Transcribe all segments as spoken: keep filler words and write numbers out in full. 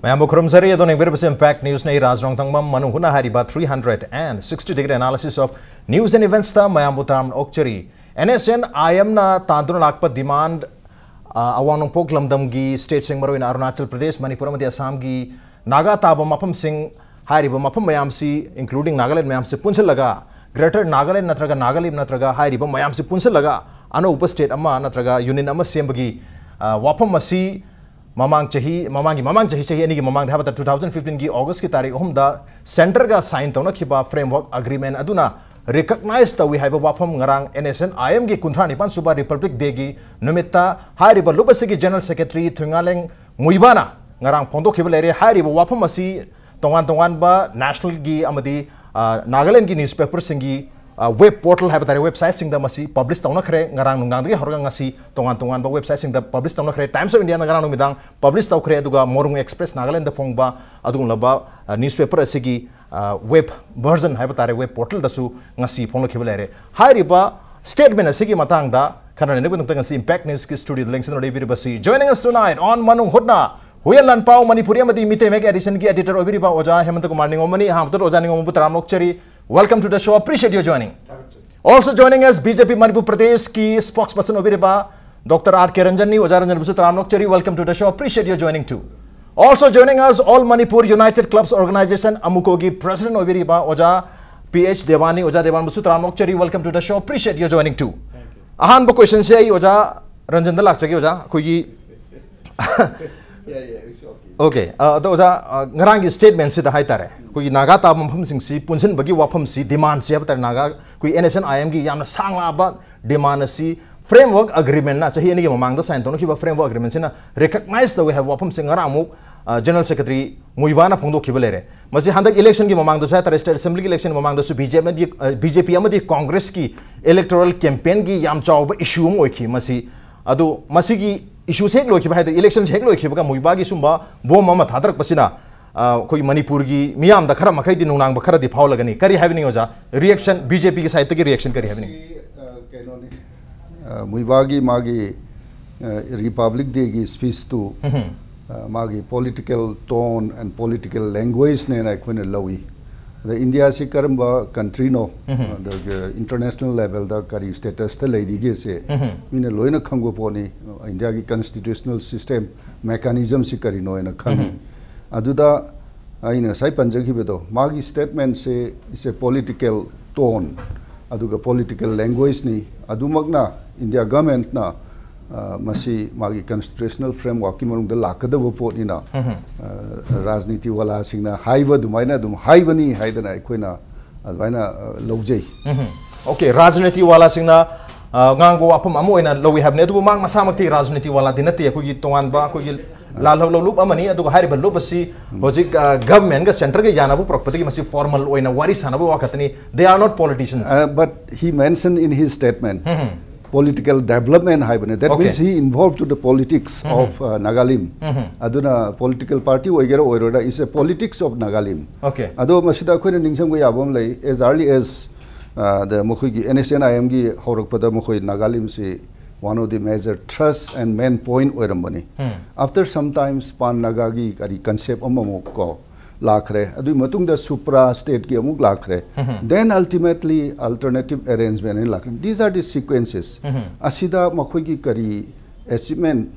ꯃꯌꯥꯝꯕꯨ ꯈꯨꯔꯨꯝꯖꯔꯤ꯫ ꯑꯗꯣ ꯌꯦꯡꯕꯤꯔꯤꯕꯁꯤ Impact News ꯅꯤ꯫ ꯔꯥꯖ ꯔꯣꯡꯊꯪꯕꯝ ꯃꯅꯨꯡ ꯍꯨꯠꯅ ꯍꯥꯏꯔꯤꯕ three hundred and sixty degree analysis of news and events ꯇ ꯃꯌꯥꯝꯕꯨ ꯇꯔꯥꯝꯅ ꯑꯣꯛꯆꯔꯤ꯫ N S N I M ꯅ ꯇꯥꯟꯗꯨꯅ ꯂꯥꯛꯄ demand, ꯑ, ꯑꯋꯥꯡ ꯅꯣꯡꯄꯣꯛ ꯂꯝꯗꯝꯒꯤ state ꯁꯤꯡ, ꯃꯔꯨꯑꯣꯏꯅ ꯑꯔꯨꯅꯥꯆꯜ ꯄ꯭ꯔꯗꯦꯁ, ꯃꯅꯤꯄꯨꯔ ꯑꯃꯗꯤ ꯑꯁꯥꯝꯒꯤ ꯅꯥꯒꯥ ꯇꯥꯕ ꯃꯐꯝꯁꯤꯡ, ꯍꯥꯏꯔꯤꯕ ꯃꯐꯝ ꯃꯌꯥꯝꯁꯤ, including ꯅꯥꯒꯥꯂꯦꯟ ꯃꯌꯥꯝꯁꯤ ꯄꯨꯟꯁꯤꯜꯂꯒ, Greater Nagaland ꯅꯠꯇ꯭ꯔꯒ ꯅꯥꯒꯥꯂꯦꯟ ꯅꯠꯇ꯭ꯔꯒ ꯍꯥꯏꯔꯤꯕ ꯃꯌꯥꯝꯁꯤ ꯄꯨꯟꯁꯤꯜꯂꯒ ꯑꯅꯧꯕ state ꯑꯃ ꯅꯠꯇ꯭ꯔꯒ union ꯑꯃ ꯁꯦꯝꯕꯒꯤ, ꯑ, ꯋꯥꯐꯝ ꯑꯁꯤ ꯃꯃꯥꯡ ꯆꯍꯤ, ꯃꯃꯥꯡꯒꯤ, ꯃꯃꯥꯡ ꯆꯍꯤ, ꯆꯍꯤ ꯑꯅꯤꯒꯤ ꯃꯃꯥꯡꯗ ꯍꯥꯏꯕ ꯇꯥꯔꯦ, two thousand fifteen ꯒꯤ August ꯀꯤ ꯇꯥꯔꯤꯛ ꯑꯍꯨꯝꯗ centre ꯒ sign ꯇꯧꯅꯈꯤꯕ framework agreement ꯑꯗꯨꯅ recognize ꯇꯧꯏ ꯍꯥꯏꯕ ꯋꯥꯐꯝ ꯉꯔꯥꯡ N S N I M ꯒꯤ ꯀꯨꯟꯊ꯭ꯔꯥ ꯅꯤꯄꯥꯟ ꯁꯨꯕ Republic Day ꯒꯤ ꯅꯨꯃꯤꯠꯇ ꯍꯥꯏꯔꯤꯕ ꯂꯨꯞ ꯑꯁꯤꯒꯤ General Secretary ꯊꯨꯏꯉꯥꯂꯦꯡ ꯃꯨꯏꯕꯥꯅ ꯉꯔꯥꯡ ꯐꯣꯡꯗꯣꯛꯈꯤꯕ ꯂꯩꯔꯦ꯫ ꯍꯥꯏꯔꯤꯕ ꯋꯥꯐꯝ ꯑꯁꯤ ꯇꯣꯉꯥꯟ ꯇꯣꯉꯥꯟꯕ national ꯒꯤ ꯑꯃꯗꯤ, ꯑ, ꯅꯥꯒꯥꯂꯦꯟꯒꯤ newspaper ꯁꯤꯡꯒꯤ, ꯑ, web portal ꯍꯥꯏꯕ ꯇꯥꯔꯦ, website ꯁꯤꯡꯗ ꯃꯁꯤ publish ꯇꯧꯅꯈ꯭ꯔꯦ꯫ ꯉꯔꯥꯡ ꯅꯨꯡꯗꯥꯡꯗꯒꯤ ꯍꯧꯔꯒ ꯉꯁꯤ ꯇꯣꯉꯥꯟ ꯇꯣꯉꯥꯟꯕ website ꯁꯤꯡꯗ publish ꯇꯧꯅꯈ꯭ꯔꯦ꯫ Times of India ꯅ ꯉꯔꯥꯡ ꯅꯨꯃꯤꯗꯥꯡ publish ꯇꯧꯈ꯭ꯔꯦ, ꯑꯗꯨꯒ ꯃꯣꯔꯨꯡ Express ꯅꯥꯒꯥꯂꯦꯟꯗ ꯐꯣꯡꯕ ꯑꯗꯨꯒꯨꯝꯂꯕ, ꯑ, newspaper ꯑꯁꯤꯒꯤ, ꯑ, web version ꯍꯥꯏꯕ ꯇꯥꯔꯦ, web portal ꯗꯁꯨ ꯉꯁꯤ ꯐꯣꯡꯂꯛꯈꯤꯕ ꯂꯩꯔꯦ꯫ ꯍꯥꯏꯔꯤꯕ statement ꯑꯁꯤꯒꯤ ꯃꯇꯥꯡꯗ ꯈꯟꯅ ꯅꯩꯅꯕꯒꯤꯗꯃꯛꯇ ꯉꯁꯤ Impact News ꯀꯤ studio the ꯂꯦꯡꯁꯤꯟꯗꯨꯅ ꯂꯩꯕꯤꯔꯤꯕꯁꯤ, joining us tonight on ꯃꯅꯨꯡ ꯍꯨꯠꯅ ꯍꯨꯏꯌꯦꯟ ꯂꯥꯟꯄꯥꯎ, ꯃꯅꯤꯄꯨꯔꯤ ꯑꯃꯗꯤ ꯃꯤꯇꯩ ꯃꯌꯦꯛ edition ꯒꯤ editor ꯑꯣꯏꯕꯤꯔꯤꯕ ꯑꯣꯖꯥ ꯍꯦꯃꯟꯇ ꯀꯨꯃꯥꯔ ꯅꯤꯉꯣꯝꯕꯅꯤ꯫ ꯑꯍꯥꯟꯕꯗ ꯑꯣꯖꯥ ꯅꯤꯉꯣꯝꯕꯕꯨ ꯇꯔꯥꯝꯅ ꯑꯣꯛꯆꯔꯤ꯫ Welcome to the show, appreciate your joining. Also joining us, B J P Manipur ꯄ꯭ꯔꯗꯦꯁꯀꯤ spokesperson ꯑꯣꯏꯕꯤꯔꯤꯕ Doctor R K ꯔꯟꯖꯟꯅꯤ꯫ ꯑꯣꯖꯥ ꯔꯟꯖꯟꯕꯨꯁꯨ ꯇꯔꯥꯝꯅ ꯑꯣꯛꯆꯔꯤ, welcome to the show, appreciate your joining too. Also joining us, All Manipur United Clubs Organization, ꯑꯃꯨꯀꯣꯒꯤ president ꯑꯣꯏꯕꯤꯔꯤꯕ ꯑꯣꯖꯥ P H ꯗꯦꯋꯥꯅꯤ꯫ ꯑꯣꯖꯥ ꯗꯦꯋꯥꯟꯕꯨꯁꯨ ꯇꯔꯥꯝꯅ ꯑꯣꯛꯆꯔꯤ, welcome to the show, appreciate your joining too. ꯑꯍꯥꯟꯕ question ꯁꯦ ꯑꯩ ꯑꯣꯖꯥ ꯔꯟꯖꯟꯗ ꯂꯥꯛꯆꯒꯦ꯫ ꯑꯣꯖꯥ, ꯑꯩꯈꯣꯏꯒꯤ Okay, ꯑ, ꯑꯗꯣ ꯑꯣꯖꯥ, ꯑ, ꯉꯔꯥꯡꯒꯤ statement ꯁꯤꯗ ꯍꯥꯏꯇꯥꯔꯦ, ꯑꯩꯈꯣꯏꯒꯤ ꯅꯥꯒꯥ ꯇꯥꯕ ꯃꯐꯝꯁꯤꯡꯁꯤ ꯄꯨꯟꯁꯤꯟꯕꯒꯤ ꯋꯥꯐꯝꯁꯤ, demand ꯁꯤ ꯍꯥꯏꯕ ꯇꯥꯔꯦ, ꯅꯥꯒꯥ, ꯑꯩꯈꯣꯏ N S N I M ꯒꯤ ꯌꯥꯝꯅ ꯁꯥꯡꯂꯕ demand ꯑꯁꯤ framework agreement ꯅ, ꯆꯍꯤ ꯑꯅꯤꯒꯤ ꯃꯃꯥꯡꯗ sign ꯇꯧꯅꯈꯤꯕ framework agreement ꯁꯤꯅ recognize ꯇꯧꯏ ꯍꯥꯏꯕ ꯋꯥꯐꯝꯁꯤ ꯉꯔꯥꯡ ꯑꯃꯨꯛ, ꯑ, General Secretary ꯃꯨꯏꯕꯥꯅ ꯐꯣꯡꯗꯣꯛꯈꯤꯕ ꯂꯩꯔꯦ꯫ ꯃꯁꯤ ꯍꯟꯗꯛ election ꯒꯤ ꯃꯃꯥꯡꯗꯁꯨ ꯍꯥꯏꯇꯥꯔꯦ, state assembly ꯒꯤ election ꯒꯤ ꯃꯃꯥꯡꯗꯁꯨ B J P ꯑꯃꯗꯤ, ꯑ, B J P ꯑꯃꯗꯤ Congress ꯀꯤ electoral campaign ꯒꯤ ꯌꯥꯝ ꯆꯥꯎꯕ issue ꯑꯃ ꯑꯣꯏꯈꯤ ꯃꯁꯤ꯫ ꯑꯗꯨ ꯃꯁꯤꯒꯤ issue ꯁꯦ ꯍꯦꯛ ꯂꯣꯏꯈꯤꯕ, ꯍꯥꯏꯗꯤ election ꯁꯦ ꯍꯦꯛ ꯂꯣꯏꯈꯤꯕꯒ ꯃꯨꯏꯕꯥꯒꯤ ꯁꯨꯝꯕ bomb ꯑꯃ ꯊꯥꯗꯔꯛꯄꯁꯤꯅ, ꯑ, ꯑꯩꯈꯣꯏꯒꯤ ꯃꯅꯤꯄꯨꯔꯒꯤ ꯃꯤꯌꯥꯝꯗ ꯈꯔ ꯃꯈꯩꯗꯤ ꯅꯨꯡꯅꯥꯡꯕ ꯈꯔꯗꯤ ꯐꯥꯎꯍꯜꯂꯒꯅꯤ꯫ ꯀꯔꯤ ꯍꯥꯏꯕꯤꯅꯤꯡꯉꯤ ꯑꯣꯖꯥ? Reaction, BJ P ꯒꯤ side ꯇꯒꯤ reaction ꯀꯔꯤ ꯍꯥꯏꯕꯤꯅꯤꯡꯉꯤ? ꯁꯤ, ꯑ, ꯀꯩꯅꯣꯅꯤ꯫ ꯑ, ꯃꯨꯏꯕꯥꯒꯤ ꯃꯥꯒꯤ, ꯑ, Republic Day ꯒꯤ speech ꯇꯨ ꯎꯝꯍꯨꯝ꯫ ꯃꯥꯒꯤ political tone and political languageꯅꯦꯅ ꯑꯩꯈꯣꯏꯅ ꯂꯧꯏ꯫ ꯑꯗ ꯏꯟꯗꯤꯌꯥꯁꯤ ꯀꯔꯝꯕ countryꯅꯣ, ꯑꯗꯒꯤ international levelꯗ ꯀꯔꯤ statusꯇ ꯂꯩꯔꯤꯒꯦꯁꯦ ꯃꯤꯅ ꯂꯣꯏꯅ ꯈꯪꯕ ꯄꯣꯠꯅꯤ꯫ ꯏꯟꯗꯤꯌꯥꯒꯤ constitutional system mechanismꯁꯤ ꯀꯔꯤꯅꯣ ꯍꯥꯏꯅ ꯈꯪꯉꯤ꯫ ꯑꯗꯨꯗ ꯑꯩꯅ ꯉꯁꯥꯏ ꯄꯟꯖꯈꯤꯕꯗꯣ, ꯃꯥꯒꯤ statementꯁꯦ is a political tone, ꯑꯗꯨꯒ political languageꯅꯤ꯫ ꯑꯗꯨꯃꯛꯅ ꯏꯟꯗꯤꯌꯥ governmentꯅ, ꯑ, ꯃꯁꯤ ꯃꯥꯒꯤ constitutional frameworkꯀꯤ ꯃꯅꯨꯡꯗ ꯂꯥꯛꯀꯗꯕ ꯄꯣꯠꯅꯤꯅ, ꯑ, ꯔꯥꯖꯅꯤꯇꯤ ꯋꯥꯂꯥꯁꯤꯡꯅ ꯍꯥꯏꯕ ꯑꯗꯨꯃꯥꯏꯅ ꯑꯗꯨꯝ ꯍꯥꯏꯕꯅꯤ ꯍꯥꯏꯗꯅ ꯑꯩꯈꯣꯏꯅ ꯑꯗꯨꯃꯥꯏꯅ, ꯑ, ꯂꯧꯖꯩ꯫ Okay, ꯔꯥꯖꯅꯤꯇꯤ ꯋꯥꯂꯥꯁꯤꯡꯅ, ꯑ, ꯉꯥꯡꯕ ꯋꯥꯐꯝ ꯑꯃ ꯑꯣꯏꯅ ꯂꯧꯏ ꯍꯥꯏꯕꯅꯤ꯫ ꯑꯗꯨꯕꯨ ꯃꯍꯥꯛ ꯃꯁꯥꯃꯛꯇꯤ ꯔꯥꯖꯅꯤꯇꯤ ꯋꯥꯂꯥꯗꯤ ꯅꯠꯇꯦ, ꯑꯩꯈꯣꯏꯒꯤ ꯇꯣꯉꯥꯟꯕ ꯑꯩꯈꯣꯏꯒꯤ ꯂꯥꯜꯍꯧ ꯂꯧꯂꯨꯞ ꯑꯃꯅꯤ꯫ ꯑꯗꯨꯒ ꯍꯥꯏꯔꯤꯕ ꯂꯨꯞ ꯑꯁꯤ ꯍꯧꯖꯤꯛ, ꯑ, governmentꯒ centreꯒ ꯌꯥꯅꯕ ꯄꯨꯔꯛꯄꯗꯒꯤ ꯃꯁꯤ formal ꯑꯣꯏꯅ ꯋꯥꯔꯤ ꯁꯥꯟꯅꯕ ꯋꯥꯈꯛꯇꯅꯤ꯫ They are not politicians. Uh, but he mentioned in his statement political development ꯍꯥꯏꯕꯅꯦ꯫ That Okay. means he involved to the politics of, uh, Nagalim. ꯑꯗꯨꯅ political party ꯑꯣꯏꯒꯦꯔꯥ ꯑꯣꯏꯔꯣꯏꯔꯥ, is a politics of Nagalim. Okay. ꯑꯗꯣ ꯃꯁꯤꯗ ꯑꯩꯈꯣꯏꯅ ꯅꯤꯡꯁꯤꯡꯕ ꯌꯥꯕ ꯑꯃ ꯂꯩ, as early as, uh, the ꯃꯈꯣꯏꯒꯤ NSCN-IMꯒꯤ ꯍꯧꯔꯛꯄꯗ ꯃꯈꯣꯏ ꯅꯥꯒꯥꯂꯤꯝꯁꯤ one of the major thrust and main point ꯑꯣꯏꯔꯝꯕꯅꯤ꯫ After some times pan Nagaꯒꯤ ꯀꯔꯤ concept ꯑꯃꯃꯨꯛ ꯀꯣ ꯂꯥꯛꯈ꯭ꯔꯦ꯫ ꯑꯗꯨꯒꯤ ꯃꯇꯨꯡꯗ supra stateꯀꯤ ꯑꯃꯨꯛ ꯂꯥꯛꯈ꯭ꯔꯦ꯫ Then ultimately alternative arrangement ꯍꯥꯏꯅ ꯂꯥꯛꯈ꯭ꯔꯦ꯫ These are the sequences. ꯑꯁꯤꯗ ꯃꯈꯣꯏꯒꯤ ꯀꯔꯤ achievement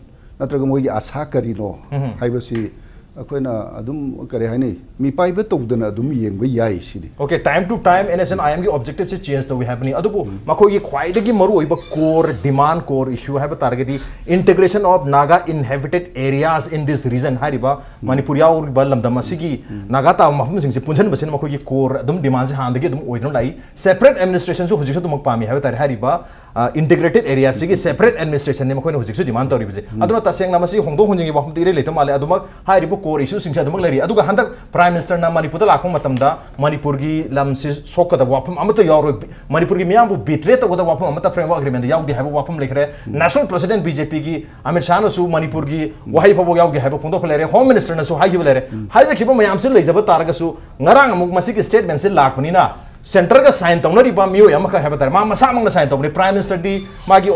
ꯅꯠꯇ꯭ꯔꯒ ꯃꯣꯏꯒꯤ ꯑꯁꯥ ꯀꯔꯤꯅꯣ ꯍꯥꯏꯕꯁꯤ ꯑꯩꯈꯣꯏꯅ ꯑꯗꯨꯝ, ꯀꯔꯤ ꯍꯥꯏꯅꯤ, ꯃꯤꯄꯥꯏꯕ ꯇꯧꯗꯅ ꯑꯗꯨꯝ ꯌꯦꯡꯕ ꯌꯥꯏ ꯁꯤꯅꯤ꯫ Okay, time to time NSCN-IMꯒꯤ objectiveꯁꯦ change ꯇꯧꯏ ꯍꯥꯏꯕꯅꯤ꯫ ꯑꯗꯨꯕꯨ ꯃꯈꯣꯏꯒꯤ ꯈ꯭ꯋꯥꯏꯗꯒꯤ ꯃꯔꯨꯑꯣꯏꯕ core demand, core issue ꯍꯥꯏꯕ ꯇꯥꯔꯒꯗꯤ integration of Naga inhabited areas in this region ꯍꯥꯏꯔꯤꯕ ꯃꯅꯤꯄꯨꯔ ꯌꯥꯎꯔꯤꯕ ꯂꯝꯗꯝ ꯑꯁꯤꯒꯤ ꯅꯥꯒꯥ ꯇꯥꯕ ꯃꯐꯝꯁꯤꯡꯁꯦ ꯄꯨꯟꯁꯤꯟꯕꯁꯤꯅ ꯃꯈꯣꯏꯒꯤ core ꯑꯗꯨꯝ demandꯁꯦ ꯍꯥꯟꯅꯗꯒꯤ ꯑꯗꯨꯝ ꯑꯣꯏꯗꯨꯅ ꯂꯥꯛꯏ꯫ Separate administrationꯁꯨ ꯍꯧꯖꯤꯛꯁꯨ ꯑꯗꯨꯃꯛ ꯄꯥꯝꯃꯤ ꯍꯥꯏꯕ ꯇꯥꯔꯦ꯫ ꯍꯥꯏꯔꯤꯕ, ꯑ, integrated areaꯁꯤꯒꯤ separate administrationꯅꯤ ꯃꯈꯣꯏꯅ ꯍꯧꯖꯤꯛꯁꯨ demand ꯇꯧꯔꯤꯕꯁꯦ꯫ ꯑꯗꯨꯅ ꯇꯁꯦꯡꯅ ꯃꯁꯤ ꯍꯣꯡꯗꯣꯛ ꯍꯣꯡꯖꯤꯟꯒꯤ ꯋꯥꯐꯝꯗꯤ ꯏꯔꯩ ꯂꯩꯇꯕ ꯃꯥꯜꯂꯦ꯫ ꯑꯗꯨꯃꯛ ꯍꯥꯏꯔꯤꯕ core issueꯁꯤꯡꯁꯦ ꯑꯗꯨꯃꯛ ꯂꯩꯔꯤ꯫ ꯑꯗꯨꯒ ꯍꯟꯗꯛ Prime Ministerꯅ ꯃꯅꯤꯄꯨꯔꯗ ꯂꯥꯛꯄ ꯃꯇꯝꯗ ꯃꯅꯤꯄꯨꯔꯒꯤ ꯂꯝꯁꯤ ꯁꯣꯛꯀꯗꯕ ꯋꯥꯐꯝ ꯑꯃꯠꯇ ꯌꯥꯎꯔꯣꯏ, ꯃꯅꯤꯄꯨꯔꯒꯤ ꯃꯤꯌꯥꯝꯕꯨ betray ꯇꯧꯒꯗꯕ ꯋꯥꯐꯝ ꯑꯃꯠꯇ framework agreementꯗ ꯌꯥꯎꯗꯦ ꯍꯥꯏꯕ ꯋꯥꯐꯝ ꯂꯩꯈ꯭ꯔꯦ꯫ National President BJPꯒꯤ ꯑꯃꯤꯠ ꯁꯥꯍꯅꯁꯨ ꯃꯅꯤꯄꯨꯔꯒꯤ ꯋꯥꯍꯩ ꯐꯥꯎꯕ ꯌꯥꯎꯗꯦ ꯍꯥꯏꯕ ꯐꯣꯡꯗꯣꯛꯄ ꯂꯩꯔꯦ꯫ Home Ministerꯅꯁꯨ ꯍꯥꯏꯈꯤꯕ ꯂꯩꯔꯦ꯫ ꯍꯥꯏꯖꯈꯤꯕ ꯃꯌꯥꯝꯁꯤ ꯂꯩꯖꯕ ꯇꯥꯔꯒꯁꯨ ꯉꯔꯥꯡ ꯑꯃꯨꯛ ꯃꯁꯤꯒꯤ statementꯁꯤ ꯂꯥꯛꯄꯅꯤꯅ ꯁꯦꯟꯇꯔꯒ ꯁꯥꯏꯟ ꯇꯧꯅꯔꯤꯕ ꯃꯤꯑꯣꯏ ꯑꯃꯈꯛ ꯍꯥꯏꯕ ꯇꯥꯔꯦ, ꯃꯥ ꯃꯁꯥꯃꯛꯅ ꯁꯥꯏꯟ ꯇꯧꯕꯅꯤ꯫ ꯄ꯭ꯔꯥꯏꯝ ꯃꯤꯅꯤꯁꯇꯔꯗꯤ ꯃꯥꯒꯤ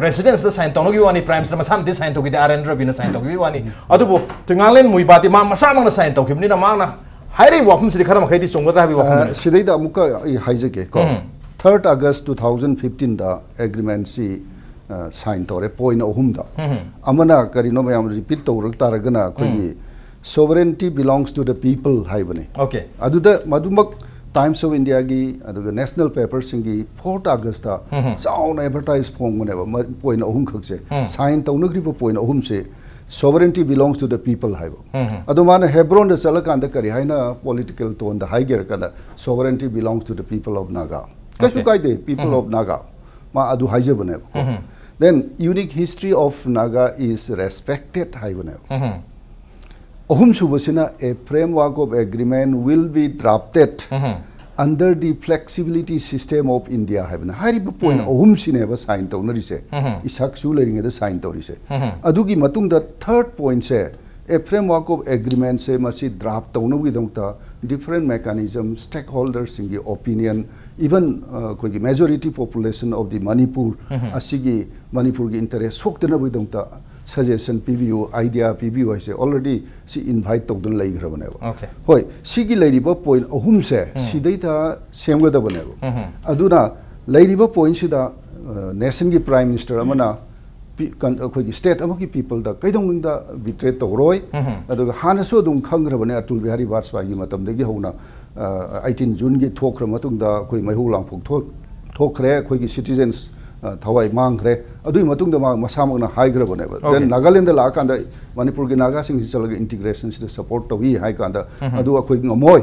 ꯔꯦꯁꯤꯗꯦꯟꯁꯇ ꯁꯥꯏꯟ ꯇꯧꯅꯈꯤꯕ ꯋꯥꯅꯤ, ꯄ꯭ꯔꯥꯏꯝ ꯃꯤꯅꯤꯁꯇꯔ ꯃꯁꯥꯅꯗꯤ ꯁꯥꯏꯟ ꯇꯧꯈꯤꯗꯦ, ꯑꯥꯔ ꯑꯦꯟ ꯔꯕꯤꯅ ꯁꯥꯏꯟ ꯇꯧꯈꯤꯕ ꯋꯥꯅꯤ꯫ ꯑꯗꯨꯕꯨ ꯇꯨꯉꯥꯡꯂꯦꯟ ꯃꯨꯏꯕꯥꯗꯤ ꯃꯥ ꯃꯁꯥꯃꯛꯅ ꯁꯥꯏꯟ ꯇꯧꯈꯤꯕꯅꯤꯅ ꯃꯥꯅ ꯍꯥꯏꯔꯤꯕ ꯋꯥꯐꯝꯁꯤꯗꯤ ꯈꯔ ꯃꯈꯩꯗꯤ ꯆꯨꯝꯒꯗ꯭ꯔꯥ ꯍꯥꯏꯕꯒꯤ ꯋꯥꯐꯝꯅꯤ꯫ ꯁꯤꯗꯩꯗ ꯑꯃꯨꯛꯀ ꯑꯩ ꯍꯥꯏꯖꯒꯦ ꯀꯣ꯫ Third August two thousand fifteenꯗ ꯑꯦꯒ꯭ꯔꯤꯃꯦꯟꯁꯤ ꯁꯥꯏꯟ ꯇꯧꯔꯦ ꯄꯣꯏꯟ ꯑꯍꯨꯝꯗ꯫ ꯑꯃꯅ ꯀꯔꯤꯅꯣ ꯃꯌꯥꯝ ꯔꯤꯄꯤꯠ ꯇꯧꯔꯛ ꯇꯥꯔꯒꯅ ꯑꯩꯈꯣꯏꯒꯤ sovereignty belongs to the people ꯍꯥꯏꯕꯅꯤ꯫ ꯑꯣꯀꯦ꯫ ꯑꯗꯨꯗ ꯃꯗꯨꯃꯛ ꯇꯥꯏꯝꯁ ꯑꯣꯐ ꯏꯟꯗꯤꯌꯥꯒꯤ ꯑꯗꯨꯒ ꯅꯦꯁꯅꯦꯜ ꯄꯦꯄꯔꯁꯤꯡꯒꯤ ꯐꯣꯔꯠ ꯑꯥꯒꯁꯇ ꯆꯥꯎꯅ ꯑꯦꯗꯚꯔꯇꯥꯏꯁ ꯐꯣꯡꯕꯅꯦꯕ꯫ ꯄꯣꯏꯟ ꯑꯍꯨꯝꯈꯛꯁꯦ ꯁꯥꯏꯟ ꯇꯧꯅꯈ꯭ꯔꯤꯕ ꯄꯣꯏꯟ ꯑꯍꯨꯝꯁꯦ sovereignty belongs to the people ꯍꯥꯏꯕ꯫ ꯑꯗꯣ ꯃꯥꯅ ꯍꯦꯕ꯭ꯔꯣꯟꯗ ꯆꯠꯂꯀꯥꯟꯗ ꯀꯔꯤ ꯍꯥꯏꯅ ꯄꯣꯂꯤꯇꯤꯀꯦꯜ ꯇꯣꯟꯗ ꯍꯥꯏꯒꯦꯔ ꯀꯥꯟꯗ sovereignty belongs to the people of Naga꯫ ꯀꯩꯁꯨ ꯀꯥꯏꯗꯦ, people of Naga꯫ ꯃꯥ ꯑꯗꯨ ꯍꯥꯏꯖꯕꯅꯦꯕꯀꯣ꯫ Then unique history of Naga is respected ꯍꯥꯏꯕꯅꯦꯕ꯫ ꯑꯍꯨꯝꯁꯨꯕꯁꯤꯅ a framework of agreement will be drafted under the flexibility system of India ꯍꯥꯏꯕꯅ ꯍꯥꯏꯔꯤꯕ point ꯑꯍꯨꯝꯁꯤꯅꯦꯕ sign ꯇꯧꯅꯔꯤꯁꯦ꯫ ꯏꯁꯛꯁꯨ ꯂꯩꯔꯤꯉꯩꯗ sign ꯇꯧꯔꯤꯁꯦ꯫ ꯑꯗꯨꯒꯤ ꯃꯇꯨꯡꯗ ꯊꯔꯠ ꯄꯣꯏꯟꯁꯦ a framework of agreementꯁꯦ ꯃꯁꯤ ꯗ꯭ꯔꯥꯐ ꯇꯧꯅꯕꯒꯤꯗꯃꯛꯇ different mechanism, stakeholderꯁꯤꯡꯒꯤ opinion, even ꯑꯩꯈꯣꯏꯒꯤ majority population of the Manipur ꯑꯁꯤꯒꯤ ꯃꯅꯤꯄꯨꯔꯒꯤ ꯏꯟꯇꯔꯦꯁ ꯁꯣꯛꯇꯅꯕꯒꯤꯗꯃꯛꯇ ꯁꯖꯦꯁꯟ ꯄꯤꯕꯤꯌꯨ, ꯑꯥꯏꯗꯤꯌꯥ ꯄꯤꯕꯤꯌꯨ ꯍꯥꯏꯁꯦ already ꯁꯤ ꯏꯟꯚꯥꯏꯠ ꯇꯧꯗꯨꯅ ꯂꯩꯈ꯭ꯔꯕꯅꯦꯕ꯫ ꯑꯣꯀꯦ꯫ ꯍꯣꯏ, ꯁꯤꯒꯤ ꯂꯩꯔꯤꯕ ꯄꯣꯏꯟ ꯑꯍꯨꯝꯁꯦ ꯁꯤꯗꯩꯗ ꯁꯦꯝꯒꯗꯕꯅꯦꯕ꯫ ꯑꯗꯨꯅ ꯂꯩꯔꯤꯕ ꯄꯣꯏꯟꯁꯤꯗ ꯅꯦꯁꯟꯒꯤ ꯄ꯭ꯔꯥꯏꯝ ꯃꯤꯅꯤꯁꯇꯔ ꯑꯃꯅ ꯄꯤ- ꯀꯟ- ꯑꯩꯈꯣꯏꯒꯤ ꯁ꯭ꯇꯦꯠ ꯑꯃꯒꯤ ꯄꯤꯄꯜꯗ ꯀꯩꯗꯧꯅꯨꯡꯗ ꯕꯤꯇ꯭ꯔꯦ ꯇꯧꯔꯣꯏ꯫ ꯑꯗꯨꯒ ꯍꯥꯟꯅꯁꯨ ꯑꯗꯨꯝ ꯈꯪꯈ꯭ꯔꯕꯅꯦ, ꯑꯇꯨꯜ ꯕꯤꯍꯥꯔꯤ ꯕꯥꯖꯄꯥꯏꯒꯤ ꯃꯇꯝꯗꯒꯤ ꯍꯧꯅ ꯑꯩꯇꯤꯟ ꯖꯨꯟꯒꯤ ꯊꯣꯛꯈ꯭ꯔ ꯃꯇꯨꯡꯗ ꯑꯩꯈꯣꯏ ꯃꯩꯍꯧ ꯂꯥꯡꯄꯣꯛ ꯊꯣꯛ- ꯊꯣꯛꯈ꯭ꯔꯦ, ꯑꯩꯈꯣꯏꯒꯤ ꯁꯤꯇꯤꯖꯦꯟꯁ ꯊꯋꯥꯏ ꯃꯥꯡꯈ꯭ꯔꯦ꯫ ꯑꯗꯨꯒꯤ ꯃꯇꯨꯡꯗ ꯃꯥ ꯃꯁꯥꯃꯛꯅ ꯍꯥꯏꯈ꯭ꯔꯕꯅꯦꯕ꯫ Okay. Then ꯅꯥꯒꯥꯂꯦꯟꯗ ꯂꯥꯛꯑꯀꯥꯟꯗ ꯃꯅꯤꯄꯨꯔꯒꯤ ꯅꯥꯒꯥꯁꯤꯡꯁꯤ ꯆꯠꯂꯒ ꯏꯟꯇꯤꯒ꯭ꯔꯦꯁꯟꯁꯤꯗ ꯁꯄꯣꯔꯠ ꯇꯧꯏ ꯍꯥꯏ ꯀꯥꯟꯗ ꯑꯗꯨ ꯑꯩꯈꯣꯏ ꯉꯝꯃꯣꯏ꯫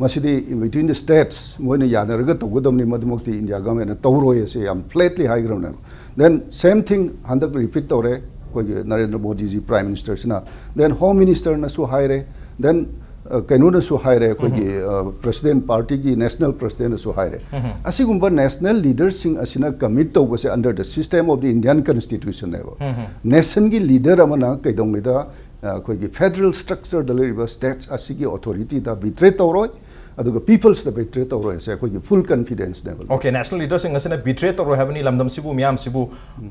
ꯃꯁꯤꯗꯤ between the states ꯃꯣꯏꯅ ꯌꯥꯅꯔꯒ ꯇꯧꯒꯗꯕꯅꯤ, ꯃꯗꯨꯃꯛꯇꯤ ꯏꯟꯗꯤꯌꯥ ꯒꯃꯦꯟꯅ ꯇꯧꯔꯣꯏ ꯑꯁꯤ ꯌꯥꯝ ꯐ꯭ꯂꯦꯠꯂꯤ ꯍꯥꯏꯈ꯭ꯔꯕꯅꯦꯕ꯫ Then same thing ꯍꯟꯗꯛ ꯔꯤꯄꯤꯠ ꯇꯧꯔꯦ ꯑꯩꯈꯣꯏꯒꯤ ꯅꯔꯦꯟꯗ꯭ꯔ ꯃꯣꯗꯤꯖꯤ ꯄ꯭ꯔꯥꯏꯝ ꯃꯤꯅꯤꯁꯇꯔꯁꯤꯅ꯫ Then ꯍꯣꯝ ꯃꯤꯅꯤꯁꯇꯔꯅꯁꯨ ꯍꯥꯏꯔꯦ, then ꯀꯩꯅꯣꯅꯁꯨ ꯍꯥꯏꯔꯦ, ꯑꯩꯈꯣꯏꯒꯤ ꯄ꯭ꯔꯁꯤꯗꯦꯟ, ꯄꯥꯔꯇꯤꯒꯤ ꯅꯦꯁꯅꯦꯜ ꯄ꯭ꯔꯁꯤꯗꯦꯟꯅꯁꯨ ꯍꯥꯏꯔꯦ꯫ ꯑꯁꯤꯒꯨꯝꯕ ꯅꯦꯁꯅꯦꯜ ꯂꯤꯗꯔꯁꯤꯡ ꯑꯁꯤꯅ ꯀꯃꯤꯠ ꯇꯧꯕꯁꯦ under the system of the Indian constitutionꯅꯦꯕ꯫ ꯅꯦꯁꯟꯒꯤ ꯂꯤꯗꯔ ꯑꯃꯅ ꯀꯩꯗꯧꯉꯩꯗ ꯑꯩꯈꯣꯏꯒꯤ ꯐꯦꯗꯔꯦꯜ ꯁ꯭ꯇ꯭ꯔꯛꯆꯔꯗ ꯂꯩꯔꯤꯕ ꯁ꯭ꯇꯦꯠꯁ ꯑꯁꯤꯒꯤ ꯑꯣꯊꯣꯔꯤꯇꯤꯗ ꯕꯤꯇ꯭ꯔꯦ ꯇꯧꯔꯣꯏ꯫ ꯑꯗꯨꯒ ꯄꯤꯄꯜꯁꯇ ꯕꯤꯇ꯭ꯔꯦ ꯇꯧꯔꯣꯏ ꯍꯥꯏꯁꯦ ꯑꯩꯈꯣꯏꯒꯤ ꯐꯨꯜ ꯀꯟꯐꯤꯗꯦꯟꯁꯅꯦꯕ꯫ Okay, national leaderꯁꯤꯡ ꯑꯁꯤꯅ ꯕꯤꯇ꯭ꯔꯦ ꯇꯧꯔꯣꯏ ꯍꯥꯏꯕꯅꯤ ꯂꯝꯗꯝꯁꯤꯕꯨ, ꯃꯤꯌꯥꯝꯁꯤꯕꯨ꯫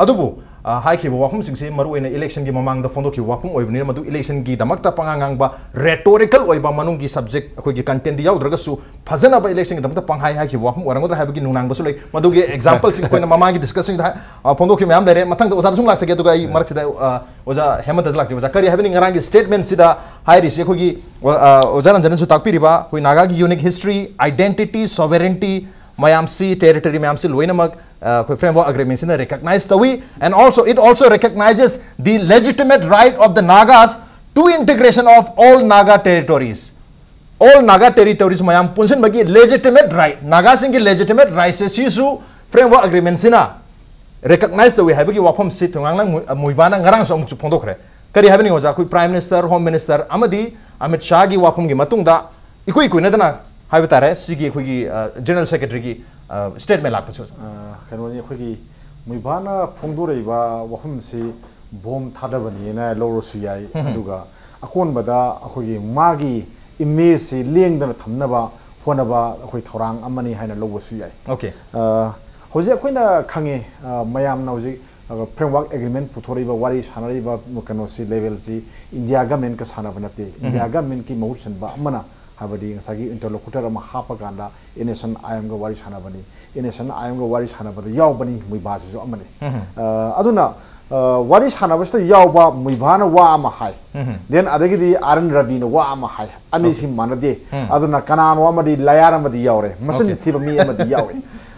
ꯑꯗꯨꯕꯨ ꯑ, ꯍꯥꯏꯈꯤꯕ ꯋꯥꯐꯝꯁꯤꯡꯁꯤ ꯃꯔꯨꯑꯣꯏꯅ ꯏꯂꯦꯛꯁꯟꯒꯤ ꯃꯃꯥꯡꯗ ꯐꯣꯡꯗꯣꯛꯈꯤꯕ ꯋꯥꯐꯝ ꯑꯣꯏꯕꯅꯤꯅ ꯃꯗꯨ ꯏꯂꯦꯛꯁꯟꯒꯤꯗꯃꯛꯇ ꯄꯉꯥꯡ ꯉꯥꯡꯕ, ꯔꯦꯇꯣꯔꯤꯀꯦꯜ ꯑꯣꯏꯕ, ꯃꯅꯨꯡꯒꯤ ꯁꯕꯖꯦꯛ ꯑꯩꯈꯣꯏꯒꯤ ꯀꯟꯇꯦꯟꯗꯤ ꯌꯥꯎꯗ꯭ꯔꯒꯁꯨ ꯐꯖꯅꯕ ꯏꯂꯦꯛꯁꯟꯒꯤꯗꯃꯛꯇ ꯄꯪꯍꯥꯏ ꯍꯥꯏꯈꯤꯕ ꯋꯥꯐꯝ ꯑꯣꯏꯔꯝꯒꯗ꯭ꯔꯥ ꯍꯥꯏꯕꯒꯤ ꯅꯨꯡꯅꯥꯡꯕꯁꯨ ꯂꯩ꯫ ꯃꯗꯨꯒꯤ ꯑꯦꯛꯖꯥꯝꯄꯜꯁꯤꯡ ꯑꯩꯈꯣꯏꯅ ꯃꯃꯥꯡꯒꯤ ꯗꯤꯁꯀꯁꯟꯗ ꯐꯣꯡꯗꯣꯛꯈꯤꯕ ꯃꯌꯥꯝ ꯂꯩꯔꯦ꯫ ꯃꯊꯪꯗ ꯑꯣꯖꯥꯗ ꯁꯨꯝ ꯂꯥꯛꯆꯒꯦ, ꯑꯗꯨꯒ ꯑꯩ ꯃꯔꯛꯁꯤꯗ ꯑ, ꯑꯣꯖꯥ ꯍꯦꯃꯟꯇꯗ ꯂꯥꯛꯆꯒꯦ꯫ ꯑꯣꯖꯥ, ꯀꯔꯤ ꯍꯥꯏꯕꯅꯤ ꯉꯔꯥꯡꯒꯤ ꯁ꯭ꯇꯦꯠꯃꯦꯟꯁꯤꯗ ꯍꯥꯏꯔꯤꯁꯤ? ꯑꯩꯈꯣꯏꯒꯤ ꯑ, ꯑ, ꯑꯣꯖꯥ ꯔꯟꯖꯟꯅꯁꯨ ꯇꯥꯛꯄꯤꯔꯤꯕ ꯑꯩꯈꯣꯏ ꯅꯥꯒꯥꯒꯤ ꯌꯨꯅꯤꯛ ꯍꯤꯁꯇ꯭ꯔꯤ, ꯑꯥꯏꯗꯦꯟꯇꯤꯇꯤ, ꯁꯣꯚꯦꯔꯦꯟꯇꯤ ꯃꯌꯥꯝꯁꯤ, ꯇꯦꯔꯤꯇꯣꯔꯤ ꯃꯌꯥꯝꯁꯤ ꯂꯣꯏꯅꯃꯛ ꯑ, ꯑꯩꯈꯣꯏ ꯐ꯭ꯔꯦꯝꯋꯔꯛ ꯑꯦꯒ꯭ꯔꯤꯃꯦꯟꯁꯤꯅ ꯔꯤꯀꯛꯅꯥꯏꯖ ꯇꯧꯏ꯫ And also it also recognizes the legitimate right of the Nagas to integration of all Naga territories꯫ All Naga territories ꯃꯌꯥꯝ ꯄꯨꯟꯁꯤꯟꯕꯒꯤ ꯂꯦꯖꯤꯇꯤꯃꯦꯠ ꯔꯥꯏꯠ, ꯅꯥꯒꯥꯁꯤꯡꯒꯤ ꯂꯦꯖꯤꯇꯤꯃꯦꯠ ꯔꯥꯏꯠꯁꯦ ꯁꯤꯁꯨ ꯐ꯭ꯔꯦꯝꯋꯔꯛ ꯑꯦꯒ꯭ꯔꯤꯃꯦꯟꯁꯤꯅ ꯔꯤꯀꯛꯅꯥꯏꯖ ꯇꯧꯏ ꯍꯥꯏꯕꯒꯤ ꯋꯥꯐꯝꯁꯤ ꯊꯣꯡꯉꯥꯡꯂꯥꯡ ꯃꯨ-, ꯃꯨꯏꯕꯥꯅ ꯉꯔꯥꯡꯁꯨ ꯑꯃꯨꯛꯁꯨ ꯐꯣꯡꯗꯣꯛꯈ꯭ꯔꯦ꯫ ꯀꯔꯤ ꯍꯥꯏꯕꯅꯤ ꯑꯣꯖꯥ? ꯑꯩꯈꯣꯏ ꯄ꯭ꯔꯥꯏꯝ ꯃꯤꯅꯤꯁꯇꯔ, ꯍꯣꯝ ꯃꯤꯅꯤꯁꯇꯔ ꯑꯃꯗꯤ ꯑꯃꯤꯠ ꯁꯥꯍꯒꯤ ꯋꯥꯐꯝꯒꯤ ꯃꯇꯨꯡꯗ ꯏꯀꯨꯏ ꯀꯨꯏꯅꯗꯅ ꯍꯥꯏꯕ ꯇꯥꯔꯦ, ꯁꯤꯒꯤ ꯑꯩꯈꯣꯏꯒꯤ, ꯑ, ꯖꯦꯅꯔꯦꯜ ꯁꯦꯀ꯭ꯔꯦꯇꯔꯤꯒꯤ, ꯑ, ꯁ꯭ꯇꯦꯠꯃꯦꯟ ꯂꯥꯛꯄꯁꯦ ꯑꯣꯖꯥ꯫ ꯑ, ꯀꯩꯅꯣꯅꯤ, ꯑꯩꯈꯣꯏꯒꯤ ꯃꯨꯏꯕꯥꯅ ꯐꯣꯡꯗꯣꯔꯛꯏꯕ ꯋꯥꯐꯝꯁꯤ ꯕꯣꯝ ꯊꯥꯗꯕꯅꯤꯅ ꯂꯧꯔꯁꯨ ꯌꯥꯏ, ꯑꯗꯨꯒ ꯑꯀꯣꯟꯕꯗ ꯑꯩꯈꯣꯏꯒꯤ ꯃꯥꯒꯤ ꯏꯃꯦꯖꯁꯤ ꯂꯦꯡꯗꯅ ꯊꯝꯅꯕ ꯍꯣꯠꯅꯕ ꯑꯩꯈꯣꯏ ꯊꯧꯔꯥꯡ ꯑꯃꯅꯤ ꯍꯥꯏꯅ ꯂꯧꯕꯁꯨ ꯌꯥꯏ꯫ Okay. ꯑ, ꯍꯧꯖꯤꯛ ꯑꯩꯈꯣꯏꯅ ꯈꯪꯉꯤ, ꯑ, ꯃꯌꯥꯝꯅ ꯍꯧꯖꯤꯛ, ꯑ, ꯐ꯭ꯔꯦꯝꯋꯔꯛ ꯑꯦꯒ꯭ꯔꯤꯃꯦꯟ ꯄꯨꯊꯣꯔꯛꯏꯕ, ꯋꯥꯔꯤ ꯁꯥꯟꯅꯔꯤꯕ ꯀꯩꯅꯣꯁꯤ, ꯂꯦꯚꯦꯜꯁꯤ ꯏꯟꯗꯤꯌꯥ ꯒꯃꯦꯟꯀ ꯁꯥꯟꯅꯕ ꯅꯠꯇꯦ꯫ ꯏꯟꯗꯤꯌꯥ ꯒꯃꯦꯟꯀꯤ ꯃꯍꯨꯠ ꯁꯤꯟꯕ ꯑꯃꯅ, ꯍꯥꯏꯕꯗꯤ ꯉꯁꯥꯏꯒꯤ ꯏꯟꯇꯔꯂꯣꯀꯨꯇꯔ ꯑꯃ ꯍꯥꯞꯄꯀꯥꯟꯗ ꯑꯦꯟ ꯑꯦꯁ ꯑꯦꯟ ꯑꯥꯏ ꯑꯦꯝꯒ ꯋꯥꯔꯤ ꯁꯥꯟꯅꯕꯅꯤ꯫ ꯑꯦꯟ ꯑꯦꯁ ꯑꯦꯟ ꯑꯥꯏ ꯑꯦꯝꯒ ꯋꯥꯔꯤ ꯁꯥꯟꯅꯕꯗ ꯌꯥꯎꯕꯅꯤ ꯃꯨꯏꯕꯥꯁꯤꯁꯨ ꯑꯃꯅꯤ꯫ ꯑ, ꯑꯗꯨꯅ, ꯑ, ꯋꯥꯔꯤ ꯁꯥꯟꯅꯕꯁꯤꯗ ꯌꯥꯎꯕ ꯃꯨꯏꯕꯥꯅ ꯋꯥ ꯑꯃ ꯍꯥꯏ, then ꯑꯗꯒꯤꯗꯤ ꯑꯥꯔ ꯑꯦꯟ ꯔꯕꯤꯅ ꯋꯥ ꯑꯃ ꯍꯥꯏ, ꯑꯅꯤꯁꯤ ꯃꯥꯟꯅꯗꯦ꯫ ꯑꯗꯨꯅ ꯀꯅꯥꯅꯣ ꯑꯃꯗꯤ ꯂꯌꯥꯔ ꯑꯃꯗꯤ ꯌꯥꯎꯔꯦ, ꯃꯆꯤꯟ Okay. ꯊꯤꯕ ꯃꯤ ꯑꯃꯗꯤ ꯌꯥꯎꯔꯦ꯫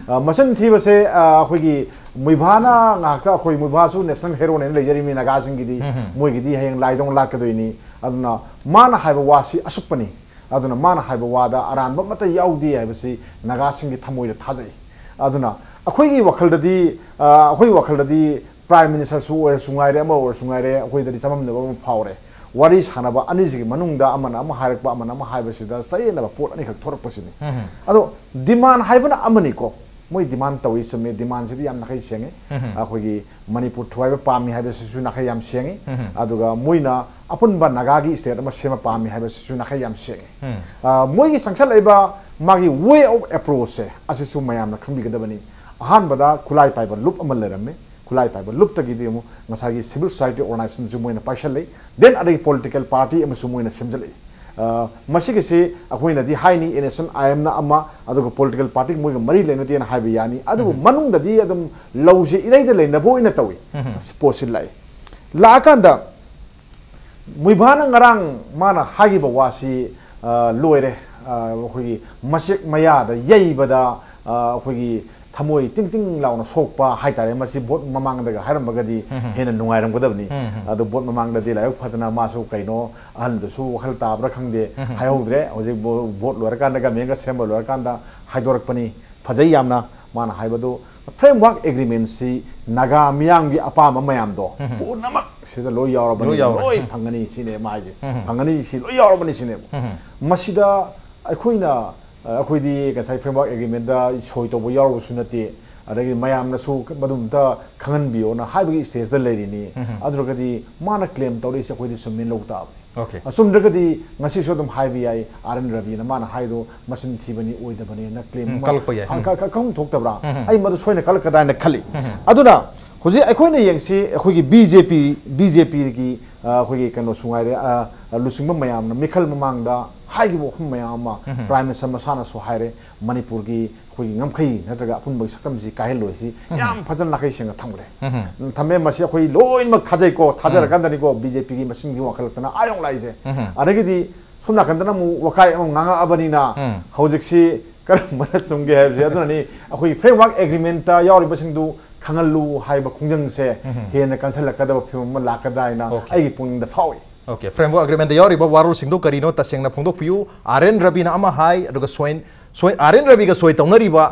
ꯑ, ꯃꯆꯤꯟ ꯊꯤꯕꯁꯦ, ꯑ, ꯑꯩꯈꯣꯏꯒꯤ ꯃꯨꯏꯕꯥꯅ ꯉꯥꯏꯍꯥꯛꯇ, ꯑꯩꯈꯣꯏ ꯃꯨꯏꯕꯥꯁꯨ ꯅꯦꯁꯅꯦꯜ ꯍꯦꯔꯣꯅꯦꯅ ꯂꯩꯖꯔꯤꯕꯅꯤ ꯅꯥꯒꯥꯁꯤꯡꯒꯤꯗꯤ, ꯃꯣꯏꯒꯤꯗꯤ ꯍꯌꯦꯡ ꯂꯥꯏꯗꯧ ꯂꯥꯠꯀꯗꯣꯏꯅꯤ꯫ ꯑꯗꯨꯅ ꯃꯥꯅ ꯍꯥꯏꯕ ꯋꯥꯁꯤ ꯑꯁꯨꯛꯄꯅꯤ꯫ ꯑꯗꯨꯅ ꯃꯥꯅ ꯍꯥꯏꯕ ꯋꯥꯗ ꯑꯔꯥꯟꯕ ꯑꯃꯠꯇ ꯌꯥꯎꯗꯦ ꯍꯥꯏꯕꯁꯤ ꯅꯥꯒꯥꯁꯤꯡꯒꯤ ꯊꯃꯣꯏꯗ ꯊꯥꯖꯩ꯫ ꯑꯗꯨꯅ ꯑꯩꯈꯣꯏꯒꯤ ꯋꯥꯈꯜꯗꯗꯤ, ꯑ, ꯑꯩꯈꯣꯏꯒꯤ ꯋꯥꯈꯜꯗꯗꯤ ꯄ꯭ꯔꯥꯏꯝ ꯃꯤꯅꯤꯁꯇꯔꯁꯨ ꯑꯣꯏꯔꯁꯨ ꯉꯥꯏꯔꯦ, ꯑꯃ ꯑꯣꯏꯔꯁꯨ ꯉꯥꯏꯔꯦ, ꯑꯩꯈꯣꯏꯗꯗꯤ ꯆꯃꯝꯅꯕ ꯑꯃ ꯐꯥꯎꯔꯦ꯫ ꯋꯥꯔꯤ ꯁꯥꯟꯅꯕ ꯑꯅꯤꯁꯤꯒꯤ ꯃꯅꯨꯡꯗ ꯑꯃꯅ ꯑꯃ ꯍꯥꯏꯔꯛꯄ, ꯑꯃꯅ ꯑꯃ ꯍꯥꯏꯕꯁꯤꯗ ꯆꯌꯦꯠꯅꯕ ꯄꯣꯠ ꯑꯅꯤꯈꯛ ꯊꯣꯔꯛꯄꯁꯤꯅꯤ꯫ ꯑꯗꯣ ꯗꯤꯃꯥꯟ ꯍꯥꯏꯕꯅ ꯑꯃꯅꯤꯀꯣ, ꯃꯣꯏ ꯗꯤꯃꯥꯟ ꯇꯧꯏ, ꯆꯨꯝꯃꯤ, ꯗꯤꯃꯥꯟꯁꯤꯗꯤ ꯌꯥꯝ ꯅꯥꯈꯩ ꯁꯦꯡꯉꯤ꯫ ꯑꯩꯈꯣꯏꯒꯤ ꯃꯅꯤꯄꯨꯔ ꯊꯨꯒꯥꯏꯕ ꯄꯥꯝꯃꯤ ꯍꯥꯏꯕꯁꯤꯁꯨ ꯅꯥꯈꯩ ꯌꯥꯝ ꯁꯦꯡꯉꯤ꯫ ꯑꯗꯨꯒ ꯃꯣꯏꯅ ꯑꯄꯨꯟꯕ ꯅꯥꯒꯥꯒꯤ ꯁ꯭ꯇꯦꯠ ꯑꯃ ꯁꯦꯝꯕ ꯄꯥꯝꯃꯤ ꯍꯥꯏꯕꯁꯤꯁꯨ ꯅꯥꯈꯩ ꯌꯥꯝ ꯁꯦꯡꯉꯤ꯫ ꯑ, ꯃꯣꯏꯒꯤ ꯆꯪꯁꯜꯂꯛꯏꯕ ꯃꯥꯒꯤ ꯋꯦ ꯑꯣꯐ ꯑꯦꯄ꯭ꯔꯣꯆꯁꯦ ꯑꯁꯤꯁꯨ ꯃꯌꯥꯝꯅ ꯈꯪꯕꯤꯒꯗꯕꯅꯤ꯫ ꯑꯍꯥꯟꯕꯗ ꯈꯨꯠꯂꯥꯏ ꯄꯥꯏꯕ ꯂꯨꯞ ꯑꯃ ꯂꯩꯔꯝꯃꯤ꯫ ꯈꯨꯠꯂꯥꯏ ꯄꯥꯏꯕ ꯂꯨꯞꯇꯒꯤꯗꯤ ꯑꯃꯨꯛ ꯉꯁꯥꯏꯒꯤ ꯁꯤꯚꯤꯜ ꯁꯣꯁꯥꯏꯇꯤ ꯑꯣꯔꯒꯅꯥꯏꯖꯦꯁꯟꯁꯨ ꯃꯣꯏꯅ ꯄꯥꯏꯁꯜꯂꯛꯏ, ꯗꯦꯟ ꯑꯗꯒꯤ ꯄꯣꯂꯤꯇꯤꯀꯦꯜ ꯄꯥꯔꯇꯤ ꯑꯃꯁꯨ ꯃꯣꯏꯅ ꯁꯦꯝꯖꯤꯜꯂꯛꯏ꯫ ꯑ, ꯃꯁꯤꯒꯤꯁꯤ ꯑꯩꯈꯣꯏꯅꯗꯤ ꯍꯥꯏꯅꯤ, ꯑꯦꯟ ꯑꯦꯁ ꯑꯦꯟ ꯑꯥꯏ ꯑꯦꯝꯅ ꯑꯃ, ꯑꯗꯨꯒ ꯄꯣꯂꯤꯇꯤꯀꯦꯜ ꯄꯥꯔꯇꯤ ꯃꯣꯏꯒ ꯃꯔꯤ ꯂꯩꯅꯗꯦꯅ ꯍꯥꯏꯕ ꯌꯥꯅꯤ꯫ ꯑꯗꯨꯕꯨ ꯃꯅꯨꯡꯗꯗꯤ ꯑꯗꯨꯝ ꯂꯧꯁꯤ ꯏꯔꯩꯗ ꯂꯩꯅꯕ ꯑꯣꯏꯅ ꯇꯧꯏ꯫ ꯄꯣꯠꯁꯤ ꯂꯥꯛꯏ꯫ ꯂꯥꯛꯑꯀꯥꯟꯗ ꯃꯨꯏꯕꯥꯅ ꯉꯔꯥꯡ ꯃꯥꯅ ꯍꯥꯏꯈꯤꯕ ꯋꯥꯁꯤ, ꯑ, ꯂꯣꯏꯔꯦ꯫ ꯑ, ꯑꯩꯈꯣꯏꯒꯤ ꯃꯆꯦꯛ ꯃꯌꯥꯗ ꯌꯩꯕꯗ, ꯑ, ꯑꯩꯈꯣꯏꯒꯤ ꯊꯃꯣꯏ ꯇꯤꯡ ꯇꯤꯡ ꯂꯥꯎꯅ ꯁꯣꯛꯄ ꯍꯥꯏꯇꯥꯔꯦ꯫ ꯃꯁꯤ ꯚꯣꯠ ꯃꯃꯥꯡꯗꯒ ꯍꯥꯏꯔꯝꯃꯒꯗꯤ ꯍꯦꯟꯅ ꯅꯨꯡꯉꯥꯏꯔꯝꯒꯗꯕꯅꯤ꯫ ꯑꯗꯣ ꯚꯣꯠ ꯃꯃꯥꯡꯗꯗꯤ ꯂꯥꯏꯕꯛ ꯐꯗꯅ ꯃꯥꯁꯨ ꯀꯩꯅꯣ ꯑꯍꯜꯗꯨꯁꯨ ꯋꯥꯈꯜ ꯇꯥꯕ꯭ꯔꯥ ꯈꯪꯗꯦ, ꯍꯥꯏꯍꯧꯗ꯭ꯔꯦ꯫ ꯍꯧꯖꯤꯛ ꯚꯣ-, ꯚꯣꯠ ꯂꯣꯏꯔꯀꯥꯟꯗ ꯒꯃꯦꯟꯒ ꯁꯦꯝꯕ ꯂꯣꯏꯔꯀꯥꯟꯗ ꯍꯥꯏꯗꯣꯔꯛꯄꯅꯤ꯫ ꯐꯖꯩ ꯌꯥꯝꯅ ꯃꯥꯅ ꯍꯥꯏꯕꯗꯨ꯫ ꯐ꯭ꯔꯦꯝꯋꯥꯔꯛ ꯑꯦꯒ꯭ꯔꯤꯃꯦꯟꯁꯤ ꯅꯥꯒꯥ ꯃꯤꯌꯥꯝꯒꯤ ꯑꯄꯥꯝꯕ ꯃꯌꯥꯝꯗꯣ ꯄꯨꯝꯅꯃꯛ ꯁꯤꯗ ꯂꯣꯏ ꯌꯥꯎꯔꯕꯅꯤ, ꯂꯣꯏ ꯌꯥꯎꯔꯦ꯫ ꯂꯣꯏ ꯐꯪꯒꯅꯤ ꯁꯤꯅꯦ ꯃꯥ ꯍꯥꯏꯁꯦ꯫ ꯐꯪꯒꯅꯤ ꯁꯤ ꯂꯣꯏ ꯌꯥꯎꯔꯕꯅꯤ ꯁꯤꯅꯦꯕ꯫ ꯃꯁꯤꯗ ꯑꯩꯈꯣꯏꯅ, ꯑ, ꯑꯩꯈꯣꯏꯗꯤ ꯉꯁꯥꯏ ꯐ꯭ꯔꯦꯝꯋꯥꯔꯛ ꯑꯦꯒ꯭ꯔꯤꯃꯦꯟꯗ ꯁꯣꯏ ꯇꯧꯕ ꯌꯥꯎꯔꯨꯕꯁꯨ ꯅꯠꯇꯦ, ꯑꯗꯒꯤ ꯃꯌꯥꯝꯅꯁꯨ ꯃꯗꯨꯝꯇ ꯈꯪꯍꯟꯕꯤꯌꯣꯅ ꯍꯥꯏꯕꯒꯤ ꯁ꯭ꯇꯦꯖꯇ ꯂꯩꯔꯤꯅꯤ꯫ ꯑꯗꯨ ꯑꯣꯏꯔꯒꯗꯤ ꯃꯥꯅ ꯀ꯭ꯂꯦꯝ ꯇꯧꯔꯛꯏꯁꯦ ꯑꯩꯈꯣꯏꯗꯤ ꯆꯨꯝꯃꯦꯅ ꯂꯧ ꯇꯥꯕꯅꯤ꯫ ꯑꯣꯀꯦ꯫ ꯑꯆꯨꯝꯗ꯭ꯔꯒꯗꯤ ꯉꯁꯤꯁꯨ ꯑꯗꯨꯝ ꯍꯥꯏꯕ ꯌꯥꯏ, ꯑꯥꯔ ꯑꯦꯟ ꯔꯕꯤꯅ ꯃꯥꯅ ꯍꯥꯏꯗꯣ ꯃꯆꯤꯟ ꯊꯤꯕꯅꯤ, ꯑꯣꯏꯗꯕꯅꯤꯅ ꯀ꯭ꯂꯦꯝ ꯎꯝ, ꯑꯃ ꯀꯜꯂꯛꯄ ꯌꯥꯏ꯫ ꯀ-, ꯎꯝ꯫ ꯀ-, ꯀ-, ꯀꯛꯐꯝ ꯊꯣꯛꯇꯕ꯭ꯔꯥ? ꯎꯝ꯫ ꯑꯩ ꯃꯗꯨ ꯁꯣꯏꯅ ꯀꯜꯂꯛꯀꯗ꯭ꯔꯥ ꯍꯥꯏꯅ ꯈꯜꯂꯤ꯫ ꯎꯝ꯫ ꯑꯗꯨꯅ ꯍꯧꯖꯤꯛ ꯑꯩꯈꯣꯏꯅ ꯌꯦꯡꯁꯤ, ꯑꯩꯈꯣꯏꯒꯤ ꯕꯤ ꯖꯦ ꯄꯤ, ꯕꯤ ꯖꯦ ꯄꯤꯒꯤ, ꯑ, ꯑꯩꯈꯣꯏꯒꯤ ꯀꯩꯅꯣꯁꯨ ꯉꯥꯏꯔꯦ, ꯑ, ꯂꯨꯆꯤꯡꯕ ꯃꯌꯥꯝꯅ ꯃꯤꯈꯜ ꯃꯃꯥꯡꯗ ꯍꯥꯏꯈꯤꯕ ꯋꯥꯐꯝ ꯃꯌꯥꯝ ꯑꯃ ꯎꯝ꯫ ꯄ꯭ꯔꯥꯏꯝ ꯃꯤꯅꯤꯁꯇꯔ ꯃꯁꯥꯅꯁꯨ ꯍꯥꯏꯔꯦ, ꯃꯅꯤꯄꯨꯔꯒꯤ ꯑꯩꯈꯣꯏꯒꯤ ꯉꯝꯈꯩ ꯅꯠꯇ꯭ꯔꯒ ꯑꯄꯨꯟꯕꯒꯤ ꯁꯛꯇꯝꯁꯤ ꯀꯥꯏꯍꯜꯂꯣꯏ ꯁꯤ ꯎꯝ꯫ ꯌꯥꯝ ꯐꯖꯅ ꯅꯥꯈꯩ ꯁꯦꯡꯅ ꯊꯝꯈ꯭ꯔꯦ꯫ ꯎꯝ꯫ ꯊꯝꯃꯦ꯫ ꯃꯁꯤ ꯑꯩꯈꯣꯏ ꯂꯣꯏꯅꯃꯛ ꯊꯥꯖꯩꯀꯣ, ꯊꯥꯖꯔꯀꯥꯟꯗꯅꯤꯀꯣ ꯕꯤ ꯖꯦ ꯄꯤꯒꯤ ꯃꯁꯤꯡꯗꯤ ꯋꯥꯡꯈꯠꯂꯛꯇꯅ ꯑꯥ ꯌꯧꯅ ꯂꯥꯛꯏꯁꯦ꯫ ꯎꯝ꯫ ꯑꯗꯒꯤꯗꯤ ꯁꯣꯝ ꯅꯥꯀꯟꯗꯅ ꯑꯃꯨꯛ ꯋꯥꯀꯥꯏ ꯑꯃ ꯉꯥꯡꯉꯛꯑꯕꯅꯤꯅ ꯎꯝ꯫ ꯍꯧꯖꯤꯛꯁꯤ ꯀꯔꯝꯕꯅ ꯆꯨꯝꯒꯦ ꯍꯥꯏꯕꯁꯦ꯫ ꯑꯗꯨꯅꯅꯤ ꯑꯩꯈꯣꯏꯒꯤ ꯐ꯭ꯔꯦꯝꯋꯥꯔꯛ ꯑꯦꯒ꯭ꯔꯤꯃꯦꯟꯇ ꯌꯥꯎꯔꯤꯕꯁꯤꯡꯗꯨ ꯈꯪꯍꯜꯂꯨ ꯍꯥꯏꯕ ꯈꯣꯡꯖꯪꯁꯦ ꯎꯝ꯫ ꯍꯦꯟꯅ ꯀꯟꯁꯤꯜꯂꯛꯀꯗꯕ ꯐꯤꯕꯝ ꯑꯃ ꯂꯥꯛꯀꯗ꯭ꯔꯥ ꯍꯥꯏꯅ ꯑꯣꯀꯦ꯫ ꯑꯩꯒꯤ ꯄꯨꯛꯅꯤꯡꯗ ꯐꯥꯎꯏ꯫ ꯑꯣꯀꯦ, ꯐ꯭ꯔꯦꯝꯋꯥꯔꯛ ꯑꯦꯒ꯭ꯔꯤꯃꯦꯟꯇ ꯌꯥꯎꯔꯤꯕ ꯋꯥꯔꯣꯜꯁꯤꯡꯗꯣ ꯀꯔꯤꯅꯣ ꯇꯁꯦꯡꯅ ꯐꯣꯡꯗꯣꯛꯄꯤꯌꯨ꯫ ꯑꯥꯔ ꯑꯦꯟ ꯔꯕꯤꯅ ꯑꯃ ꯍꯥꯏ, ꯑꯗꯨꯒ ꯁꯣꯏꯟ-, ꯁꯣꯏ-, ꯑꯥꯔ ꯑꯦꯟ ꯔꯕꯤꯒ ꯁꯣꯏ ꯇꯧꯅꯔꯤꯕ,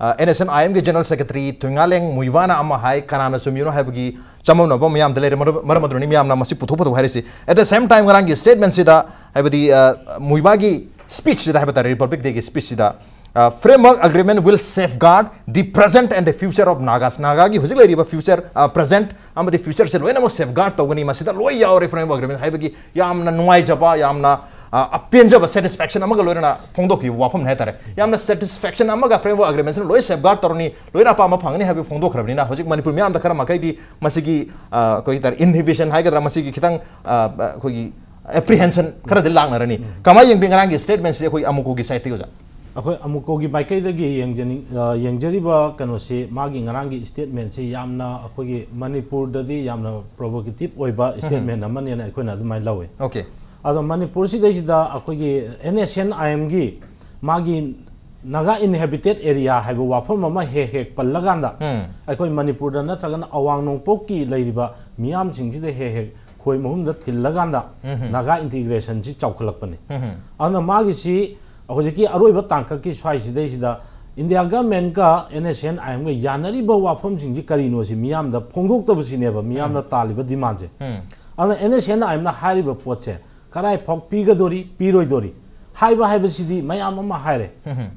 ꯑ, ꯑꯦꯟ ꯑꯦꯁ ꯑꯦꯟ ꯑꯥꯏ ꯑꯦꯝꯒꯤ ꯖꯦꯅꯔꯦꯜ ꯁꯦꯀ꯭ꯔꯦꯇꯔꯤ ꯊꯣꯏꯉꯥꯂꯦꯡ ꯃꯨꯏꯕꯥꯅ ꯑꯃ ꯍꯥꯏ, ꯀꯅꯥꯅ ꯆꯨꯝꯃꯤꯅꯣ ꯍꯥꯏꯕꯒꯤ ꯆꯃꯝꯅꯕ ꯃꯌꯥꯝꯗ ꯂꯩꯔꯦ꯫ ꯃꯔꯝ, ꯃꯔꯝ ꯑꯗꯨꯅꯅꯤ ꯃꯌꯥꯝꯅ ꯃꯁꯤ ꯄꯨꯊꯣꯛ ꯄꯨꯊꯣꯛ ꯍꯥꯏꯔꯤꯁꯤ꯫ At the same time, ꯉꯔꯥꯡꯒꯤ ꯁ꯭ꯇꯦꯠꯃꯦꯟꯁꯤꯗ, ꯍꯥꯏꯕꯗꯤ, ꯑ, ꯃꯨꯏꯕꯥꯒꯤ ꯁ꯭ꯄꯤꯆꯁꯤꯗ ꯍꯥꯏꯕ ꯇꯥꯔꯦ, ꯔꯤꯄꯕ꯭ꯂꯤꯛ ꯗꯦꯒꯤ ꯁ꯭ꯄꯤꯆꯁꯤꯗ, Framework agreement will safeguard the present and the future of Nagas. ꯅꯥꯒꯥꯒꯤ ꯍꯧꯖꯤꯛ ꯂꯩꯔꯤꯕ future, present ꯑꯃꯗꯤ futureꯁꯦ ꯂꯣꯏꯅꯃꯛ safeguard ꯇꯧꯒꯅꯤ꯫ ꯃꯁꯤꯗ ꯂꯣꯏ ꯌꯥꯎꯔꯦ framework agreement ꯍꯥꯏꯕꯒꯤ ꯌꯥꯝꯅ ꯅꯨꯡꯉꯥꯏꯖꯕ, ꯌꯥꯝꯅ ꯑ, ꯑꯄꯦꯟꯖꯕ, satisfaction ꯑꯃꯒ ꯂꯣꯏꯅꯅ ꯐꯣꯡꯗꯣꯛꯈꯤꯕ ꯋꯥꯐꯝꯅꯤ ꯍꯥꯏꯇꯥꯔꯦ꯫ ꯌꯥꯝꯅ satisfaction ꯑꯃꯒ framework agreementꯁꯤꯅ ꯂꯣꯏ safeguard ꯇꯧꯔꯅꯤ, ꯂꯣꯏꯅ ꯑꯄꯥꯝꯕ ꯐꯪꯒꯅꯤ ꯍꯥꯏꯕ ꯐꯣꯡꯗꯣꯛꯈ꯭ꯔꯕꯅꯤꯅ, ꯍꯧꯖꯤꯛ ꯃꯅꯤꯄꯨꯔ ꯃꯤꯌꯥꯝꯗ ꯈꯔ ꯃꯈꯩꯗꯤ ꯃꯁꯤꯒꯤ, ꯑ, ꯑꯩꯈꯣꯏꯒꯤ ꯇꯥꯔꯦ, inhibition ꯍꯥꯏꯒꯗ꯭ꯔꯥ, ꯃꯁꯤꯒꯤ ꯈꯤꯇꯪ, ꯑ, ꯑꯩꯈꯣꯏꯒꯤ apprehension ꯈꯔꯗꯤ ꯂꯥꯛꯅꯔꯅꯤ꯫ ꯀꯃꯥꯏꯅ ꯌꯦꯡꯕꯤ ꯉꯔꯥꯡꯒꯤ statementꯁꯤꯗꯤ ꯑꯩꯈꯣꯏ ꯑꯃꯨꯀꯣꯒꯤ sideꯇꯒꯤ ꯑꯣꯖꯥ? ꯑꯩꯈꯣꯏ ꯑꯃꯨꯀꯣꯒꯤ ꯃꯥꯏꯀꯩꯗꯒꯤ ꯌꯦꯡꯖꯅꯤꯡ-, ꯑ, ꯌꯦꯡꯖꯔꯤꯕ ꯀꯩꯅꯣꯁꯤ, ꯃꯥꯒꯤ ꯉꯔꯥꯡꯒꯤ statementꯁꯤ ꯌꯥꯝꯅ ꯑꯩꯈꯣꯏꯒꯤ ꯃꯅꯤꯄꯨꯔꯗꯗꯤ ꯌꯥꯝꯅ provocative ꯑꯣꯏꯕ statement ꯑꯃꯅꯦꯅ ꯑꯩꯈꯣꯏꯅ ꯑꯗꯨꯃꯥꯏꯅ ꯂꯧꯋꯦ꯫ Okay꯫ ꯑꯗꯣ ꯃꯅꯤꯄꯨꯔꯁꯤꯗꯩꯁꯤꯗ ꯑꯩꯈꯣꯏꯒꯤ NSCN-IMꯒꯤ ꯃꯥꯒꯤ Naga Inhabited Area ꯍꯥꯏꯕ ꯋꯥꯐꯝ ꯑꯃ ꯍꯦꯛ ꯍꯦꯛ ꯄꯜꯂꯀꯥꯟꯗ, ꯎꯝ꯫ ꯑꯩꯈꯣꯏ ꯃꯅꯤꯄꯨꯔꯗ ꯅꯠꯇ꯭ꯔꯒꯅ ꯑꯋꯥꯡ ꯅꯣꯡꯄꯣꯛꯀꯤ ꯂꯩꯔꯤꯕ ꯃꯤꯌꯥꯝꯁꯤꯡꯁꯤꯗ ꯍꯦꯛ ꯍꯦꯛ ꯈꯣꯏ ꯃꯍꯨꯝꯗ ꯊꯤꯜꯂꯀꯥꯟꯗ ꯎꯝ꯫ Naga integrationꯁꯤ ꯆꯥꯎꯈꯠꯂꯛꯄꯅꯤ꯫ ꯎꯝ꯫ ꯑꯗꯨꯅ ꯃꯥꯒꯤꯁꯤ ꯍꯧꯖꯤꯛꯀꯤ ꯑꯔꯣꯏꯕ ꯇꯥꯡꯀꯛꯀꯤ ꯁ꯭ꯋꯥꯏꯁꯤꯗꯩꯁꯤꯗ India governmentꯀ NSCN-IMꯒ ꯌꯥꯅꯔꯤꯕ ꯋꯥꯐꯝꯁꯤꯡꯁꯤ ꯀꯔꯤꯅꯣ ꯁꯤ ꯃꯤꯌꯥꯝꯗ ꯐꯣꯡꯗꯣꯛꯇꯕꯁꯤꯅꯦꯕ ꯃꯤꯌꯥꯝꯅ ꯎꯝ꯫ ꯇꯥꯜꯂꯤꯕ demandꯁꯦ꯫ ꯎꯝ꯫ ꯑꯗꯨꯅ NSCN-IMꯅ ꯍꯥꯏꯔꯤꯕ ꯄꯣꯠꯁꯦ ꯀꯗꯥꯏ ꯐꯥꯎ ꯄꯤꯒꯗꯣꯔꯤ, ꯄꯤꯔꯣꯏꯗꯣꯔꯤ ꯍꯥꯏꯕ ꯍꯥꯏꯕꯁꯤꯗꯤ ꯃꯌꯥꯝ ꯑꯃ ꯍꯥꯏꯔꯦ꯫ ꯎꯝ꯫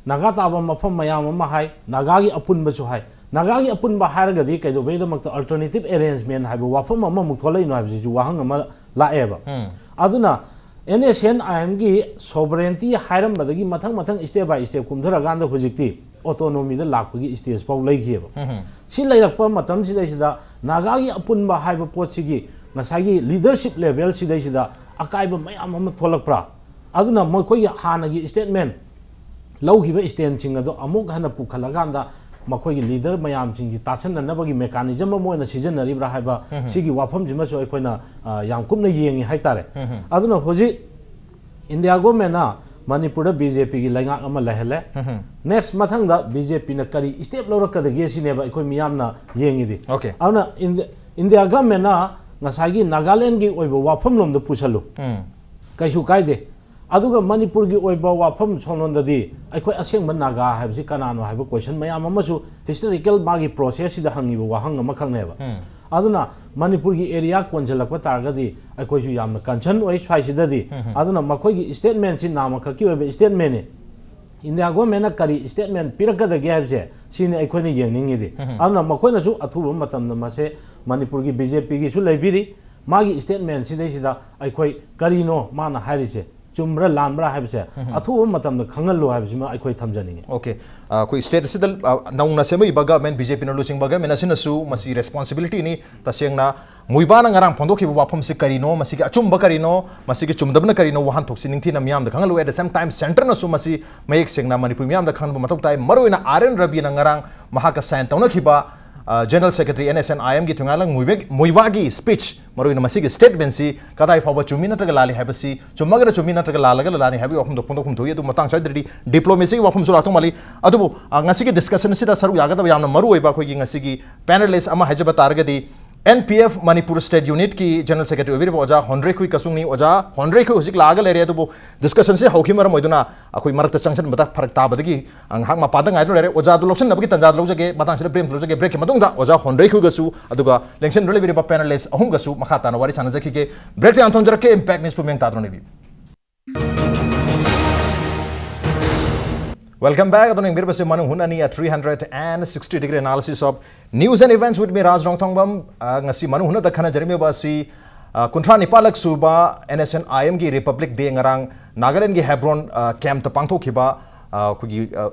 ꯅꯥꯒꯥ ꯇꯥꯕ ꯃꯐꯝ ꯃꯌꯥꯝ ꯑꯃ ꯍꯥꯏ, ꯅꯥꯒꯥꯒꯤ ꯑꯄꯨꯟꯕꯁꯨ ꯍꯥꯏ꯫ ꯅꯥꯒꯥꯒꯤ ꯑꯄꯨꯟꯕ ꯍꯥꯏꯔꯒꯗꯤ ꯀꯩꯗꯧꯕꯩꯗꯃꯛꯇ alternative arrangement ꯍꯥꯏꯕ ꯋꯥꯐꯝ ꯑꯃꯃꯨꯛ ꯊꯣꯛꯂꯛꯏꯅꯣ ꯍꯥꯏꯕꯁꯤꯁꯨ ꯋꯥꯍꯪ ꯑꯃ ꯂꯥꯛꯑꯦꯕ꯫ ꯎꯝ꯫ ꯑꯗꯨꯅ NSCN-IMꯒꯤ sovereignty ꯍꯥꯏꯔꯝꯕꯗꯒꯤ ꯃꯊꯪ ꯃꯊꯪ step by step ꯀꯨꯝꯊꯔꯀꯥꯟꯗ ꯍꯧꯖꯤꯛꯇꯤ autonomyꯗ ꯂꯥꯛꯄꯒꯤ stage ꯐꯥꯎ ꯂꯩꯈꯤꯑꯕ꯫ ꯎꯝ꯫ ꯁꯤ ꯂꯩꯔꯛꯄ ꯃꯇꯝꯁꯤꯗꯩꯁꯤꯗ ꯅꯥꯒꯥꯒꯤ ꯑꯄꯨꯟꯕ ꯍꯥꯏꯕ ꯄꯣꯠꯁꯤꯒꯤ ꯉꯁꯥꯏꯒꯤ leadership levelꯁꯤꯗꯩꯁꯤꯗ ꯑꯀꯥꯏꯕ ꯃꯌꯥꯝ ꯑꯃ ꯊꯣꯛꯂꯛꯄ꯭ꯔꯥ? ꯑꯗꯨꯅ ꯃꯈꯣꯏꯒꯤ ꯍꯥꯟꯅꯒꯤ statement ꯂꯧꯈꯤꯕ standꯁꯤꯡ ꯑꯗꯣ ꯑꯃꯨꯛ ꯍꯟꯅ ꯄꯨꯈꯠꯂꯀꯥꯟꯗ ꯃꯈꯣꯏꯒꯤ leader ꯃꯌꯥꯝꯁꯤꯡꯒꯤ ꯇꯥꯁꯤꯟꯅꯅꯕꯒꯤ mechanism ꯑꯃ ꯑꯣꯏꯅ ꯁꯤꯖꯤꯟꯅꯔꯤꯕ꯭ꯔꯥ ꯍꯥꯏꯕ ꯎꯝ꯫ ꯁꯤꯒꯤ ꯋꯥꯐꯝꯁꯤꯃꯁꯨ ꯑꯩꯈꯣꯏꯅ, ꯑ, ꯌꯥꯝ ꯀꯨꯞꯅ ꯌꯦꯡꯉꯤ ꯍꯥꯏꯇꯥꯔꯦ꯫ ꯎꯝ꯫ ꯑꯗꯨꯅ ꯍꯧꯖꯤꯛ India governmentꯅ ꯃꯅꯤꯄꯨꯔꯗ BJPꯒꯤ ꯂꯩꯉꯥꯛ ꯑꯃ ꯂꯩꯍꯜꯂꯦ꯫ ꯎꯝ꯫ Next ꯃꯊꯪꯗ BJPꯅ ꯀꯔꯤ step ꯂꯧꯔꯛꯀꯗꯒꯦ ꯁꯤꯅꯦꯕ ꯑꯩꯈꯣꯏ ꯃꯤꯌꯥꯝꯅ ꯌꯦꯡꯉꯤꯗꯤ꯫ Okay꯫ ꯑꯗꯨꯅ Indi-, India governmentꯅ ꯉꯁꯥꯏꯒꯤ ꯅꯥꯒꯥꯂꯦꯟꯒꯤ ꯑꯣꯏꯕ ꯋꯥꯐꯝꯂꯣꯝꯗ ꯄꯨꯁꯜꯂꯨ꯫ ꯎꯝ꯫ ꯀꯩꯁꯨ ꯀꯥꯏꯗꯦ꯫ ꯑꯗꯨꯒ ꯃꯅꯤꯄꯨꯔꯒꯤ ꯑꯣꯏꯕ ꯋꯥꯐꯝ ꯁꯣꯝꯂꯣꯝꯗꯗꯤ ꯑꯩꯈꯣꯏ ꯑꯁꯦꯡꯕ ꯅꯥꯒꯥ ꯍꯥꯏꯕꯁꯤ ꯀꯅꯥꯅꯣ ꯍꯥꯏꯕ question ꯃꯌꯥꯝ ꯑꯃꯁꯨ historical ꯃꯥꯒꯤ processꯁꯤꯗ ꯍꯪꯉꯤꯕ ꯋꯥꯍꯪ ꯑꯃꯈꯛꯅꯦꯕ꯫ ꯎꯝ꯫ ꯑꯗꯨꯅ ꯃꯅꯤꯄꯨꯔꯒꯤ area ꯀꯣꯟꯁꯤꯜꯂꯛꯄ ꯇꯥꯔꯒꯗꯤ ꯑꯩꯈꯣꯏꯁꯨ ꯌꯥꯝꯅ concern ꯑꯣꯏ ꯁ꯭ꯋꯥꯏꯁꯤꯗꯗꯤ꯫ ꯎꯝ꯫ ꯑꯗꯨꯅ ꯃꯈꯣꯏꯒꯤ statementꯁꯤ ꯅꯥꯝꯃꯈꯛꯀꯤ ꯑꯣꯏꯕ statementꯅꯤ꯫ ꯏꯟꯗꯤꯌꯥ ꯒꯣꯔꯃꯦꯟꯅ ꯀꯔꯤ ꯁ꯭ꯇꯦꯠꯃꯦꯟ ꯄꯤꯔꯛꯀꯗꯒꯦ ꯍꯥꯏꯕꯁꯦ, ꯁꯤꯅꯤ ꯑꯩꯈꯣꯏꯅ ꯌꯦꯡꯅꯤꯡꯉꯤꯗꯤ꯫ ꯑꯗꯨꯅ ꯃꯈꯣꯏꯅꯁꯨ ꯑꯊꯨꯕ ꯃꯇꯝꯗ ꯃꯁꯦ ꯃꯅꯤꯄꯨꯔꯒꯤ ꯕꯤ ꯖꯦ ꯄꯤꯒꯤꯁꯨ ꯂꯩꯕꯤꯔꯤ, ꯃꯥꯒꯤ ꯁ꯭ꯇꯦꯠꯃꯦꯟ ꯁꯤꯗꯩꯁꯤꯗ ꯑꯩꯈꯣꯏ ꯀꯔꯤꯅꯣ ꯃꯥꯅ ꯍꯥꯏꯔꯤꯁꯦ, ꯆꯨꯝꯕ꯭ꯔꯥ ꯂꯥꯟꯕ꯭ꯔꯥ ꯍꯥꯏꯕꯁꯦ ꯑꯊꯨꯕ ꯃꯇꯝꯗ ꯈꯪꯍꯜꯂꯨ ꯍꯥꯏꯕꯁꯤꯃ ꯑꯩꯈꯣꯏ ꯊꯝꯖꯅꯤꯡꯉꯤ꯫ ꯑꯣꯀꯦ꯫ ꯑ, ꯑꯩꯈꯣꯏ ꯁ꯭ꯇꯦꯠ ꯑꯁꯤꯗ, ꯑ, ꯅꯧꯅ ꯁꯦꯝꯃꯛꯏꯕ ꯒꯚꯔꯟꯃꯦꯟ, ꯕꯤ ꯖꯦ ꯄꯤꯅ ꯂꯨꯆꯤꯡꯕ ꯒꯚꯔꯟꯃꯦꯟ ꯑꯁꯤꯅꯁꯨ ꯃꯁꯤ ꯔꯦꯁꯄꯣꯟꯁꯤꯕꯤꯂꯤꯇꯤꯅꯤ꯫ ꯇꯁꯦꯡꯅ ꯃꯨꯏꯕꯥꯅ ꯉꯔꯥꯡ ꯐꯣꯡꯗꯣꯛꯈꯤꯕ ꯋꯥꯐꯝꯁꯤ ꯀꯔꯤꯅꯣ, ꯃꯁꯤꯒꯤ ꯑꯆꯨꯝꯕ ꯀꯔꯤꯅꯣ, ꯃꯁꯤꯒꯤ ꯆꯨꯝꯗꯕꯅ ꯀꯔꯤꯅꯣ, ꯋꯥꯍꯟꯊꯣꯛꯁꯤ ꯅꯤꯡꯊꯤꯅ ꯃꯤꯌꯥꯝꯗ ꯈꯪꯍꯜꯂꯨ꯫ At the same time, ꯁꯦꯟꯇꯔꯅꯁꯨ ꯃꯁꯤ ꯃꯌꯦꯛ ꯁꯦꯡꯅ ꯃꯅꯤꯄꯨꯔ ꯃꯤꯌꯥꯝꯗ ꯈꯪꯍꯟꯕ ꯃꯊꯧ ꯇꯥꯏ꯫ ꯃꯔꯨꯑꯣꯏꯅ ꯑꯥꯔ ꯑꯦꯟ ꯔꯕꯤꯅ ꯉꯔꯥꯡ ꯃꯍꯥꯛꯀ ꯁꯥꯏꯟ ꯇꯧꯅꯈꯤꯕ, ꯑ, general secretary N S N I ꯑꯦꯝꯒꯤ ꯊꯣꯏꯉꯥꯂꯦꯡ ꯃꯨꯏꯕꯦ-, ꯃꯨꯏꯕꯥꯒꯤ ꯁ꯭ꯄꯤꯆ, ꯃꯔꯨꯑꯣꯏꯅ ꯃꯁꯤꯒꯤ ꯁ꯭ꯇꯦꯠꯃꯦꯟꯁꯤ ꯀꯗꯥꯏ ꯐꯥꯎꯕ ꯆꯨꯝꯃꯤ ꯅꯠꯇ꯭ꯔꯒ ꯂꯥꯜꯂꯤ ꯍꯥꯏꯕꯁꯤ, ꯆꯨꯝꯃꯒꯅ ꯆꯨꯝꯃꯤ ꯅꯠꯇ꯭ꯔꯒ ꯂꯥꯜꯂꯒꯅ ꯂꯥꯜꯂꯤ ꯍꯥꯏꯕꯒꯤ ꯋꯥꯐꯝꯗꯣ ꯐꯣꯡꯗꯣꯛꯐꯝ ꯊꯣꯛꯏ꯫ ꯑꯗꯨ ꯃꯇꯥꯡ ꯆꯥꯗ꯭ꯔꯗꯤ ꯗꯤꯄ꯭ꯂꯣꯃꯦꯁꯤꯒꯤ ꯋꯥꯐꯝꯁꯨ ꯂꯥꯛꯇꯧ ꯃꯥꯜꯂꯤ꯫ ꯑꯗꯨꯕꯨ, ꯑ, ꯉꯁꯤꯒꯤ ꯗꯤꯁꯀꯁꯟ ꯑꯁꯤꯗ ꯁꯔꯨꯛ ꯌꯥꯒꯗꯕ ꯌꯥꯝꯅ ꯃꯔꯨ ꯑꯣꯏꯕ ꯑꯩꯈꯣꯏꯒꯤ ꯉꯁꯤꯒꯤ ꯄꯦꯅꯦꯂꯤꯁ ꯑꯃ ꯍꯥꯏꯖꯕ ꯇꯥꯔꯒꯗꯤ, N P F Manipur state ꯌꯨꯅꯤꯠꯀꯤ ꯖꯦꯅꯔꯦꯜ ꯁꯦꯀ꯭ꯔꯦꯇꯔꯤ ꯑꯣꯏꯕꯤꯔꯤꯕ ꯑꯣꯖꯥ ꯍꯣꯟꯗ꯭ꯔꯩꯈꯨꯏ ꯀꯁꯨꯡꯅꯤ꯫ ꯑꯣꯖꯥ ꯍꯣꯟꯗ꯭ꯔꯩꯈꯨꯏ ꯍꯧꯖꯤꯛ ꯂꯥꯛꯑꯒ ꯂꯩꯔꯦ, ꯑꯗꯨꯕꯨ ꯗꯤꯁꯀꯁꯟꯁꯦ ꯍꯧꯈꯤꯕ ꯃꯔꯝ ꯑꯣꯏꯗꯨꯅ ꯑꯩꯈꯣꯏ ꯃꯔꯛꯇ ꯆꯪꯁꯤꯟꯕꯗ ꯐꯔꯛ ꯇꯥꯕꯗꯒꯤ ꯉꯥꯏꯍꯥꯛ ꯃꯄꯥꯟꯗ ꯉꯥꯏꯗꯨꯅ ꯂꯩꯔꯦ꯫ ꯑꯣꯖꯥꯗꯨ ꯂꯧꯁꯤꯟꯅꯕꯒꯤ ꯇꯥꯟꯖꯥꯗꯨ ꯂꯧꯖꯒꯦ꯫ ꯃꯇꯥꯡꯁꯤꯗ ꯕ꯭ꯔꯦꯛ ꯑꯃ ꯂꯧꯖꯒꯦ꯫ ꯕ꯭ꯔꯦꯛꯀꯤ ꯃꯇꯨꯡꯗ ꯑꯣꯖꯥ ꯍꯣꯟꯗ꯭ꯔꯩꯈꯨꯏꯒꯁꯨ ꯑꯗꯨꯒ ꯂꯦꯡꯁꯤꯟꯗꯨꯅ ꯂꯩꯕꯤꯔꯤꯕ ꯄꯦꯅꯦꯂꯤꯁ ꯑꯍꯨꯝꯒꯁꯨ ꯃꯈꯥ ꯇꯥꯅ ꯋꯥꯔꯤ ꯁꯥꯟꯅꯖꯈꯤꯒꯦ꯫ ꯕ꯭ꯔꯦꯛꯇ ꯌꯥꯝ ꯊꯝꯖꯔꯛꯀꯦ꯫ ꯏꯝꯄꯦꯛ ꯅ꯭ꯌꯨꯁꯄꯨ ꯃꯤꯠꯌꯦꯡ ꯇꯥꯗꯨꯅ ꯂꯩꯕꯤꯌꯨ꯫ Welcome back. ꯑꯗꯨꯅ ꯌꯦꯡꯕꯤꯔꯤꯕꯁꯤ ꯃꯅꯨꯡ ꯍꯨꯠꯅꯅꯤ, a three hundred and sixty degree analysis of news and events with me, ꯔꯥꯖ ꯔꯣꯡꯊꯣꯡꯕꯝ꯫ ꯑ, ꯉꯁꯤ ꯃꯅꯨꯡ ꯍꯨꯠꯅꯗ ꯈꯟꯅꯖꯔꯝꯃꯤꯕ ꯑꯁꯤ, ꯑ, ꯀꯨꯟꯊ꯭ꯔꯥ ꯅꯤꯄꯥꯜꯂꯛ ꯁꯨꯕ ꯑꯦꯟ ꯑꯦꯁ ꯑꯦꯟ ꯑꯥꯏ ꯑꯦꯝꯒꯤ ꯔꯤꯄꯕ꯭ꯂꯤꯛ ꯗꯦ ꯉꯔꯥꯡ ꯅꯥꯒꯥꯂꯦꯟꯒꯤ ꯍꯦꯕ꯭ꯔꯣꯟ, ꯑ, ꯀꯦꯝꯞꯇ ꯄꯥꯡꯊꯣꯛꯈꯤꯕ, ꯑ, ꯑꯩꯈꯣꯏꯒꯤ, ꯑ,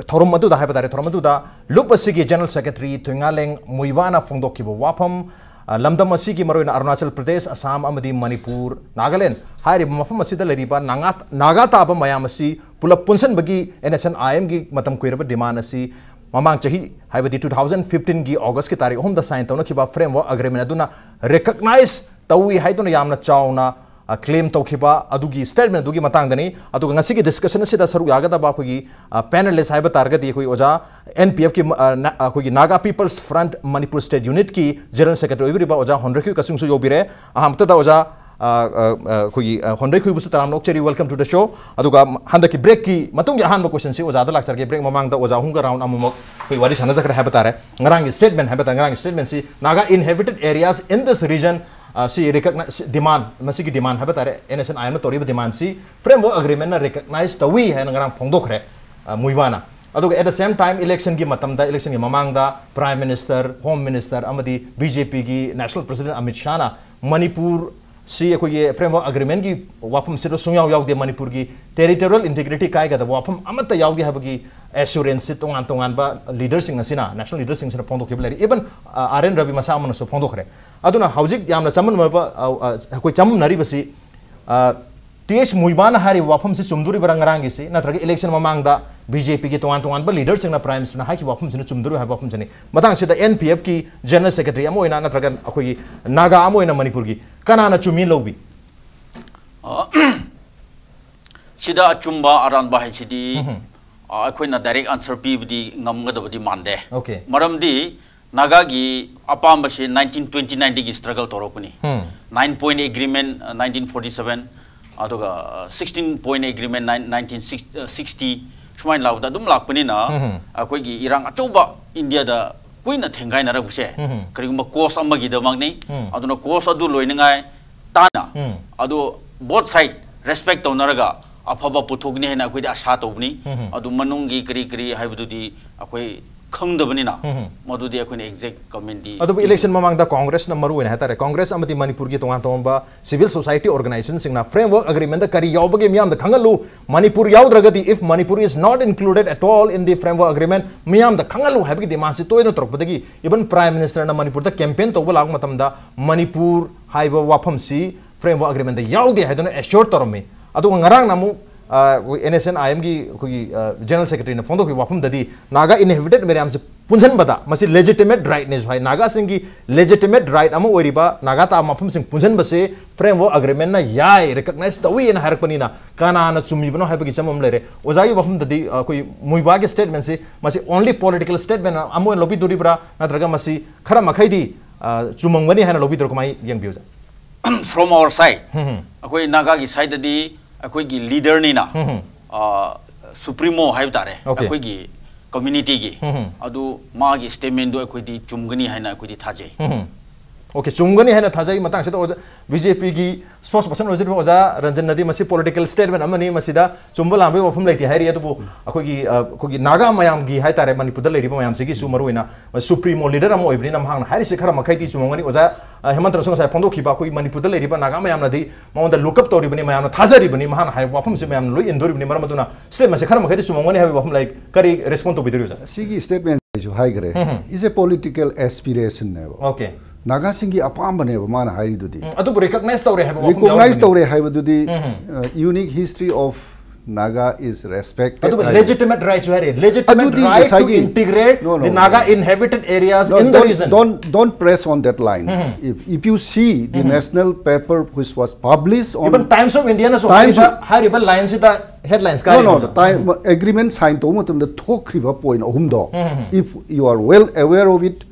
ꯊꯧꯔꯝ ꯑꯗꯨꯗ ꯍꯥꯏꯕ ꯇꯥꯔꯦ, ꯊꯧꯔꯝ ꯑꯗꯨꯗ ꯂꯨꯞ ꯑꯁꯤꯒꯤ ꯖꯦꯅꯔꯦꯜ ꯁꯦꯀ꯭ꯔꯦꯇꯔꯤ ꯊꯣꯏꯉꯥꯂꯦꯡ ꯃꯨꯏꯕꯥꯅ ꯐꯣꯡꯗꯣꯛꯈꯤꯕ ꯋꯥꯐꯝ, ꯑ, ꯂꯝꯗꯝ ꯑꯁꯤꯒꯤ ꯃꯔꯨꯑꯣꯏꯅ ꯑꯔꯨꯅꯥꯆꯜ ꯄ꯭ꯔꯗꯦꯁ, ꯑꯁꯥꯝ ꯑꯃꯗꯤ ꯃꯅꯤꯄꯨꯔ, ꯅꯥꯒꯥꯂꯦꯟ ꯍꯥꯏꯔꯤꯕ ꯃꯐꯝ ꯑꯁꯤꯗ ꯂꯩꯔꯤꯕ ꯅꯥꯒꯥ, ꯅꯥꯒꯥ ꯇꯥꯕ ꯃꯌꯥꯝ ꯑꯁꯤ ꯄꯨꯂꯞ ꯄꯨꯟꯁꯤꯟꯕꯒꯤ ꯑꯦꯟ ꯑꯦꯁ ꯑꯦꯟ ꯑꯥꯏ ꯑꯦꯝꯒꯤ ꯃꯇꯝ ꯀꯨꯏꯔꯕ ꯗꯤꯃꯥꯟ ꯑꯁꯤ ꯃꯃꯥꯡ ꯆꯍꯤ, ꯍꯥꯏꯕꯗꯤ two thousand fifteen ꯒꯤ ꯑꯣꯒꯁꯀꯤ ꯇꯥꯔꯤꯛ ꯑꯍꯨꯝꯗ ꯁꯥꯏꯟ ꯇꯧꯅꯈꯤꯕ ꯐ꯭ꯔꯦꯝꯋꯔꯛ ꯑꯦꯒ꯭ꯔꯤꯃꯦꯟ ꯑꯗꯨꯅ ꯔꯦꯀꯛꯅꯥꯏꯖ ꯇꯧꯏ ꯍꯥꯏꯗꯨꯅ ꯌꯥꯝꯅ ꯆꯥꯎꯅ, ꯑ, ꯀ꯭ꯂꯦꯝ ꯇꯧꯈꯤꯕ ꯑꯗꯨꯒꯤ ꯁ꯭ꯇꯦꯠꯃꯦꯟ ꯑꯗꯨꯒꯤ ꯃꯇꯥꯡꯗꯅꯤ꯫ ꯑꯗꯨꯒ ꯉꯁꯤꯒꯤ ꯗꯤꯁꯀꯁꯟ ꯑꯁꯤꯗ ꯁꯔꯨꯛ ꯌꯥꯒꯗꯕ ꯑꯩꯈꯣꯏꯒꯤ, ꯑ, ꯄꯦꯅꯦꯂꯤꯁ ꯍꯥꯏꯕ ꯇꯥꯔꯒꯗꯤ ꯑꯩꯈꯣꯏ ꯑꯣꯖꯥ ꯑꯦꯟ ꯄꯤ ꯑꯦꯐꯀꯤ, ꯑ, ꯅ-, ꯑꯩꯈꯣꯏꯒꯤ Naga people's front Manipur state ꯌꯨꯅꯤꯠꯀꯤ ꯖꯦꯅꯔꯦꯜ ꯁꯦꯀ꯭ꯔꯦꯇꯔꯤ ꯑꯣꯏꯕꯤꯔꯤꯕ ꯑꯣꯖꯥ ꯍꯣꯟꯗ꯭ꯔꯩꯈꯨꯏ ꯀꯁꯨꯡꯁꯨ ꯌꯧꯕꯤꯔꯦ꯫ ꯑꯍꯥꯟꯕꯗ ꯑꯣꯖꯥ, ꯑ, ꯑ, ꯑ, ꯑꯩꯈꯣꯏꯒꯤ, ꯑ, ꯍꯣꯟꯗ꯭ꯔꯩꯈꯨꯏꯕꯨꯁꯨ ꯇꯔꯥꯝꯅ ꯑꯣꯛꯆꯔꯤ, welcome to the show꯫ ꯑꯗꯨꯒ ꯍꯟꯗꯛꯀꯤ ꯕ꯭ꯔꯦꯛꯀꯤ ꯃꯇꯨꯡꯒꯤ ꯑꯍꯥꯟꯕ ꯀꯣꯏꯁꯟꯁꯤ ꯑꯣꯖꯥꯗ ꯂꯥꯛꯆꯔꯒꯦ꯫ ꯕ꯭ꯔꯦꯛ ꯃꯃꯥꯡꯗ ꯑꯣꯖꯥ ꯑꯍꯨꯝꯒ ꯔꯥꯎꯟ ꯑꯃꯃꯨꯛ ꯑꯩꯈꯣꯏ ꯋꯥꯔꯤ ꯁꯥꯟꯅꯖꯈ꯭ꯔꯦ ꯍꯥꯏꯕ ꯇꯥꯔꯦ꯫ ꯉꯔꯥꯡꯒꯤ ꯁ꯭ꯇꯦꯠꯃꯦꯟ ꯍꯥꯏꯕ ꯇꯥꯔꯦ, ꯉꯔꯥꯡꯒꯤ ꯁ꯭ꯇꯦꯠꯃꯦꯟꯁꯤ, Naga inhabited areas in this region ꯑ, ꯁꯤ recognize, ꯁꯤ demand, ꯃꯁꯤꯒꯤ demand ꯍꯥꯏꯕ ꯇꯥꯔꯦ, NSCN-IM ꯇꯧꯔꯤꯕ demand ꯁꯤ framework agreement-ꯅ recognize ꯇꯧꯏ ꯍꯥꯏꯅ ꯉꯔꯥꯡ ꯐꯣꯡꯗꯣꯛꯈ꯭ꯔꯦ, ꯑ, ꯃꯨꯏꯕꯥꯅ꯫ ꯑꯗꯨꯒ at the same time election-ꯒꯤ ꯃꯇꯝꯗ, election-ꯒꯤ ꯃꯃꯥꯡꯗ Prime Minister, Home Minister ꯑꯃꯗꯤ BJP-ꯒꯤ National President ꯑꯃꯤꯠ ꯁꯥꯍꯅ ꯃꯅꯤꯄꯨꯔ ꯁꯤ ꯑꯩꯈꯣꯏꯒꯤ framework agreement-ꯀꯤ ꯋꯥꯐꯝꯁꯤꯗ ꯁꯨꯡꯌꯥꯎ ꯌꯥꯎꯗꯦ, ꯃꯅꯤꯄꯨꯔꯒꯤ territorial integrity ꯀꯥꯏꯒꯗꯕ ꯋꯥꯐꯝ ꯑꯃꯠꯇ ꯌꯥꯎꯗꯦ ꯍꯥꯏꯕꯒꯤ assurance-ꯁꯤ ꯇꯣꯉꯥꯟ ꯇꯣꯉꯥꯟꯕ leader-ꯁꯤꯡ ꯑꯁꯤꯅ, national leader-ꯁꯤꯡꯁꯤꯅ ꯐꯣꯡꯗꯣꯛꯈꯤꯕ ꯂꯩꯔꯦ꯫ Even, ꯑ, R N Ravi ꯃꯁꯥꯃꯛꯅꯁꯨ ꯐꯣꯡꯗꯣꯛꯈ꯭ꯔꯦ꯫ ꯑꯗꯨꯅ ꯍꯧꯖꯤꯛ ꯌꯥꯝꯅ ꯆꯃꯝꯅꯕ, ꯑ, ꯑ, ꯑꯩꯈꯣꯏ ꯆꯃꯝꯅꯔꯤꯕꯁꯤ, ꯑ, ꯇꯤ ꯑꯩꯆ ꯃꯨꯏꯕꯥꯅ ꯍꯥꯏꯔꯤꯕ ꯋꯥꯐꯝꯁꯤ ꯆꯨꯝꯗꯣꯔꯤꯕ꯭ꯔꯥ ꯉꯔꯥꯡꯒꯤꯁꯤ, ꯅꯠꯇ꯭ꯔꯒ election ꯃꯃꯥꯡꯗ BJP-ꯒꯤ ꯇꯣꯉꯥꯟ ꯇꯣꯉꯥꯟꯕ leader-ꯁꯤꯡꯅ Prime Minister-ꯅ ꯍꯥꯏꯈꯤꯕ ꯋꯥꯐꯝꯁꯤꯅ ꯆꯨꯝꯗꯣꯔꯤꯕ꯭ꯔꯥ ꯍꯥꯏꯕ ꯋꯥꯐꯝꯁꯤꯅꯤ꯫ ꯃꯇꯥꯡꯁꯤꯗ N P F-ꯀꯤ General Secretary ꯑꯃ ꯑꯣꯏꯅ, ꯅꯠꯇ꯭ꯔꯒ ꯑꯩꯈꯣꯏꯒꯤ ꯅꯥꯒꯥ ꯑꯃ ꯑꯣꯏꯅ ꯃꯅꯤꯄꯨꯔꯒꯤ ꯀꯅꯥꯅ ꯆꯨꯝꯃꯤ ꯂꯧꯕꯤ? ꯑ, ꯁꯤꯗ ꯑꯆꯨꯝꯕ ꯑꯔꯥꯟꯕ ꯍꯥꯏꯁꯤꯗꯤ, ꯑ, ꯑꯩꯈꯣꯏꯅ direct answer ꯄꯤꯕꯗꯤ ꯉꯝꯒꯗꯕꯗꯤ ꯃꯥꯟꯗꯦ꯫ Okay. ꯃꯔꯝꯗꯤ ꯅꯥꯒꯥꯒꯤ ꯑꯄꯥꯝꯕꯁꯤ nineteen twenty-nine-ꯗꯒꯤ struggle ꯇꯧꯔꯛꯄꯅꯤ꯫ ꯎꯝ. Nine Point Agreement, ꯑ, nineteen forty-seven, ꯑꯗꯨꯒ, ꯑ, Sixteen Point Agreement, nine-, nineteen sixty, ꯁꯨꯃꯥꯏꯅ ꯂꯥꯛꯄꯗ ꯑꯗꯨꯝ ꯂꯥꯛꯄꯅꯤꯅ, ꯑꯩꯈꯣꯏꯒꯤ ꯏꯔꯥꯡ ꯑꯆꯧꯕ ꯏꯟꯗꯤꯌꯥꯗ ꯀꯨꯏꯅ ꯊꯦꯡꯒꯥꯏꯅꯔꯛꯄꯁꯦ, ꯀꯔꯤꯒꯨꯝꯕ cause ꯑꯃꯒꯤꯗꯃꯛꯅꯤ꯫ ꯎꯝ. ꯑꯗꯨꯅ cause ꯑꯗꯨ ꯂꯣꯏꯅꯉꯥꯏ ꯇꯥꯅ, ꯎꯝ. ꯑꯗꯨ both side respect ꯇꯧꯅꯔꯒ ꯑꯐꯕ ꯄꯨꯊꯣꯛꯅꯤ ꯍꯥꯏꯅ ꯑꯩꯈꯣꯏꯗꯤ ꯑꯁꯥ ꯇꯧꯕꯅꯤ꯫ ꯎꯝ. ꯑꯗꯨ ꯃꯅꯨꯡꯒꯤ ꯀꯔꯤ ꯀꯔꯤ ꯍꯥꯏꯕꯗꯨꯗꯤ ꯑꯩꯈꯣꯏ ꯈꯪꯗꯕꯅꯤꯅ, ꯎꯝ. ꯃꯗꯨꯗꯤ ꯑꯩꯈꯣꯏꯅ exact comment-ꯗꯤ ꯑꯗꯨꯕꯨ ꯄꯤꯕ election ꯃꯃꯥꯡꯗ Congress-ꯅ ꯃꯔꯨ ꯑꯣꯏꯅ ꯍꯥꯏꯇꯥꯔꯦ, Congress ꯑꯃꯗꯤ ꯃꯅꯤꯄꯨꯔꯒꯤ ꯇꯣꯉꯥꯟ ꯇꯣꯉꯥꯟꯕ civil society organization-ꯁꯤꯡꯅ framework agreement-ꯗ ꯀꯔꯤ ꯌꯥꯎꯕꯒꯦ ꯃꯤꯌꯥꯝꯗ ꯈꯪꯍꯜꯂꯨ, ꯃꯅꯤꯄꯨꯔ ꯌꯥꯎꯗ꯭ꯔꯒꯗꯤ, if Manipur is not included at all in the framework agreement, ꯃꯤꯌꯥꯝꯗ ꯈꯪꯍꯜꯂꯨ ꯍꯥꯏꯕꯒꯤ demand-ꯁꯤ ꯇꯣꯏꯅ ꯇꯧꯔꯛꯄꯗꯒꯤ, even Prime Minister-ꯅ ꯃꯅꯤꯄꯨꯔꯗ campaign ꯇꯧꯕ ꯂꯥꯛꯄ ꯃꯇꯝꯗ ꯃꯅꯤꯄꯨꯔ ꯍꯥꯏꯕ ꯋꯥꯐꯝꯁꯤ framework agreement-ꯗ ꯌꯥꯎꯗꯦ ꯍꯥꯏꯗꯨꯅ assure ꯇꯧꯔꯝꯃꯤ꯫ ꯑꯗꯨꯒ ꯉꯔꯥꯡꯅ ꯑꯃꯨꯛ, ꯑ, ꯑꯩꯈꯣꯏ NSCN-IM-ꯒꯤ ꯑꯩꯈꯣꯏꯒꯤ, ꯑ, General Secretary-ꯅ ꯐꯣꯡꯗꯣꯛꯈꯤꯕ ꯋꯥꯐꯝꯗꯗꯤ, ꯅꯥꯒꯥ inhabited ꯃꯌꯥꯝꯁꯤ ꯄꯨꯟꯁꯤꯟꯕꯗ ꯃꯁꯤ legitimate right-ꯅꯦꯁꯨ ꯍꯥꯏ꯫ ꯅꯥꯒꯥꯁꯤꯡꯒꯤ legitimate right ꯑꯃ ꯑꯣꯏꯔꯤꯕ ꯅꯥꯒꯥ ꯇꯥꯕ ꯃꯐꯝꯁꯤꯡ ꯄꯨꯟꯁꯤꯟꯕꯁꯦ framework agreement-ꯅ ꯌꯥꯏ, recognize ꯇꯧꯏꯅ ꯍꯥꯏꯔꯛꯄꯅꯤꯅ, ꯀꯅꯥꯅ ꯆꯨꯝꯃꯤꯕꯅꯣ ꯍꯥꯏꯕꯒꯤ ꯆꯃꯝ ꯂꯩꯔꯦ꯫ ꯑꯣꯖꯥꯒꯤ ꯋꯥꯐꯝꯗꯗꯤ, ꯑ, ꯑꯩꯈꯣꯏ ꯃꯨꯏꯕꯥꯒꯤ statement-ꯁꯤ ꯃꯁꯤ only political statement ꯑꯃ ꯑꯣꯏꯅ ꯂꯧꯕꯤꯗꯣꯔꯤꯕ꯭ꯔꯥ, ꯅꯠꯇ꯭ꯔꯒ ꯃꯁꯤ ꯈꯔ ꯃꯈꯩꯗꯤ, ꯑ, ꯆꯨꯝꯃꯝꯒꯅꯤ ꯍꯥꯏꯅ ꯂꯧꯕꯤꯗꯣꯏꯔꯥ, ꯀꯃꯥꯏꯅ ꯌꯦꯡꯕꯤꯌꯨ, ꯑꯣꯖꯥ? From our side, ꯎꯝ. ꯑꯩꯈꯣꯏ ꯅꯥꯒꯥꯒꯤ side-ꯇꯗꯤ ꯑꯩꯈꯣꯏꯒꯤ leader-ꯅꯤꯅ, ꯎꯝ. ꯑ, supremo ꯍꯥꯏꯕ ꯇꯥꯔꯦ, Okay. ꯑꯩꯈꯣꯏꯒꯤ community-ꯒꯤ, ꯎꯝ. ꯑꯗꯨ ꯃꯥꯒꯤ statement-ꯗꯨ ꯑꯩꯈꯣꯏꯗꯤ ꯆꯨꯝꯒꯅꯤ ꯍꯥꯏꯅ ꯑꯩꯈꯣꯏꯗꯤ ꯊꯥꯖꯩ꯫ ꯎꯝ. ꯑꯣꯀꯦ, ꯆꯨꯝꯒꯅꯤ ꯍꯥꯏꯅ ꯊꯥꯖꯩ꯫ ꯃꯇꯥꯡꯁꯤꯗ ꯑꯣꯖꯥ, ꯕꯤ ꯖꯦ ꯄꯤꯒꯤ ꯁ꯭ꯄꯣꯛꯁ ꯄꯔꯁꯟ ꯑꯣꯏꯖꯔꯤꯕ ꯑꯣꯖꯥ ꯔꯟꯖꯟꯅꯗꯤ ꯃꯁꯤ ꯄꯣꯂꯤꯇꯤꯀꯦꯜ ꯁ꯭ꯇꯦꯠꯃꯦꯟ ꯑꯃꯅꯤ, ꯃꯁꯤꯗ ꯆꯨꯝꯕ ꯂꯥꯟꯕꯒꯤ ꯋꯥꯐꯝ ꯂꯩꯇꯦ ꯍꯥꯏꯔꯤ꯫ ꯑꯗꯨꯕꯨ ꯑꯩꯈꯣꯏꯒꯤ, ꯑ, ꯑꯩꯈꯣꯏꯒꯤ ꯅꯥꯒꯥ ꯃꯌꯥꯝꯒꯤ ꯍꯥꯏ ꯇꯥꯔꯦ, ꯃꯅꯤꯄꯨꯔꯗ ꯂꯩꯔꯤꯕ ꯃꯌꯥꯝꯁꯤꯒꯤꯁꯨ ꯃꯔꯨꯑꯣꯏꯅ ꯁꯨꯄ꯭ꯔꯤꯃꯣ ꯂꯤꯗꯔ ꯑꯃ ꯑꯣꯏꯕꯅꯤꯅ ꯃꯍꯥꯛꯅ ꯍꯥꯏꯔꯤꯁꯦ ꯈꯔ ꯃꯈꯩꯗꯤ ꯆꯨꯝꯃꯝꯒꯅꯤ꯫ ꯑꯣꯖꯥ, ꯑ, ꯍꯦꯃꯟꯇꯅꯁꯨ ꯉꯁꯥꯏ ꯐꯣꯡꯗꯣꯛꯈꯤꯕ ꯑꯩꯈꯣꯏꯒꯤ ꯃꯅꯤꯄꯨꯔꯗ ꯂꯩꯔꯤꯕ ꯅꯥꯒꯥ ꯃꯌꯥꯝꯅꯗꯤ ꯃꯉꯣꯟꯗ ꯂꯨꯛ ꯑꯞ ꯇꯧꯔꯤꯕꯅꯤ, ꯃꯌꯥꯝꯅ ꯊꯥꯖꯔꯤꯕꯅꯤ, ꯃꯍꯥꯛꯅ ꯍꯥꯏꯕ ꯋꯥꯐꯝꯁꯦ ꯃꯌꯥꯝꯅ ꯂꯣꯏ ꯏꯟꯗꯣꯔꯤꯕꯅꯤ꯫ ꯃꯔꯝ ꯑꯗꯨꯅ ꯁ꯭ꯇꯦꯠꯃꯦꯟꯁꯦ ꯈꯔ ꯃꯈꯩꯗꯤ ꯆꯨꯝꯃꯝꯒꯅꯤ ꯍꯥꯏꯕꯒꯤ ꯋꯥꯐꯝ ꯂꯩ꯫ ꯀꯔꯤ ꯔꯦꯁꯄꯣꯟ ꯇꯧꯕꯤꯗꯣꯔꯤ ꯑꯣꯖꯥ? ꯁꯤꯒꯤ ꯁ꯭ꯇꯦꯠꯃꯦꯟ ꯑꯩꯁꯨ ꯍꯥꯏꯈ꯭ꯔꯦ, is a political aspiration ꯅꯦꯕ꯫ ꯑꯣꯀꯦ꯫ ꯅꯥꯒꯥꯁꯤꯡꯒꯤ ꯑꯄꯥꯝꯕꯅꯦꯕ ꯃꯥꯅ ꯍꯥꯏꯔꯤꯗꯨꯗꯤ꯫ ꯎꯝ, ꯑꯗꯨꯕꯨ ꯔꯤꯀꯣꯛꯅꯥꯏꯖ ꯇꯧꯔꯦ ꯍꯥꯏꯕ ꯋꯥꯐꯝ ꯔꯤꯀꯣꯛꯅꯥꯏꯖ ꯌꯥꯎꯔꯤꯕꯅꯤ꯫ ꯇꯧꯔꯦ ꯍꯥꯏꯕꯗꯨꯗꯤ, ꯎꯝ꯫ Uh, unique history of Naga is respected ꯑꯗꯨꯕꯨ ꯍꯥꯏꯔꯤ꯫ ꯂꯦꯖꯤꯇꯤꯃꯦꯠ ꯔꯥꯏꯠꯁꯨ ꯍꯥꯏꯔꯦ, ꯂꯦꯖꯤꯇꯤꯃꯦꯠ ꯑꯗꯨꯗꯤ right to ꯉꯁꯥꯏꯒꯤ integrate No, no, the no. Naga inhabited areas No, in the don't, region. Don't, don't press on that line. If, if you see the national paper which was published on even Times of Indiaꯅꯁꯨ Times ꯍꯥꯏꯔꯤꯕ, ꯍꯥꯏꯔꯤꯕ ꯂꯥꯏꯟꯁꯤꯗ headlines No, ꯀꯥꯏꯔꯤꯕ no, ꯑꯣꯖꯥ꯫ Time, agreement sign ꯇꯧꯕ ꯃꯇꯝꯗ ꯊꯣꯛꯈ꯭ꯔꯤꯕ point ꯑꯍꯨꯝꯗꯣ, if you are well aware of it,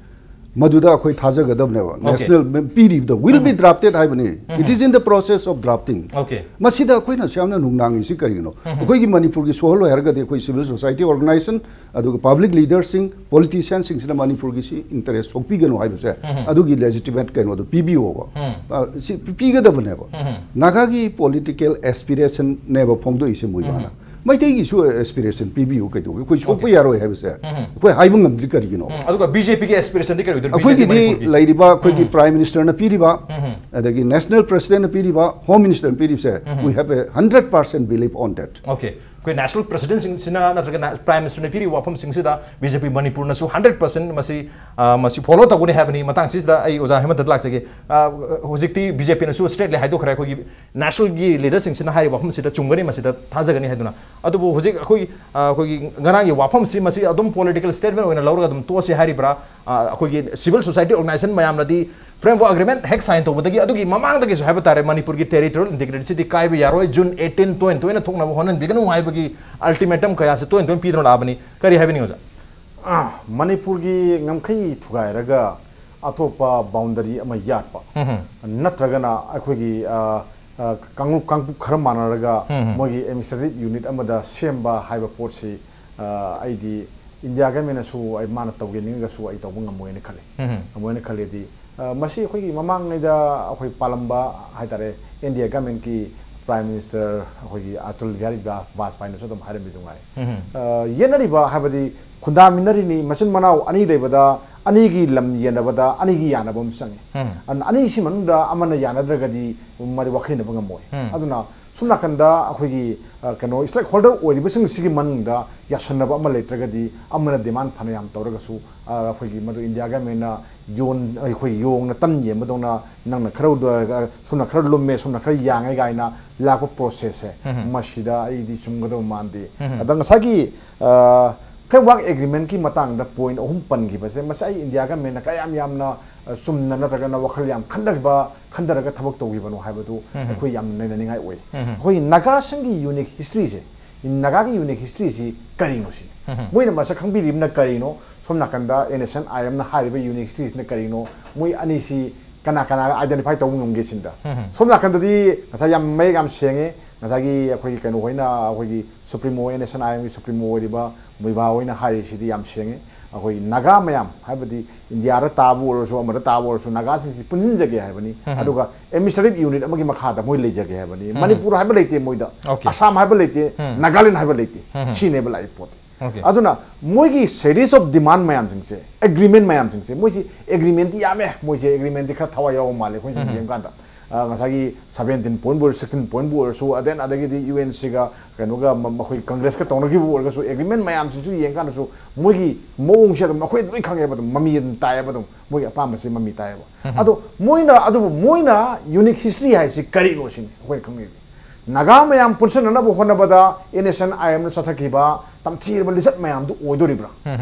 ꯃꯗꯨꯗ ꯑꯩꯈꯣꯏ ꯊꯥꯖꯒꯗꯕꯅꯦꯕ꯫ Okay. National May-, ꯄꯤꯔꯤꯕꯗꯣ will be drafted ꯍꯥꯏꯕꯅꯤ꯫ It is in the process of drafting. Okay. ꯃꯁꯤꯗ ꯑꯩꯈꯣꯏꯅ ꯑꯁꯨꯛ ꯌꯥꯝꯅ ꯅꯨꯡꯅꯥꯡꯉꯤꯁꯤ ꯀꯔꯤꯒꯤꯅꯣ? ꯑꯩꯈꯣꯏꯒꯤ ꯃꯅꯤꯄꯨꯔꯒꯤ ꯁꯣꯛꯍꯜꯂꯣꯏ ꯍꯥꯏꯔꯒꯗꯤ ꯑꯩꯈꯣꯏ civil society organization, ꯑꯗꯨꯒ public leaderꯁꯤꯡ, politicianꯁꯤꯡꯁꯤꯅ ꯃꯅꯤꯄꯨꯔꯒꯤ ꯁꯤ interest ꯁꯣꯛꯄꯤꯒꯅꯨ ꯍꯥꯏꯕꯁꯦ, ꯑꯗꯨꯒꯤ legitimate ꯀꯩꯅꯣꯗꯣ ꯄꯤꯕꯤꯌꯣꯕ꯫ ꯑ, ꯁꯤ ꯄꯤ-, ꯄꯤꯒꯗꯕꯅꯦꯕ꯫ ꯅꯥꯒꯥꯒꯤ political aspirationꯅꯦꯕ ꯐꯣꯡꯗꯣꯛꯏꯁꯦ ꯃꯣꯏꯕꯥꯅ꯫ ꯃꯩꯇꯩꯒꯤꯁꯨ aspiration ꯄꯤꯕꯤꯌꯨ ꯀꯩꯗꯧꯒꯦ? ꯑꯩꯈꯣꯏ ꯁꯣꯛꯄ Okay. ꯌꯥꯔꯣꯏ ꯍꯥꯏꯕꯁꯦ ꯑꯩꯈꯣꯏ ꯍꯥꯏꯕ ꯉꯝꯗ꯭ꯔꯤ ꯀꯔꯤꯒꯤꯅꯣ? ꯎꯝ, ꯑꯗꯨꯒ ꯕꯤ ꯖꯦ ꯄꯤꯒꯤ ꯑꯦꯁꯄꯤꯔꯦꯁꯟꯗꯤ ꯀꯔꯤ ꯑꯣꯏꯗꯣꯏꯅꯣ? ꯕꯤ ꯖꯦ ꯄꯤ ꯑꯩꯈꯣꯏꯒꯤꯗꯤ ꯃꯅꯤꯄꯨꯔꯒꯤ? ꯂꯩꯔꯤꯕ ꯑꯩꯈꯣꯏꯒꯤ ꯎꯝ꯫ Prime Ministerꯅ ꯄꯤꯔꯤꯕ, ꯎꯝ꯫ ꯑꯗꯒꯤ National Presidentꯅ ꯄꯤꯔꯤꯕ, Home Ministerꯅ ꯄꯤꯔꯤꯕꯁꯦ, um. We have a hundred percent belief on that. Okay. ꯑꯩꯈꯣꯏ National Presidentꯁꯤꯡꯁꯤꯅ ꯅꯠꯇ꯭ꯔꯒ Prime Ministerꯅ ꯄꯤꯔꯤꯕ ꯋꯥꯐꯝꯁꯤꯡꯁꯤꯗ ꯕꯤ ꯖꯦ ꯄꯤ ꯃꯅꯤꯄꯨꯔꯅꯁꯨ hundred percent ꯃꯁꯤ, ꯑ, ꯃꯁꯤ follow ꯇꯧꯒꯅꯤ ꯍꯥꯏꯕꯅꯤ꯫ ꯃꯇꯥꯡꯁꯤꯗ ꯑꯩ ꯑꯣꯖꯥ ꯍꯦꯃꯟꯇꯗ ꯂꯥꯛꯆꯒꯦ꯫ ꯑ, ꯍꯧꯖꯤꯛꯇꯤ ꯕꯤ ꯖꯦ ꯄꯤꯅꯁꯨ straightly ꯍꯥꯏꯗꯣꯛꯈ꯭ꯔꯦ, ꯑꯩꯈꯣꯏꯒꯤ nationalꯒꯤ leaderꯁꯤꯡꯁꯤꯅ ꯍꯥꯏꯔꯤꯕ ꯋꯥꯐꯝꯁꯤꯗ ꯆꯨꯝꯒꯅꯤ, ꯃꯁꯤꯗ ꯊꯥꯖꯒꯅꯤ ꯍꯥꯏꯗꯨꯅ꯫ ꯑꯗꯨꯕꯨ ꯍꯧꯖꯤꯛ ꯑꯩꯈꯣꯏ, ꯑ, ꯑꯩꯈꯣꯏꯒꯤ ꯉꯔꯥꯡꯒꯤ ꯋꯥꯐꯝꯁꯤ ꯃꯁꯤ ꯑꯗꯨꯝ political statement ꯑꯣꯏꯅ ꯂꯧꯔꯒ ꯑꯗꯨꯝ ꯇꯣꯛꯑꯁꯤ ꯍꯥꯏꯔꯤꯕ꯭ꯔꯥ? ꯑ, ꯑꯩꯈꯣꯏꯒꯤ civil society organization ꯃꯌꯥꯝꯅꯗꯤ framework agreement ꯍꯦꯛ sign ꯇꯧꯕꯗꯒꯤ, ꯑꯗꯨꯒꯤ ꯃꯃꯥꯡꯗꯒꯤꯁꯨ ꯍꯥꯏꯕ ꯇꯥꯔꯦ, ꯃꯅꯤꯄꯨꯔꯒꯤ territorial integrityꯁꯤꯗꯤ ꯀꯥꯏꯕ ꯌꯥꯔꯣꯏ, June eighteen, twenty twenty ꯊꯣꯛꯅꯕ ꯍꯣꯠꯅꯕꯤꯒꯅꯨ ꯍꯥꯏꯕꯒꯤ ultimatum ꯀꯌꯥꯁꯤ twenty twenty ꯄꯤꯗꯨꯅ ꯂꯥꯛꯑꯕꯅꯤ꯫ ꯀꯔꯤ ꯍꯥꯏꯕꯤꯅꯤꯡꯉꯤ ꯑꯣꯖꯥ? ꯑ, ꯃꯅꯤꯄꯨꯔꯒꯤ ꯉꯝꯈꯩ ꯊꯨꯒꯥꯏꯔꯒ ꯑꯇꯣꯞꯄ boundary ꯑꯃ ꯌꯥꯠꯄ, ꯎꯝꯍꯨꯝ꯫ ꯅꯠꯇ꯭ꯔꯒꯅ ꯑꯩꯈꯣꯏꯒꯤ, ꯑ, ꯑ, ꯀꯥꯡꯂꯨꯞ ꯀꯥꯡꯂꯨꯞ ꯈꯔ ꯃꯥꯟꯅꯔꯒ ꯎꯝꯍꯨꯝ꯫ ꯃꯣꯏꯒꯤ administrative unit ꯑꯃꯗ ꯁꯦꯝꯕ ꯍꯥꯏꯕ ꯄꯣꯠꯁꯤ, ꯑ, ꯑꯩꯗꯤ India governmentꯅꯁꯨ ꯑꯩ, ꯃꯥꯅ ꯇꯧꯒꯦ ꯅꯤꯡꯉꯒꯁꯨ ꯑꯩ ꯇꯧꯕ ꯉꯝꯃꯣꯏꯅ ꯈꯜꯂꯤ꯫ ꯎꯝꯍꯨꯝ꯫ ꯉꯝꯃꯣꯏꯅ ꯈꯜꯂꯤꯗꯤ ꯑ, ꯃꯁꯤ ꯑꯩꯈꯣꯏꯒꯤ ꯃꯃꯥꯡꯉꯩꯗ ꯑꯩꯈꯣꯏ ꯄꯥꯜꯂꯝꯕ ꯍꯥꯏꯇꯥꯔꯦ, ꯏꯟꯗꯤꯌꯥ ꯒꯃꯦꯟꯀꯤ ꯄ꯭ꯔꯥꯏꯝ ꯃꯤꯅꯤꯁꯇꯔ ꯑꯩꯈꯣꯏꯒꯤ ꯑꯇꯨꯜ ꯕꯤꯍꯥꯔꯤ ꯕꯥꯖꯄꯥꯏꯅꯁꯨ ꯑꯗꯨꯝ ꯍꯥꯏꯔꯝꯃꯤꯗꯨ ꯉꯥꯏ꯫ ꯑ, ꯌꯦꯠꯅꯔꯤꯕ ꯍꯥꯏꯕꯗꯤ ꯈꯨꯟꯗꯥꯃꯤꯟꯅꯔꯤꯅꯤ, ꯃꯆꯤꯟ ꯃꯅꯥꯎ ꯑꯅꯤ ꯂꯩꯕꯗ ꯑꯅꯤꯒꯤ ꯂꯝ ꯌꯦꯟꯅꯕꯗ ꯑꯅꯤꯒꯤ ꯌꯥꯅꯕ ꯑꯃ ꯆꯪꯉꯤ꯫ ꯑꯗꯨꯅ ꯑꯅꯤꯁꯤ ꯃꯅꯨꯡꯗ ꯑꯃꯅ ꯌꯥꯅꯗ꯭ꯔꯒꯗꯤ ꯃꯗꯨ ꯋꯥꯈꯩꯅꯕ ꯉꯝꯃꯣꯏ꯫ ꯑꯗꯨꯅ ꯁꯣꯝ ꯅꯥꯀꯟꯗ ꯑꯩꯈꯣꯏꯒꯤ, ꯑ, ꯀꯩꯅꯣ, ꯁ꯭ꯇꯦꯛ ꯍꯣꯜꯗꯔ ꯑꯣꯏꯔꯤꯕꯁꯤꯡꯁꯤꯒꯤ ꯃꯅꯨꯡꯗ ꯌꯥꯁꯟꯅꯕ ꯑꯃ ꯂꯩꯇ꯭ꯔꯒꯗꯤ, ꯑꯃꯅ ꯗꯤꯃꯥꯟ ꯐꯅ ꯌꯥꯝ ꯇꯧꯔꯒꯁꯨ, ꯑ, ꯑꯩꯈꯣꯏꯒꯤ ꯃꯗꯨ ꯏꯟꯗꯤꯌꯥ ꯒꯃꯦꯟꯅ ꯌꯣꯟ-, ꯑꯩꯈꯣꯏ ꯌꯣꯡꯅ ꯇꯟ ꯌꯦꯟꯕꯗꯧꯅ ꯅꯪꯅ ꯈꯔ ꯎꯗ-, ꯁꯣꯝꯅ ꯈꯔ ꯂꯨꯝꯃꯦ, ꯁꯣꯝꯅ ꯈꯔ ꯌꯥꯡꯉꯦ ꯀꯥꯏꯅ ꯂꯥꯛꯄ ꯄ꯭ꯔꯣꯁꯦꯁꯁꯦ, ꯃꯁꯤꯗ ꯑꯩꯗꯤ ꯆꯨꯝꯒꯗꯧꯕ ꯃꯥꯟꯗꯦ꯫ ꯑꯗ ꯉꯁꯥꯏꯒꯤ, ꯑ, ꯐ꯭ꯔꯦꯝꯋꯥꯔꯛ ꯑꯦꯒ꯭ꯔꯤꯃꯦꯟꯀꯤ ꯃꯇꯥꯡꯗ ꯄꯣꯏꯟ ꯑꯍꯨꯝ ꯄꯟꯈꯤꯕꯁꯦ, ꯃꯁꯤ ꯑꯩ ꯏꯟꯗꯤꯌꯥ ꯒꯃꯦꯟꯅ ꯀꯌꯥꯝ ꯌꯥꯝꯅ, ꯑ, ꯆꯨꯝꯅ ꯅꯠꯇ꯭ꯔꯒꯅ ꯋꯥꯈꯜ ꯌꯥꯝ ꯈꯟꯊꯈꯤꯕ, ꯈꯟꯊꯔꯒ ꯊꯕꯛ ꯇꯧꯈꯤꯕꯅꯣ ꯍꯥꯏꯕꯗꯨ ꯑꯩꯈꯣꯏ ꯌꯥꯝꯅ ꯅꯩꯅꯅꯤꯡꯉꯥꯏ ꯑꯣꯏ꯫ ꯑꯩꯈꯣꯏ ꯅꯥꯒꯥꯁꯤꯡꯒꯤ ꯌꯨꯅꯤꯛ ꯍꯤꯁꯇ꯭ꯔꯤꯁꯦ, ꯅꯥꯒꯥꯒꯤ ꯌꯨꯅꯤꯛ ꯍꯤꯁꯇ꯭ꯔꯤꯁꯤ ꯀꯔꯤꯅꯣ ꯁꯤꯅꯤ꯫ ꯃꯣꯏꯅ ꯃꯁꯛ ꯈꯪꯕꯤꯔꯤꯕꯅ ꯀꯔꯤꯅꯣ? ꯁꯣꯝ ꯅꯥꯀꯟꯗ ꯑꯦꯟ ꯑꯦꯁ ꯑꯦꯟ ꯑꯥꯏ ꯑꯦꯝꯅ ꯍꯥꯏꯔꯤꯕ ꯌꯨꯅꯤꯛ ꯍꯤꯁꯇ꯭ꯔꯤꯁꯤꯅ ꯀꯔꯤꯅꯣ? ꯃꯣꯏ ꯑꯅꯤꯁꯤ ꯀꯅꯥ ꯀꯅꯥꯒ ꯑꯥꯏꯗꯦꯟꯇꯤꯐꯥꯏ ꯇꯧꯕ ꯉꯝꯒꯦ ꯁꯤꯅꯤꯗ꯫ ꯁꯣꯝ ꯅꯥꯀꯟꯗꯗꯤ ꯉꯁꯥꯏ ꯌꯥꯝ ꯃꯌꯦꯛ ꯌꯥꯝ ꯁꯦꯡꯉꯦ, ꯉꯁꯥꯏꯒꯤ ꯑꯩꯈꯣꯏꯒꯤ ꯀꯩꯅꯣ ꯍꯣꯏꯅ, ꯑꯩꯈꯣꯏꯒꯤ ꯁꯨꯄ꯭ꯔꯤꯃꯣ, ꯑꯦꯟ ꯑꯦꯁ ꯑꯦꯟ ꯑꯥꯏ ꯑꯦꯝꯒꯤ ꯁꯨꯄ꯭ꯔꯤꯃꯣ ꯑꯣꯏꯔꯤꯕ ꯃꯨꯏꯕꯥ ꯍꯣꯏꯅ ꯍꯥꯏꯔꯤꯁꯤꯗꯤ ꯌꯥꯝ ꯁꯦꯡꯉꯦ꯫ ꯑꯩꯈꯣꯏ ꯅꯥꯒꯥ ꯃꯌꯥꯝ, ꯍꯥꯏꯕꯗꯤ ꯏꯟꯗꯤꯌꯥꯗ ꯇꯥꯕ ꯑꯣꯏꯔꯁꯨ, ꯑꯃꯗ ꯇꯥꯕ ꯑꯣꯏꯔꯁꯨ, ꯅꯥꯒꯥꯁꯤꯡꯁꯤ ꯄꯨꯟꯁꯤꯟꯖꯒꯦ ꯍꯥꯏꯕꯅꯤ꯫ ꯑꯗꯨꯒ ꯑꯦꯗꯃꯤꯅꯤꯁꯇ꯭ꯔꯦꯇꯤꯚ ꯌꯨꯅꯤꯠ ꯑꯃꯒꯤ ꯃꯈꯥꯗ ꯃꯣꯏ ꯂꯩꯖꯒꯦ ꯍꯥꯏꯕꯅꯤ꯫ ꯃꯅꯤꯄꯨꯔ ꯍꯥꯏꯕ ꯂꯩꯇꯦ ꯃꯣꯏꯗ, ꯑꯣꯀꯦ꯫ ꯑꯁꯥꯝ ꯍꯥꯏꯕ ꯂꯩꯇꯦ, ꯅꯥꯒꯥꯂꯦꯟ ꯍꯥꯏꯕ ꯂꯩꯇꯦ꯫ ꯁꯤꯅꯦꯕ ꯂꯥꯛꯏ ꯄꯣꯠꯇꯤ꯫ ꯑꯣꯀꯦ꯫ ꯑꯗꯨꯅ ꯃꯣꯏꯒꯤ series of demand ꯃꯌꯥꯝꯁꯤꯡꯁꯦ, ꯑꯦꯒ꯭ꯔꯤꯃꯦꯟ ꯃꯌꯥꯝꯁꯤꯡꯁꯦ, ꯃꯣꯏꯁꯤ ꯑꯦꯒ꯭ꯔꯤꯃꯦꯟꯗꯤ ꯌꯥꯝꯃꯦ, ꯃꯣꯏꯁꯦ ꯑꯦꯒ꯭ꯔꯤꯃꯦꯟꯗꯤ ꯈꯔ ꯊꯋꯥꯏ ꯌꯥꯎꯕ ꯃꯥꯜꯂꯦ ꯑꯩꯈꯣꯏꯅ ꯁꯨꯝ ꯌꯦꯡꯀꯥꯟꯗ꯫ ꯑ, ꯉꯁꯥꯏꯒꯤ ꯁꯕꯦꯟꯇꯤꯟ ꯄꯣꯏꯟꯕꯨ ꯑꯣꯏꯔꯁꯨ, ꯁꯤꯛꯁꯇꯤꯟ ꯄꯣꯏꯟꯕꯨ ꯑꯣꯏꯔꯁꯨ, ꯑꯗꯦꯟ ꯑꯗꯒꯤꯗꯤ ꯌꯨ ꯑꯦꯟ ꯁꯤꯒ ꯀꯩꯅꯣꯒ ꯃ-, ꯃꯈꯣꯏ ꯀꯪꯒ꯭ꯔꯦꯁꯀ ꯇꯧꯅꯈꯤꯕꯕꯨ ꯑꯣꯏꯔꯒꯁꯨ, ꯑꯦꯒ꯭ꯔꯤꯃꯦꯟ ꯃꯌꯥꯝꯁꯤꯡꯁꯨ ꯌꯦꯡꯀꯥꯟꯗꯁꯨ ꯃꯣꯏꯒꯤ ꯃꯑꯣꯡꯁꯦ ꯑꯗꯨꯝ ꯑꯩꯈꯣꯏ ꯂꯣꯏ ꯈꯪꯉꯦꯕ, ꯑꯗꯨꯝ ꯃꯃꯤ ꯑꯗꯨꯝ ꯇꯥꯏꯌꯦꯕ, ꯑꯗꯨꯝ ꯃꯣꯏꯒꯤ ꯑꯄꯥꯝꯕꯁꯦ ꯃꯃꯤ ꯇꯥꯏꯌꯦꯕ꯫ ꯑꯗꯣ ꯃꯣꯏꯅ, ꯑꯗꯨꯕꯨ ꯃꯣꯏꯅ ꯌꯨꯅꯤꯛ ꯍꯤꯁꯇ꯭ꯔꯤ ꯍꯥꯏꯁꯤ ꯀꯔꯤꯅꯣ ꯁꯤꯅꯤ ꯑꯩꯈꯣꯏꯅ ꯈꯪꯅꯤꯡꯉꯤꯁꯦ꯫ ꯅꯥꯒꯥ ꯃꯌꯥꯝ ꯄꯨꯟꯁꯤꯟꯅꯅꯕ ꯍꯣꯠꯅꯕꯗ ꯑꯦꯟ ꯑꯦꯁ ꯑꯦꯟ ꯑꯥꯏ ꯑꯦꯝꯅ ꯆꯠꯊꯈꯤꯕ ꯇꯝꯊꯤꯔꯕ ꯂꯤꯆꯠ ꯃꯌꯥꯝꯗꯨ ꯑꯣꯏꯗꯣꯔꯤꯕ꯭ꯔꯥ?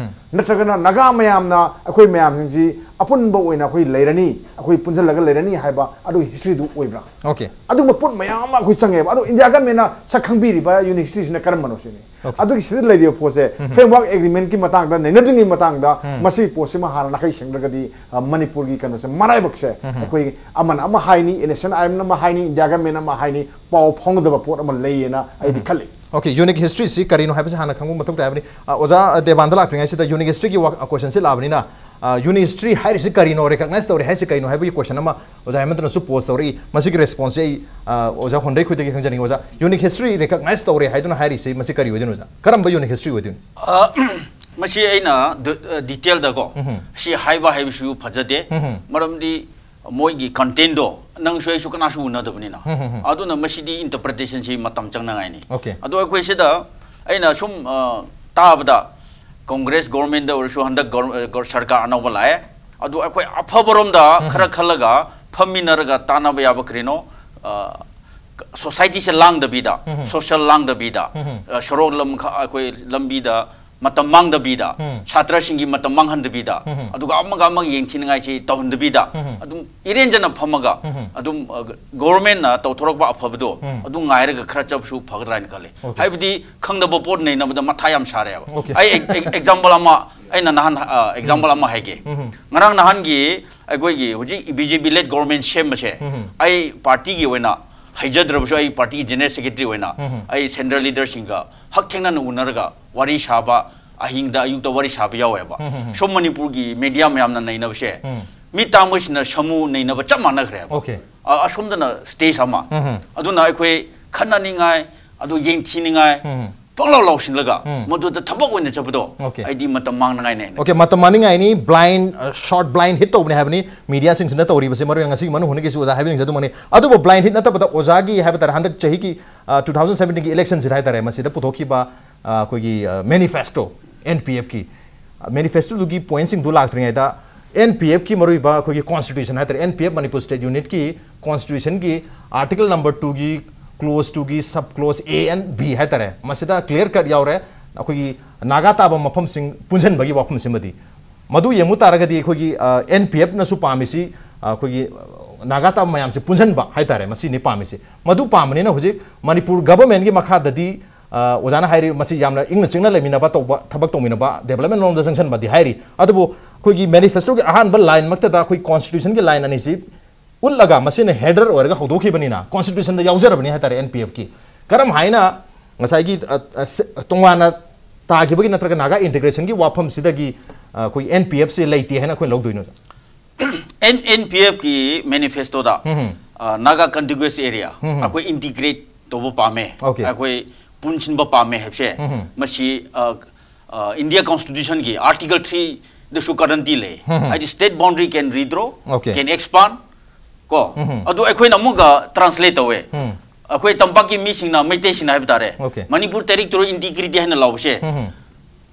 ꯅꯠꯇ꯭ꯔꯒꯅ ꯅꯥꯒꯥ ꯃꯌꯥꯝꯅ ꯑꯩꯈꯣꯏ ꯃꯌꯥꯝꯁꯤꯡꯁꯤ ꯑꯄꯨꯟꯕ ꯑꯣꯏꯅ ꯑꯩꯈꯣꯏ ꯂꯩꯔꯅꯤ, ꯑꯩꯈꯣꯏ ꯄꯨꯟꯁꯤꯜꯂꯒ ꯂꯩꯔꯅꯤ ꯍꯥꯏꯕ ꯑꯗꯨꯒꯤ ꯍꯤꯁꯇ꯭ꯔꯤꯗꯨ ꯑꯣꯏꯕ꯭ꯔꯥ? ꯑꯣꯀꯦ꯫ ꯑꯗꯨꯒꯨꯝꯕ ꯄꯣꯠ ꯃꯌꯥꯝ ꯑꯃ ꯑꯩꯈꯣꯏ ꯆꯪꯉꯦꯕ꯫ ꯑꯗꯣ ꯏꯟꯗꯤꯌꯥ ꯒꯃꯦꯟꯅ ꯁꯛ ꯈꯪꯕꯤꯔꯤꯕ ꯌꯨꯅꯤꯛ ꯍꯤꯁꯇ꯭ꯔꯤꯁꯤꯅ ꯀꯔꯝꯕꯅꯣ ꯁꯤꯅꯤ꯫ ꯑꯣꯀꯦ꯫ ꯑꯗꯨꯒꯤ ꯁꯤꯗ ꯂꯩꯔꯤꯕ ꯄꯣꯠꯁꯦ, ꯐ꯭ꯔꯦꯝꯋꯥꯔꯛ ꯑꯦꯒ꯭ꯔꯤꯃꯦꯟꯀꯤ ꯃꯇꯥꯡꯗ, ꯅꯩꯅꯗ꯭ꯔꯤꯉꯩ ꯃꯇꯥꯡꯗ ꯃꯁꯤꯒꯤ ꯄꯣꯠꯁꯤꯃ ꯍꯥꯟꯅ ꯅꯥꯈꯩ ꯁꯦꯡꯗ꯭ꯔꯒꯗꯤ, ꯑ, ꯃꯅꯤꯄꯨꯔꯒꯤ ꯀꯩꯅꯣꯁꯦ, ꯃꯔꯥꯏꯕꯛꯁꯦ, ꯑꯩꯈꯣꯏ ꯑꯃꯅ ꯑꯃ ꯍꯥꯏꯅꯤ, ꯑꯦꯟ ꯑꯦꯁ ꯑꯦꯟ ꯑꯥꯏ ꯑꯦꯝꯅ ꯑꯃ ꯍꯥꯏꯅꯤ, ꯏꯟꯗꯤꯌꯥ ꯒꯃꯦꯟꯅ ꯑꯃ ꯍꯥꯏꯅꯤ, ꯄꯥꯎ ꯐꯥꯎꯅꯗꯕ ꯄꯣꯠ ꯑꯃ ꯂꯩꯌꯦꯅ ꯑꯩꯗꯤ ꯈꯜꯂꯤ꯫ ꯑꯣꯀꯦ, ꯌꯨꯅꯤꯛ ꯍꯤꯁꯇ꯭ꯔꯤꯁꯤ ꯀꯔꯤꯅꯣ ꯍꯥꯏꯕꯁꯤ ꯍꯥꯟꯅ ꯈꯪꯕ ꯃꯊꯧ ꯇꯥꯏ ꯍꯥꯏꯕꯅꯤ꯫ ꯑ, ꯑꯣꯖꯥ ꯗꯦꯕꯥꯟꯗ ꯂꯥꯛꯇ꯭ꯔꯤꯉꯩꯁꯤꯗ ꯌꯨꯅꯤꯛ ꯍꯤꯁꯇ꯭ꯔꯤꯒꯤ ꯋꯥ-, ꯀꯣꯏꯁꯟꯁꯤ ꯂꯥꯛꯑꯕꯅꯤꯅ, ꯌꯨꯅꯤꯛ ꯍꯤꯁꯇ꯭ꯔꯤ ꯍꯥꯏꯔꯤꯁꯤ ꯀꯔꯤꯅꯣ, ꯔꯤꯀꯛꯅꯥꯏꯁ ꯇꯧꯔꯦ ꯍꯥꯏꯁꯤ ꯀꯩꯅꯣ ꯍꯥꯏꯕꯒꯤ ꯀꯣꯏꯁꯟ ꯑꯃ ꯑꯣꯖꯥ ꯍꯦꯃꯟꯇꯅꯁꯨ ꯄꯣꯁ ꯇꯧꯔꯛꯏ꯫ ꯃꯁꯤꯒꯤ ꯔꯦꯁꯄꯣꯟꯁꯁꯦ ꯑꯩ ꯑ, ꯑꯣꯖꯥ ꯍꯣꯟꯗ꯭ꯔꯩ ꯈꯨꯗꯒꯤ ꯈꯪꯖꯅꯤꯡꯉꯤ꯫ ꯑꯣꯖꯥ, ꯌꯨꯅꯤꯛ ꯍꯤꯁꯇ꯭ꯔꯤ ꯔꯤꯀꯛꯅꯥꯏꯁ ꯇꯧꯔꯦ ꯍꯥꯏꯗꯨꯅ ꯍꯥꯏꯔꯤꯁꯤ ꯃꯁꯤ ꯀꯔꯤ ꯑꯣꯏꯗꯣꯏꯅꯣ ꯑꯣꯖꯥ? ꯀꯔꯝꯕ ꯌꯨꯅꯤꯛ ꯍꯤꯁꯇ꯭ꯔꯤ ꯑꯣꯏꯗꯣꯏꯅꯣ? ꯑ, ꯃꯁꯤ ꯑꯩꯅ ꯗ-, ꯑ, ꯗꯤꯇꯦꯜꯗꯀꯣ, ꯎꯝꯍꯨꯝ꯫ ꯁꯤ ꯍꯥꯏꯕ ꯍꯥꯏꯕꯁꯤꯁꯨ ꯐꯖꯗꯦ꯫ ꯎꯝꯍꯨꯝ꯫ ꯃꯔꯝꯗꯤ ꯃꯣꯏꯒꯤ ꯀꯟꯇꯦꯟꯗꯣ ꯅꯪꯁꯨ ꯑꯩꯁꯨ ꯀꯅꯥꯁꯨ ꯎꯅꯗꯕꯅꯤꯅ꯫ ꯎꯝꯍꯨꯝ꯫ ꯑꯗꯨꯅ ꯃꯁꯤꯗꯤ ꯏꯟꯇꯔꯄ꯭ꯔꯤꯇꯦꯁꯟꯁꯤ ꯃꯇꯝ ꯆꯪꯅꯉꯥꯏꯅꯤ꯫ ꯑꯣꯀꯦ꯫ ꯑꯗꯣ ꯑꯩꯈꯣꯏ ꯁꯤꯗ ꯑꯩꯅ ꯁꯨꯝ, ꯑ, ꯇꯥꯕꯗ ꯀꯣꯡꯒ꯭ꯔꯦꯁ ꯒꯣꯔꯃꯦꯟꯗ ꯑꯣꯏꯔꯁꯨ ꯍꯟꯗꯛ ꯒꯣꯔ-, ꯑ, ꯒꯣꯔ-, ꯁꯔꯀꯥꯔ ꯑꯅꯧꯕ ꯂꯥꯛꯑꯦ꯫ ꯑꯗꯨ ꯑꯩꯈꯣꯏ ꯑꯐꯕꯔꯣꯝꯗ ꯎꯝꯍꯨꯝ꯫ ꯈꯔ ꯈꯜꯂꯒ ꯐꯝꯃꯤꯟꯅꯔꯒ ꯇꯥꯟꯅꯕ ꯌꯥꯕ ꯀꯔꯤꯅꯣ? ꯑ, ꯁꯣꯁꯥꯏꯇꯤꯁꯦ ꯂꯥꯡꯗꯕꯤꯗ, ꯎꯝꯍꯨꯝ꯫ ꯁꯣꯁꯤꯌꯦꯜ ꯂꯥꯡꯗꯕꯤꯗ, ꯎꯝꯍꯨꯝ꯫ ꯑ, ꯁꯣꯔꯣꯛ ꯂꯝꯈ-, ꯑꯩꯈꯣꯏ ꯂꯝꯕꯤꯗ ꯃꯇꯝ ꯃꯥꯡꯗꯕꯤꯗ, ꯎꯝ꯫ ꯁꯥꯇ꯭ꯔꯁꯤꯡꯒꯤ ꯃꯇꯝ ꯃꯥꯡꯍꯟꯗꯕꯤꯗ, ꯎꯝꯍꯨꯝ꯫ ꯑꯗꯨꯒ ꯑꯃꯒ ꯑꯃꯒ ꯌꯦꯡꯊꯤꯅꯤꯡꯉꯥꯏꯁꯤ ꯇꯧꯍꯟꯗꯕꯤꯗ, ꯎꯝꯍꯨꯝ꯫ ꯑꯗꯨꯝ ꯏꯔꯦꯟꯖꯅ ꯐꯝꯃꯒ, ꯎꯝꯍꯨꯝ꯫ ꯑꯗꯨꯝ, ꯑ, ꯒ-, ꯒꯣꯔꯃꯦꯟꯅ ꯇꯧꯊꯣꯔꯛꯄ ꯑꯐꯕꯗꯣ, ꯎꯝ꯫ ꯑꯗꯨ ꯉꯥꯏꯔꯒ ꯈꯔ ꯆꯠꯄꯁꯨ ꯐꯒꯗ꯭ꯔꯥ ꯍꯥꯏꯅ ꯈꯜꯂꯤ꯫ ꯑꯣꯀꯦ꯫ ꯍꯥꯏꯕꯗꯤ ꯈꯪꯗꯕ ꯄꯣꯠ ꯅꯩꯅꯕꯗ ꯃꯊꯥ ꯌꯥꯝ ꯁꯥꯔꯦꯕ꯫ ꯑꯣꯀꯦ꯫ ꯑꯩ ꯑꯦꯛ-, ꯑꯦꯛ-, ꯑꯦꯛꯖꯥꯝꯄꯜ ꯑꯃ, ꯑꯩꯅ ꯅꯍꯥꯟ, ꯑ, ꯑꯦꯛꯖꯥꯝꯄꯜ ꯎꯝ꯫ ꯑꯃ ꯍꯥꯏꯒꯦ꯫ ꯎꯝꯍꯨꯝ꯫ ꯉꯔꯥꯡ ꯅꯍꯥꯟꯒꯤ ꯑꯩꯈꯣꯏꯒꯤ ꯍꯧꯖꯤꯛ ꯕꯤ ꯖꯦ ꯄꯤ ꯂꯦꯠ ꯒꯣꯔꯃꯦꯟ ꯁꯦꯝꯕꯁꯦ, ꯎꯝꯍꯨꯝ꯫ ꯑꯩ ꯄꯥꯔꯇꯤꯒꯤ ꯑꯣꯏꯅ ꯍꯩꯖꯗ꯭ꯔꯕꯁꯨ ꯑꯩ ꯄꯥꯔꯇꯤꯒꯤ ꯖꯦꯅꯔꯦꯜ ꯁꯦꯀ꯭ꯔꯦꯇꯔꯤ ꯑꯣꯏꯅ ꯎꯝꯍꯨꯝ꯫ ꯑꯩ ꯁꯦꯟꯇ꯭ꯔꯦꯜ ꯂꯤꯗꯔꯁꯤꯡꯒ ꯍꯛꯊꯦꯡꯅꯅ ꯎꯅꯔꯒ ꯋꯥꯔꯤ ꯁꯥꯕ, ꯑꯍꯤꯡꯗ ꯑꯌꯨꯛꯇ ꯋꯥꯔꯤ ꯁꯥꯕ ꯌꯥꯎꯋꯦꯕ꯫ ꯎꯝꯍꯨꯝ꯫ ꯁꯣꯝ ꯃꯅꯤꯄꯨꯔꯒꯤ ꯃꯦꯗꯤꯌꯥ ꯃꯌꯥꯝꯅ ꯅꯩꯅꯕꯁꯦ, ꯎꯝ꯫ ꯃꯤꯠ ꯇꯥꯡꯕꯁꯤꯅ ꯁꯃꯨ ꯅꯩꯅꯕ ꯆꯞ ꯃꯥꯟꯅꯈ꯭ꯔꯦꯕ꯫ ꯑꯣꯀꯦ꯫ ꯑ-, ꯑꯁꯣꯝꯗꯅ ꯁ꯭ꯇꯦꯖ ꯑꯃ꯫ ꯎꯝꯍꯨꯝ꯫ ꯑꯗꯨꯅ ꯑꯩꯈꯣꯏ ꯈꯠꯅꯅꯤꯡꯉꯥꯏ, ꯑꯗꯨ ꯌꯦꯡꯊꯤꯅꯤꯡꯉꯥꯏ, ꯎꯝ꯫ ꯄꯪꯂꯥꯎ ꯂꯥꯎꯁꯤꯜꯂꯒ ꯎꯝ꯫ ꯃꯗꯨꯗ ꯊꯕꯛ ꯑꯣꯏꯅ ꯆꯠꯄꯗꯣ, ꯑꯣꯀꯦ꯫ ꯑꯩꯗꯤ ꯃꯇꯝ ꯃꯥꯡꯅꯉꯥꯏꯅꯦ ꯍꯥꯏꯅ꯫ ꯑꯣꯀꯦ, ꯃꯇꯝ ꯃꯥꯡꯅꯤꯡꯉꯥꯏꯅꯤ꯫ ꯕ꯭ꯂꯥꯏꯟ, ꯑ, ꯁꯣꯔꯠ ꯕ꯭ꯂꯥꯏꯟ ꯍꯤꯠ ꯇꯧꯕꯅꯦ ꯍꯥꯏꯕꯅꯤ ꯃꯤꯗꯤꯌꯥꯁꯤꯡꯁꯤꯅ ꯇꯧꯔꯤꯕꯁꯦ, ꯃꯔꯨ ꯑꯣꯏꯅ ꯉꯁꯤꯒꯤ ꯃꯅꯨꯡ ꯍꯨꯠꯅꯒꯤꯁꯨ ꯑꯣꯖꯥ ꯍꯥꯏꯕꯤꯅꯤꯡꯁꯦ ꯑꯗꯨꯃꯛꯅꯤ꯫ ꯑꯗꯨꯕꯨ ꯕ꯭ꯂꯥꯏꯟ ꯍꯤꯠ ꯅꯠꯇꯕꯗ ꯑꯣꯖꯥꯒꯤ ꯍꯥꯏꯕ ꯇꯥꯔꯦ, ꯍꯟꯗꯛ ꯆꯍꯤꯒꯤ, ꯑ, ꯇꯨ ꯊꯥꯎꯖꯟ ꯁꯕꯦꯟꯇꯤꯟꯒꯤ ꯏꯂꯦꯛꯁꯟꯁꯤꯗ ꯍꯥꯏ ꯇꯥꯔꯦ, ꯃꯁꯤꯗ ꯄꯨꯊꯣꯛꯈꯤꯕ, ꯑ, ꯑꯩꯈꯣꯏꯒꯤ, ꯑ, ꯃꯦꯅꯤꯐꯦꯁꯇꯣ, ꯑꯦꯟ ꯄꯤ ꯑꯦꯐꯀꯤ, ꯑ, ꯃꯦꯅꯤꯐꯦꯁꯇꯣꯗꯨꯒꯤ ꯄꯣꯏꯟꯠꯁꯤꯡꯗꯨ ꯂꯥꯛꯇ꯭ꯔꯤꯉꯩꯗ, ꯑꯦꯟ ꯄꯤ ꯑꯦꯐꯀꯤ ꯃꯔꯨꯑꯣꯏꯕ ꯑꯩꯈꯣꯏꯒꯤ ꯀꯣꯟꯁꯇꯤꯇ꯭ꯌꯨꯁꯟ ꯍꯥꯏ ꯇꯥꯔꯦ, N P F Manipur state ꯌꯨꯅꯤꯠꯀꯤ ꯀꯣꯟꯁꯇꯤꯇ꯭ꯌꯨꯁꯟꯒꯤ ꯑꯥꯔꯇꯤꯀꯜ ꯅꯝꯕꯔ ꯇꯨꯒꯤ ꯀ꯭ꯂꯣꯖ ꯇꯨꯒꯤ sub clause A and B ꯍꯥꯏ ꯇꯥꯔꯦ, ꯃꯁꯤꯗ ꯀ꯭ꯂꯤꯌꯥꯔ ꯀꯠ ꯌꯥꯎꯔꯦ꯫ ꯑꯩꯈꯣꯏꯒꯤ ꯅꯥꯒꯥ ꯇꯥꯕ ꯃꯐꯝꯁꯤꯡ ꯄꯨꯟꯁꯤꯟꯕꯒꯤ ꯋꯥꯐꯝꯁꯤꯃꯗꯤ, ꯃꯗꯨ ꯌꯦꯡꯉꯨ ꯇꯥꯔꯒꯗꯤ ꯑꯩꯈꯣꯏꯒꯤ, ꯑ, ꯑꯦꯟ ꯄꯤ ꯑꯦꯐꯅꯁꯨ ꯄꯥꯝꯃꯤꯁꯤ, ꯑ, ꯑꯩꯈꯣꯏꯒꯤ, ꯑ, ꯅꯥꯒꯥ ꯇꯥꯕ ꯃꯌꯥꯝꯁꯤ ꯄꯨꯟꯁꯤꯟꯕ ꯍꯥꯏ ꯇꯥꯔꯦ, ꯃꯁꯤꯅꯤ ꯄꯥꯝꯃꯤꯁꯤ꯫ ꯃꯗꯨ ꯄꯥꯝꯕꯅꯤꯅ ꯍꯧꯖꯤꯛ ꯃꯅꯤꯄꯨꯔ ꯒꯚꯔꯟꯃꯦꯟꯠꯀꯤ ꯃꯈꯥꯗꯗꯤ, ꯑ, ꯑꯣꯖꯥꯅ ꯍꯥꯏꯔꯤ, ꯃꯁꯤ ꯌꯥꯝꯅ ꯏꯪꯅ ꯆꯤꯛꯅ ꯂꯩꯃꯤꯟꯅꯕ ꯇꯧꯕ, ꯊꯕꯛ ꯇꯧꯃꯤꯟꯅꯕ, ꯗꯦꯕꯂꯞꯃꯦꯟꯠ ꯂꯣꯝꯗ ꯆꯪꯁꯤꯟꯕꯗꯤ ꯍꯥꯏꯔꯤ꯫ ꯑꯗꯨꯕꯨ ꯑꯩꯈꯣꯏꯒꯤ ꯃꯦꯅꯤꯐꯦꯁꯇꯣꯒꯤ ꯑꯍꯥꯟꯕ ꯂꯥꯏꯟꯃꯛꯇꯗ ꯑꯩꯈꯣꯏ ꯀꯣꯟꯁꯇꯤꯇ꯭ꯌꯨꯁꯟꯒꯤ ꯂꯥꯏꯟ ꯑꯅꯤꯁꯤ ꯎꯠꯂꯒ ꯃꯁꯤꯅ ꯍꯦꯗꯔ ꯑꯣꯏꯔꯒ ꯍꯧꯗꯣꯛꯈꯤꯕꯅꯤꯅ ꯀꯣꯟꯁꯇꯤꯇ꯭ꯌꯨꯁꯟꯗ ꯌꯥꯎꯖꯔꯕꯅꯤ ꯍꯥꯏ ꯇꯥꯔꯦ ꯑꯦꯟ ꯄꯤ ꯑꯦꯐꯀꯤ꯫ ꯀꯔꯝ ꯍꯥꯏꯅ ꯉꯁꯥꯏꯒꯤ, ꯑ, ꯑ, ꯁ-, ꯇꯣꯉꯥꯟꯅ ꯇꯥꯈꯤꯕꯒꯤ ꯅꯠꯇ꯭ꯔꯒ ꯅꯥꯒꯥ ꯏꯟꯇꯤꯒ꯭ꯔꯦꯁꯟꯒꯤ ꯋꯥꯐꯝꯁꯤꯗꯒꯤ ꯑꯩꯈꯣꯏ ꯑꯦꯟ ꯄꯤ ꯑꯦꯐꯁꯦ ꯂꯩꯇꯦ ꯍꯥꯏꯅ ꯑꯩꯈꯣꯏꯅ ꯂꯧꯗꯣꯏꯅꯣ? ꯑꯦꯟ ꯑꯦꯟ ꯄꯤ ꯑꯦꯐꯀꯤ ꯃꯦꯅꯤꯐꯦꯁꯇꯣꯗ ꯎꯝ꯫ ꯅꯥꯒꯥ ꯀꯟꯇꯤꯒ꯭ꯌꯨꯁ ꯑꯦꯔꯤꯌꯥ ꯎꯝ꯫ ꯑꯩꯈꯣꯏ ꯏꯟꯇꯤꯒ꯭ꯔꯦꯠ ꯇꯧꯕ ꯄꯥꯝꯃꯦ꯫ Okay. ꯑꯩꯈꯣꯏ ꯄꯨꯟꯁꯤꯟꯕ ꯄꯥꯝꯃꯦ ꯍꯥꯏꯕꯁꯦ ꯎꯝ꯫ ꯃꯁꯤ ꯏꯟꯗꯤꯌꯥ ꯀꯣꯟꯁꯇꯤꯇ꯭ꯌꯨꯁꯟꯒꯤ ꯑꯥꯔꯇꯤꯀꯜ ꯊ꯭ꯔꯤꯗꯁꯨ ꯒꯥꯔꯟꯇꯤ ꯂꯩ꯫ ꯎꯝ꯫ ꯍꯥꯏꯗꯤ state boundary can redraw, Okay. can expand, ꯀꯣ ꯎꯝ꯫ ꯑꯗꯨ ꯑꯩꯈꯣꯏꯅ ꯑꯃꯨꯛꯀ ꯇ꯭ꯔꯥꯟꯁꯂꯦꯠ ꯇꯧꯋꯦ꯫ ꯎꯝ꯫ ꯑꯩꯈꯣꯏ ꯇꯝꯄꯥꯛꯀꯤ ꯃꯤꯁꯤꯡꯅ, ꯃꯩꯇꯩꯁꯤꯡꯅ ꯍꯥꯏꯕ ꯇꯥꯔꯦ, Okay. ꯃꯅꯤꯄꯨꯔ ꯇꯦꯔꯤꯇꯣꯔꯤ ꯏꯟꯇꯤꯒ꯭ꯔꯤꯇꯤ ꯍꯥꯏꯅ ꯂꯥꯎꯕꯁꯦ ꯎꯝ꯫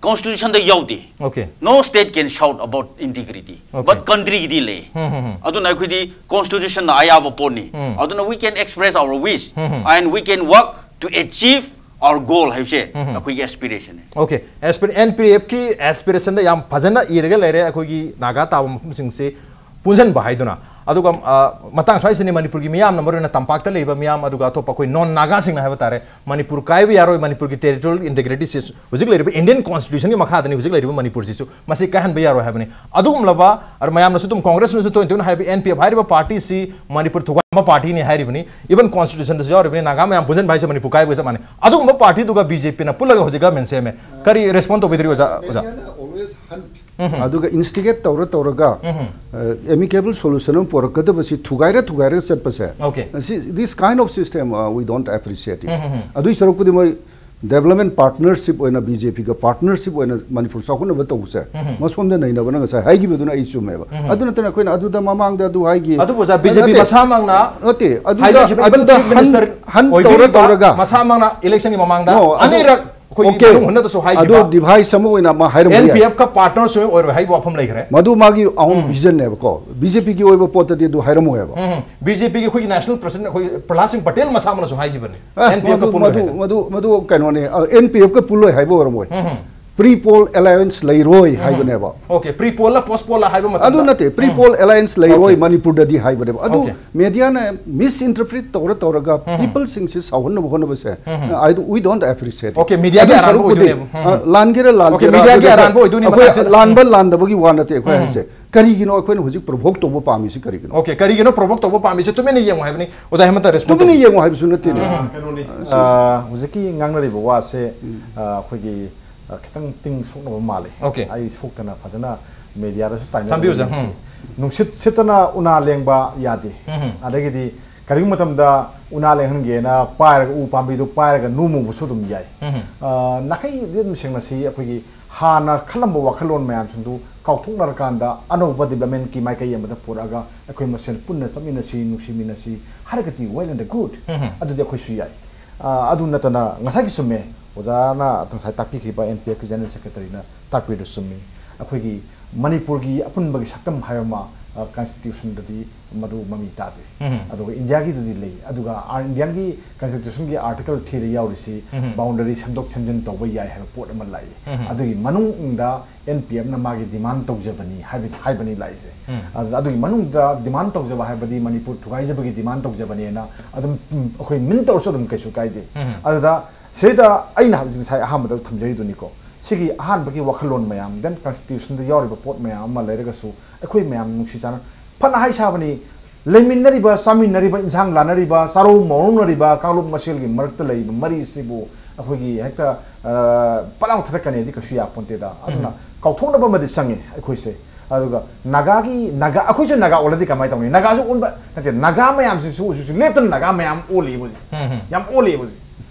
ꯀꯣꯟꯁꯇꯤꯇ꯭ꯌꯨꯁꯟꯗ ꯌꯥꯎꯗꯦ꯫ Okay. No state can shout about integrity, Okay. But countryꯒꯤꯗꯤ ꯂꯩ꯫ ꯎꯝ, ꯎꯝ, ꯎꯝ꯫ ꯑꯗꯨꯅ ꯑꯩꯈꯣꯏꯗꯤ ꯀꯣꯟꯁꯇꯤꯇ꯭ꯌꯨꯁꯟꯅ ꯑꯌꯥꯕ ꯄꯣꯠꯅꯤ꯫ ꯎꯝ꯫ ꯑꯗꯨꯅ we can express our wish um, um. and we can work to achieve our goal ꯍꯥꯏꯕꯁꯦ ꯎꯝ, ꯎꯝ꯫ ꯑꯩꯈꯣꯏꯒꯤ ꯑꯦꯁꯄꯤꯔꯦꯁꯟꯅꯤ꯫ Okay. Aspir-, ꯑꯦꯟ ꯄꯤ ꯑꯦꯐꯀꯤ ꯑꯦꯁꯄꯤꯔꯦꯁꯟꯗ ꯌꯥꯝ ꯐꯖꯅ ꯏꯔꯒ ꯂꯩꯔꯦ, ꯑꯩꯈꯣꯏꯒꯤ ꯅꯥꯒꯥ ꯇꯥꯕ ꯃꯐꯝꯁꯤꯡꯁꯦ ꯄꯨꯟꯁꯤꯟꯕ ꯍꯥꯏꯗꯨꯅ꯫ ꯑꯗꯨꯒ, ꯑ, ꯃꯇꯥꯡ ꯁ꯭ꯋꯥꯏꯁꯤꯅꯤ ꯃꯅꯤꯄꯨꯔꯒꯤ ꯃꯤꯌꯥꯝꯅ, ꯃꯔꯨꯑꯣꯏꯅ ꯇꯝꯄꯥꯛꯇ ꯂꯩꯕ ꯃꯤꯌꯥꯝ, ꯑꯗꯨꯒ ꯑꯇꯣꯞꯄ ꯑꯩꯈꯣꯏ ꯅꯣꯟ ꯅꯥꯒꯥꯁꯤꯡꯅ ꯍꯥꯏꯕ ꯇꯥꯔꯦ, ꯃꯅꯤꯄꯨꯔ ꯀꯥꯏꯕ ꯌꯥꯔꯣꯏ, ꯃꯅꯤꯄꯨꯔꯒꯤ ꯇꯦꯔꯤꯇꯣꯔꯤꯌꯦꯜ ꯏꯟꯇꯤꯒ꯭ꯔꯤꯇꯤꯁꯤ ꯍꯧꯖꯤꯛ ꯂꯩꯔꯤꯕ ꯏꯟꯗꯤꯌꯟ ꯀꯣꯟꯁꯇꯤꯇ꯭ꯌꯨꯁꯟꯒꯤ ꯃꯈꯥꯗꯅꯤ ꯍꯧꯖꯤꯛ ꯂꯩꯔꯤꯕ ꯃꯅꯤꯄꯨꯔꯁꯤꯁꯨ, ꯃꯁꯤ ꯀꯥꯏꯍꯟꯕ ꯌꯥꯔꯣꯏ ꯍꯥꯏꯕꯅꯤ꯫ ꯑꯗꯨꯒꯨꯝꯂꯕ, ꯑꯗꯨ ꯃꯌꯥꯝꯅꯁꯨ ꯑꯗꯨꯝ, ꯀꯣꯡꯒ꯭ꯔꯦꯁꯅꯁꯨ ꯇꯣꯏꯅ ꯇꯣꯏꯅ ꯍꯥꯏꯕ, ꯑꯦꯟ ꯄꯤ ꯑꯦꯐ ꯍꯥꯏꯔꯤꯕ ꯄꯥꯔꯇꯤꯁꯤ ꯃꯅꯤꯄꯨꯔ ꯊꯨꯒꯥꯏꯕ ꯄꯥꯔꯇꯤꯅꯤ ꯍꯥꯏꯔꯤꯕꯅꯤ, ꯏꯚꯟ ꯀꯣꯟꯁꯇꯤꯇ꯭ꯌꯨꯁꯟꯗꯁꯨ ꯌꯥꯎꯔꯤꯕꯅꯤ, ꯅꯥꯒꯥ ꯃꯌꯥꯝ ꯄꯨꯟꯁꯤꯟꯕ ꯍꯥꯏꯁꯦ ꯃꯅꯤꯄꯨꯔ ꯀꯥꯏꯕꯒ ꯆꯞ ꯃꯥꯟꯅꯩ꯫ ꯑꯗꯨꯒꯨꯝꯕ ꯄꯥꯔꯇꯤꯗꯨꯒ ꯕꯤ ꯖꯦ ꯄꯤꯅ ꯄꯨꯜꯂꯒ ꯍꯧꯖꯤꯛ ꯒꯃꯦꯟ ꯁꯦꯝꯃꯦ꯫ ꯀꯔꯤ ꯔꯦꯁꯄꯣꯟ ꯇꯧꯕꯤꯗ꯭ꯔꯤ, ꯑꯣꯖꯥ? ꯑꯣꯖꯥ? Media ꯅ always hunt. ꯎꯝ꯫ ꯑꯗꯨꯒ ꯏꯟꯁꯇꯤꯒꯦꯠ ꯇꯧꯔ ꯇꯧꯔꯒ, ꯎꯝ꯫ ꯑ, ꯑꯦꯃꯤꯀꯦꯕꯜ ꯁꯣꯂꯨꯁꯟ ꯑꯃ ꯄꯨꯔꯛꯀꯗꯕꯁꯤ ꯊꯨꯒꯥꯏꯔ ꯊꯨꯒꯥꯏꯔꯒ ꯆꯠꯄꯁꯦ, Okay. ꯁꯤ, this kind of system, uh, we don't appreciate it. ꯎꯝ, ꯎꯝ, ꯎꯝ꯫ ꯑꯗꯨꯒꯤ ꯁꯔꯨꯛꯄꯨꯗꯤ ꯃꯣꯏ ꯗꯦꯕꯂꯞꯃꯦꯟ ꯄꯥꯔꯠꯅꯔꯁꯤꯞ ꯑꯣꯏꯅ, ꯕꯤ ꯖꯦ ꯄꯤꯒ ꯄꯥꯔꯠꯅꯔꯁꯤꯞ ꯑꯣꯏꯅ ꯃꯅꯤꯄꯨꯔ ꯆꯥꯎꯈꯠꯅꯕ ꯇꯧꯕꯁꯦ, ꯎꯝ꯫ ꯃꯁꯣꯝꯗ ꯅꯩꯅꯕꯅ ꯉꯁꯥꯏ ꯍꯥꯏꯈꯤꯕꯗꯨꯅ ꯑꯩ ꯆꯨꯝꯃꯦꯕ꯫ ꯎꯝ꯫ ꯑꯗꯨ ꯅꯠꯇꯅ ꯑꯩꯈꯣꯏꯅ ꯑꯗꯨꯗ ꯃꯃꯥꯡꯗ ꯑꯗꯨ ꯍꯥꯏꯈꯤ꯫ ꯑꯗꯨꯕꯨ ꯑꯣꯖꯥ, ꯕꯤ ꯖꯦ ꯄꯤ ꯅꯠꯇꯦ꯫ ꯃꯁꯥꯃꯛꯅ ꯅꯠꯇꯦ, ꯑꯗꯨꯗ, ꯍꯥꯏꯖꯈꯤꯕ, ꯑꯗꯨꯗ even chief minister ꯍꯟ, ꯍꯟ ꯇꯧꯔ ꯑꯣꯏꯕꯤꯔꯤꯕ ꯇꯧꯔꯒ ꯃꯁꯥꯃꯛꯅ ꯏꯂꯦꯛꯁꯟꯒꯤ ꯃꯃꯥꯡꯗ No, ꯑꯗꯨ ꯑꯅꯤꯔꯛ ꯑꯩꯈꯣꯏꯒꯤ Okay. ꯃꯅꯨꯡ ꯍꯨꯠꯅꯗꯁꯨ ꯍꯥꯏꯈꯤꯕ꯫ ꯑꯗꯨ ꯗꯤꯚꯥꯏꯁ ꯑꯃ ꯑꯣꯏꯅ ꯑꯃ ꯍꯥꯏꯔꯝꯕ ꯌꯥꯏ꯫ ꯑꯦꯟ ꯄꯤ ꯑꯦꯐ ꯀ ꯄꯥꯔꯠꯅꯔꯁꯨ ꯑꯣꯏꯔꯣꯏ ꯍꯥꯏꯕ ꯋꯥꯐꯝ ꯂꯩꯈ꯭ꯔꯦ꯫ ꯃꯗꯨ ꯃꯥꯒꯤ ꯑꯍꯨꯝ ꯎꯝ꯫ ꯚꯤꯖꯟꯅꯦꯕꯀꯣ꯫ ꯕꯤ ꯖꯦ ꯄꯤꯒꯤ ꯑꯣꯏꯕ ꯄꯣꯠꯇꯗꯤ ꯑꯗꯨ ꯍꯥꯏꯔꯝꯃꯣꯏꯕ꯫ ꯎꯝ꯫ ꯕꯤ ꯖꯦ ꯄꯤꯒꯤ ꯑꯩꯈꯣꯏꯒꯤ ꯅꯦꯁꯅꯦꯜ ꯄ꯭ꯔꯁꯤꯗꯦꯟꯠ ꯑꯩꯈꯣꯏ ꯄ꯭ꯔꯍꯂꯥꯗ ꯁꯤꯡ ꯄꯇꯦꯜ ꯃꯁꯥꯃꯛꯅꯁꯨ ꯍꯥꯏꯈꯤꯕꯅꯤ꯫ ꯑꯦ, ꯑꯦꯟ ꯄꯤ ꯑꯦꯐ ꯀ ꯃꯗꯨ, ꯄꯨꯜꯂꯣꯏ ꯃꯗꯨ, ꯍꯥꯏꯅ꯫ ꯃꯗꯨ, ꯃꯗꯨ ꯀꯩꯅꯣꯅꯦ, ꯑ, ꯑꯦꯟ ꯄꯤ ꯑꯦꯐ ꯀ ꯄꯨꯜꯂꯣꯏ ꯍꯥꯏꯕ ꯑꯣꯏꯔꯝꯃꯣꯏ꯫ ꯎꯝ꯫ ꯄ꯭ꯔꯤ ꯄꯣꯜ ꯑꯦꯂꯥꯌꯟꯁ ꯂꯩꯔꯣꯏ ꯎꯝ꯫ ꯍꯥꯏꯕꯅꯦꯕ꯫ Okay, ꯄ꯭ꯔꯤ ꯄꯣꯜꯂ ꯄꯣꯁ ꯄꯣꯜꯂ ꯍꯥꯏꯕ ꯃꯇꯝꯗ? ꯑꯗꯨ ꯅꯠꯇꯦ, ꯄ꯭ꯔꯤ ꯎꯝ꯫ ꯄꯣꯜ ꯑꯦꯂꯥꯌꯟꯁ ꯂꯩꯔꯣꯏ Okay. ꯃꯅꯤꯄꯨꯔꯗꯗꯤ ꯍꯥꯏꯕꯅꯦꯕ꯫ ꯑꯗꯨ Okay. ꯃꯦꯗꯤꯌꯥꯅ ꯃꯤꯁꯏꯟꯇꯔꯄ꯭ꯔꯤꯠ ꯇꯧꯔ ꯇꯧꯔꯒ ꯎꯝ꯫ ꯄꯤꯄꯜꯁꯤꯡꯁꯦ ꯁꯥꯎꯍꯟꯅꯕ ꯍꯣꯠꯅꯕꯁꯦ, ꯎꯝ꯫ I do, we don't appreciate it. Okay, ꯃꯦꯗꯤꯌꯥꯒꯤ ꯑꯗꯨ ꯑꯔꯥꯟꯕ ꯁꯔꯨꯛꯄꯨꯗꯤ, ꯑꯣꯏꯗꯣꯏꯅꯦꯕ꯫ ꯎꯝ꯫ ꯑ, ꯂꯥꯟꯒꯦꯔꯥ ꯂꯥꯟꯒꯦꯔꯥ, Okay, ꯃꯦꯗꯤꯌꯥꯒꯤ ꯑꯗꯨꯗ ꯑꯔꯥꯟꯕ ꯑꯣꯏꯗꯣꯏꯅꯤ ꯑꯩꯈꯣꯏ ꯃꯇꯥꯡꯁꯤꯗ꯫ ꯂꯥꯟꯕ ꯂꯥꯟꯗꯕꯒꯤ ꯋꯥ ꯅꯠꯇꯦ ꯑꯩꯈꯣꯏ ꯎꯝ꯫ ꯍꯥꯏꯁꯦ꯫ ꯀꯔꯤꯒꯤꯅꯣ ꯑꯩꯈꯣꯏꯅ ꯍꯧꯖꯤꯛ ꯄ꯭ꯔꯣꯚꯣꯛ ꯇꯧꯕ ꯄꯥꯝꯃꯤꯁꯤ ꯀꯔꯤꯒꯤꯅꯣ? Okay, ꯀꯔꯤꯒꯤꯅꯣ ꯄ꯭ꯔꯣꯚꯣꯛ ꯇꯧꯕ ꯄꯥꯝꯃꯤꯁꯦ? ꯇꯨꯃꯤꯟꯅ ꯌꯦꯡꯉꯨ ꯍꯥꯏꯕꯅꯤ꯫ ꯑꯣꯖꯥ ꯍꯦꯃꯟꯇ ꯔꯦꯁꯄꯣꯟ ꯇꯨꯃꯤꯟꯅ ꯇꯧꯕꯤꯌꯨ꯫ ꯌꯦꯡꯉꯨ ꯍꯥꯏꯕꯁꯨ ꯅꯠꯇꯦꯅꯦ꯫ ꯑꯥ, ꯀꯩꯅꯣꯅꯤ꯫ ꯑꯥ, ꯍꯧꯖꯤꯛꯀꯤ ꯉꯥꯡꯅꯔꯤꯕ ꯋꯥꯁꯦ, ꯎꯝ꯫ ꯑꯥ, ꯑꯩꯈꯣꯏꯒꯤ ꯑ, ꯈꯤꯇꯪ ꯇꯤꯡ ꯁꯣꯛꯅꯕ ꯃꯥꯜꯂꯤ꯫ Okay. ꯑꯩ ꯁꯣꯛꯇꯅ ꯐꯖꯅ ꯃꯦꯗꯤꯌꯥꯗꯁꯨ ꯇꯥꯏꯅ ꯊꯝꯕꯤꯌꯨ, ꯁꯥꯔ꯫ ꯂꯩꯔꯤꯁꯤ꯫ ꯎꯝ꯫ ꯅꯨꯡꯁꯤꯠ ꯁꯤꯠꯇꯅ ꯎꯅꯥ ꯂꯦꯡꯕ ꯌꯥꯗꯦ꯫ ꯎꯝ꯫ ꯑꯗꯒꯤꯗꯤ ꯀꯔꯤꯒꯨꯝꯕ ꯃꯇꯝꯗ ꯎꯅꯥ ꯂꯦꯡꯍꯟꯒꯦꯅ ꯄꯥꯏꯔꯒ, ꯎ ꯄꯥꯝꯕꯤꯗꯨ ꯄꯥꯏꯔꯒ ꯅꯨꯃꯨꯕꯁꯨ ꯑꯗꯨꯝ ꯌꯥꯏ꯫ ꯎꯝ꯫ ꯑ, ꯅꯥꯈꯩꯗꯤ ꯑꯗꯨꯝ ꯁꯦꯡꯅꯁꯤ, ꯑꯩꯈꯣꯏꯒꯤ ꯍꯥꯟꯅ ꯈꯜꯂꯝꯕ ꯋꯥꯈꯜꯂꯣꯟ ꯃꯌꯥꯝꯁꯤꯡꯗꯨ ꯀꯥꯎꯊꯣꯛꯅꯔꯀꯥꯟꯗ ꯑꯅꯧꯕ developmentꯀꯤ ꯃꯥꯏꯀꯩ ꯑꯃꯗ ꯄꯨꯔꯛꯑꯒ ꯑꯩꯈꯣꯏ ꯃꯁꯦꯟ ꯄꯨꯟꯅ ꯆꯠꯃꯤꯟꯅꯁꯤ, ꯅꯨꯡꯁꯤꯃꯤꯟꯅꯁꯤ ꯍꯥꯏꯔꯒꯗꯤ well and good꯫ ꯎꯝ꯫ ꯑꯗꯨꯗꯤ ꯑꯩꯈꯣꯏꯁꯨ ꯌꯥꯏ꯫ ꯑ, ꯑꯗꯨ ꯅꯠꯇꯅ ꯉꯁꯥꯏꯒꯤ ꯆꯨꯝꯃꯦ, ꯑꯣꯖꯥꯅ ꯉꯁꯥꯏ ꯇꯥꯛꯄꯤꯈꯤꯕ NPFꯀꯤ General Secretaryꯅ ꯇꯥꯛꯄꯤꯗꯨ ꯆꯨꯝꯃꯤ꯫ ꯑꯩꯈꯣꯏꯒꯤ ꯃꯅꯤꯄꯨꯔꯒꯤ ꯑꯄꯨꯟꯕꯒꯤ ꯁꯛꯇꯝ ꯍꯥꯏꯕ ꯑꯃ, ꯑ, Constitutionꯗꯗꯤ ꯃꯗꯨ ꯃꯃꯤ ꯇꯥꯗꯦ꯫ ꯎꯝ꯫ ꯑꯗꯨꯒ ꯏꯟꯗꯤꯌꯥꯒꯤꯗꯨꯗꯤ ꯂꯩ꯫ ꯑꯗꯨꯒ ꯑꯥꯔ-, Indianꯒꯤ Constitutionꯒꯤ Article threeꯗ ꯌꯥꯎꯔꯤꯁꯤ ꯎꯝ꯫ Boundary ꯁꯦꯝꯗꯣꯛ ꯁꯦꯝꯖꯤꯟ ꯇꯧꯕ ꯌꯥꯏ ꯍꯥꯏꯕ ꯄꯣꯠ ꯑꯃ ꯂꯥꯛꯏ꯫ ꯎꯝ꯫ ꯑꯗꯨꯒꯤ ꯃꯅꯨꯡꯗ NPFꯅ ꯃꯥꯒꯤ demand ꯇꯧꯖꯕꯅꯤ ꯍꯥꯏꯕ-, ꯍꯥꯏꯕꯅꯤ ꯂꯥꯛꯏꯁꯦ꯫ ꯎꯝ꯫ ꯑꯗꯨ-, ꯑꯗꯨꯒꯤ ꯃꯅꯨꯡꯗ demand ꯇꯧꯖꯕ ꯍꯥꯏꯕꯗꯤ ꯃꯅꯤꯄꯨꯔ ꯊꯨꯒꯥꯏꯖꯕꯒꯤ demand ꯇꯧꯖꯕꯅꯦꯅ ꯑꯗꯨꯝ, ꯎꯝ, ꯑꯩꯈꯣꯏ ꯃꯤꯟ ꯇꯧꯔꯁꯨ ꯑꯗꯨꯝ ꯀꯩꯁꯨ ꯀꯥꯏꯗꯦ꯫ ꯎꯝ꯫ ꯑꯗꯨꯗ ꯁꯤꯗ ꯑꯩꯅ ꯍꯧꯖꯤꯛ ꯉꯁꯥꯏ ꯑꯍꯥꯟꯕꯗ ꯊꯝꯖꯔꯤꯗꯨꯅꯤꯀꯣ, ꯁꯤꯒꯤ ꯑꯍꯥꯟꯕꯒꯤ ꯋꯥꯈꯜꯂꯣꯟ ꯃꯌꯥꯝ, then Constitutionꯗ ꯌꯥꯎꯔꯤꯕ ꯄꯣꯠ ꯃꯌꯥꯝ ꯑꯃ ꯂꯩꯔꯒꯁꯨ ꯑꯩꯈꯣꯏ ꯃꯌꯥꯝ ꯅꯨꯡꯁꯤ ꯆꯥꯟꯅ ꯐꯅ ꯍꯥꯏ ꯁꯥꯕꯅꯤ, ꯂꯩꯃꯤꯟꯅꯔꯤꯕ, ꯆꯥꯃꯤꯟꯅꯔꯤꯕ, ꯏꯟꯁꯥꯡ ꯂꯥꯟꯅꯔꯤꯕ, ꯆꯥꯔꯧ ꯃꯧꯔꯧꯅꯔꯤꯕ ꯀꯥꯡꯂꯨꯞ ꯃꯁꯦꯜꯒꯤ ꯃꯔꯛꯇ ꯂꯩꯔꯤꯕ ꯃꯔꯤꯁꯤꯕꯨ ꯑꯩꯈꯣꯏꯒꯤ ꯍꯦꯛꯇ, ꯑ, ꯄꯂꯥꯎ ꯊꯠꯇꯠꯀꯅꯤꯗꯤ ꯀꯩꯁꯨ ꯌꯥꯄꯣꯟꯇꯦꯗ꯫ ꯑꯗꯨꯅ ꯎꯝ꯫ ꯀꯥꯎꯊꯣꯛꯅꯕ ꯑꯃꯗꯤ ꯆꯪꯉꯤ ꯑꯩꯈꯣꯏꯁꯦ꯫ ꯑꯗꯨꯒ ꯅꯥꯒꯥꯒꯤ, ꯅꯥꯒꯥ, ꯑꯩꯈꯣꯏꯁꯨ ꯅꯥꯒꯥ ꯑꯣꯜꯂꯗꯤ ꯀꯃꯥꯏꯅ ꯇꯧꯅꯤ? ꯅꯥꯒꯥꯁꯨ ꯑꯣꯟꯕ ꯅꯠꯇꯦ, ꯅꯥꯒꯥ ꯃꯌꯥꯝꯁꯤꯁꯨ ꯍꯧꯖꯤꯛꯁꯨ ꯂꯦꯞꯇꯅ ꯅꯥꯒꯥ ꯃꯌꯥꯝ ꯑꯣꯜꯂꯤꯕ ꯍꯧꯖꯤꯛ꯫ ꯎꯝ, ꯎꯝ꯫ ꯌꯥꯝ ꯑꯣꯜꯂꯤꯕ ꯍꯧꯖꯤꯛ꯫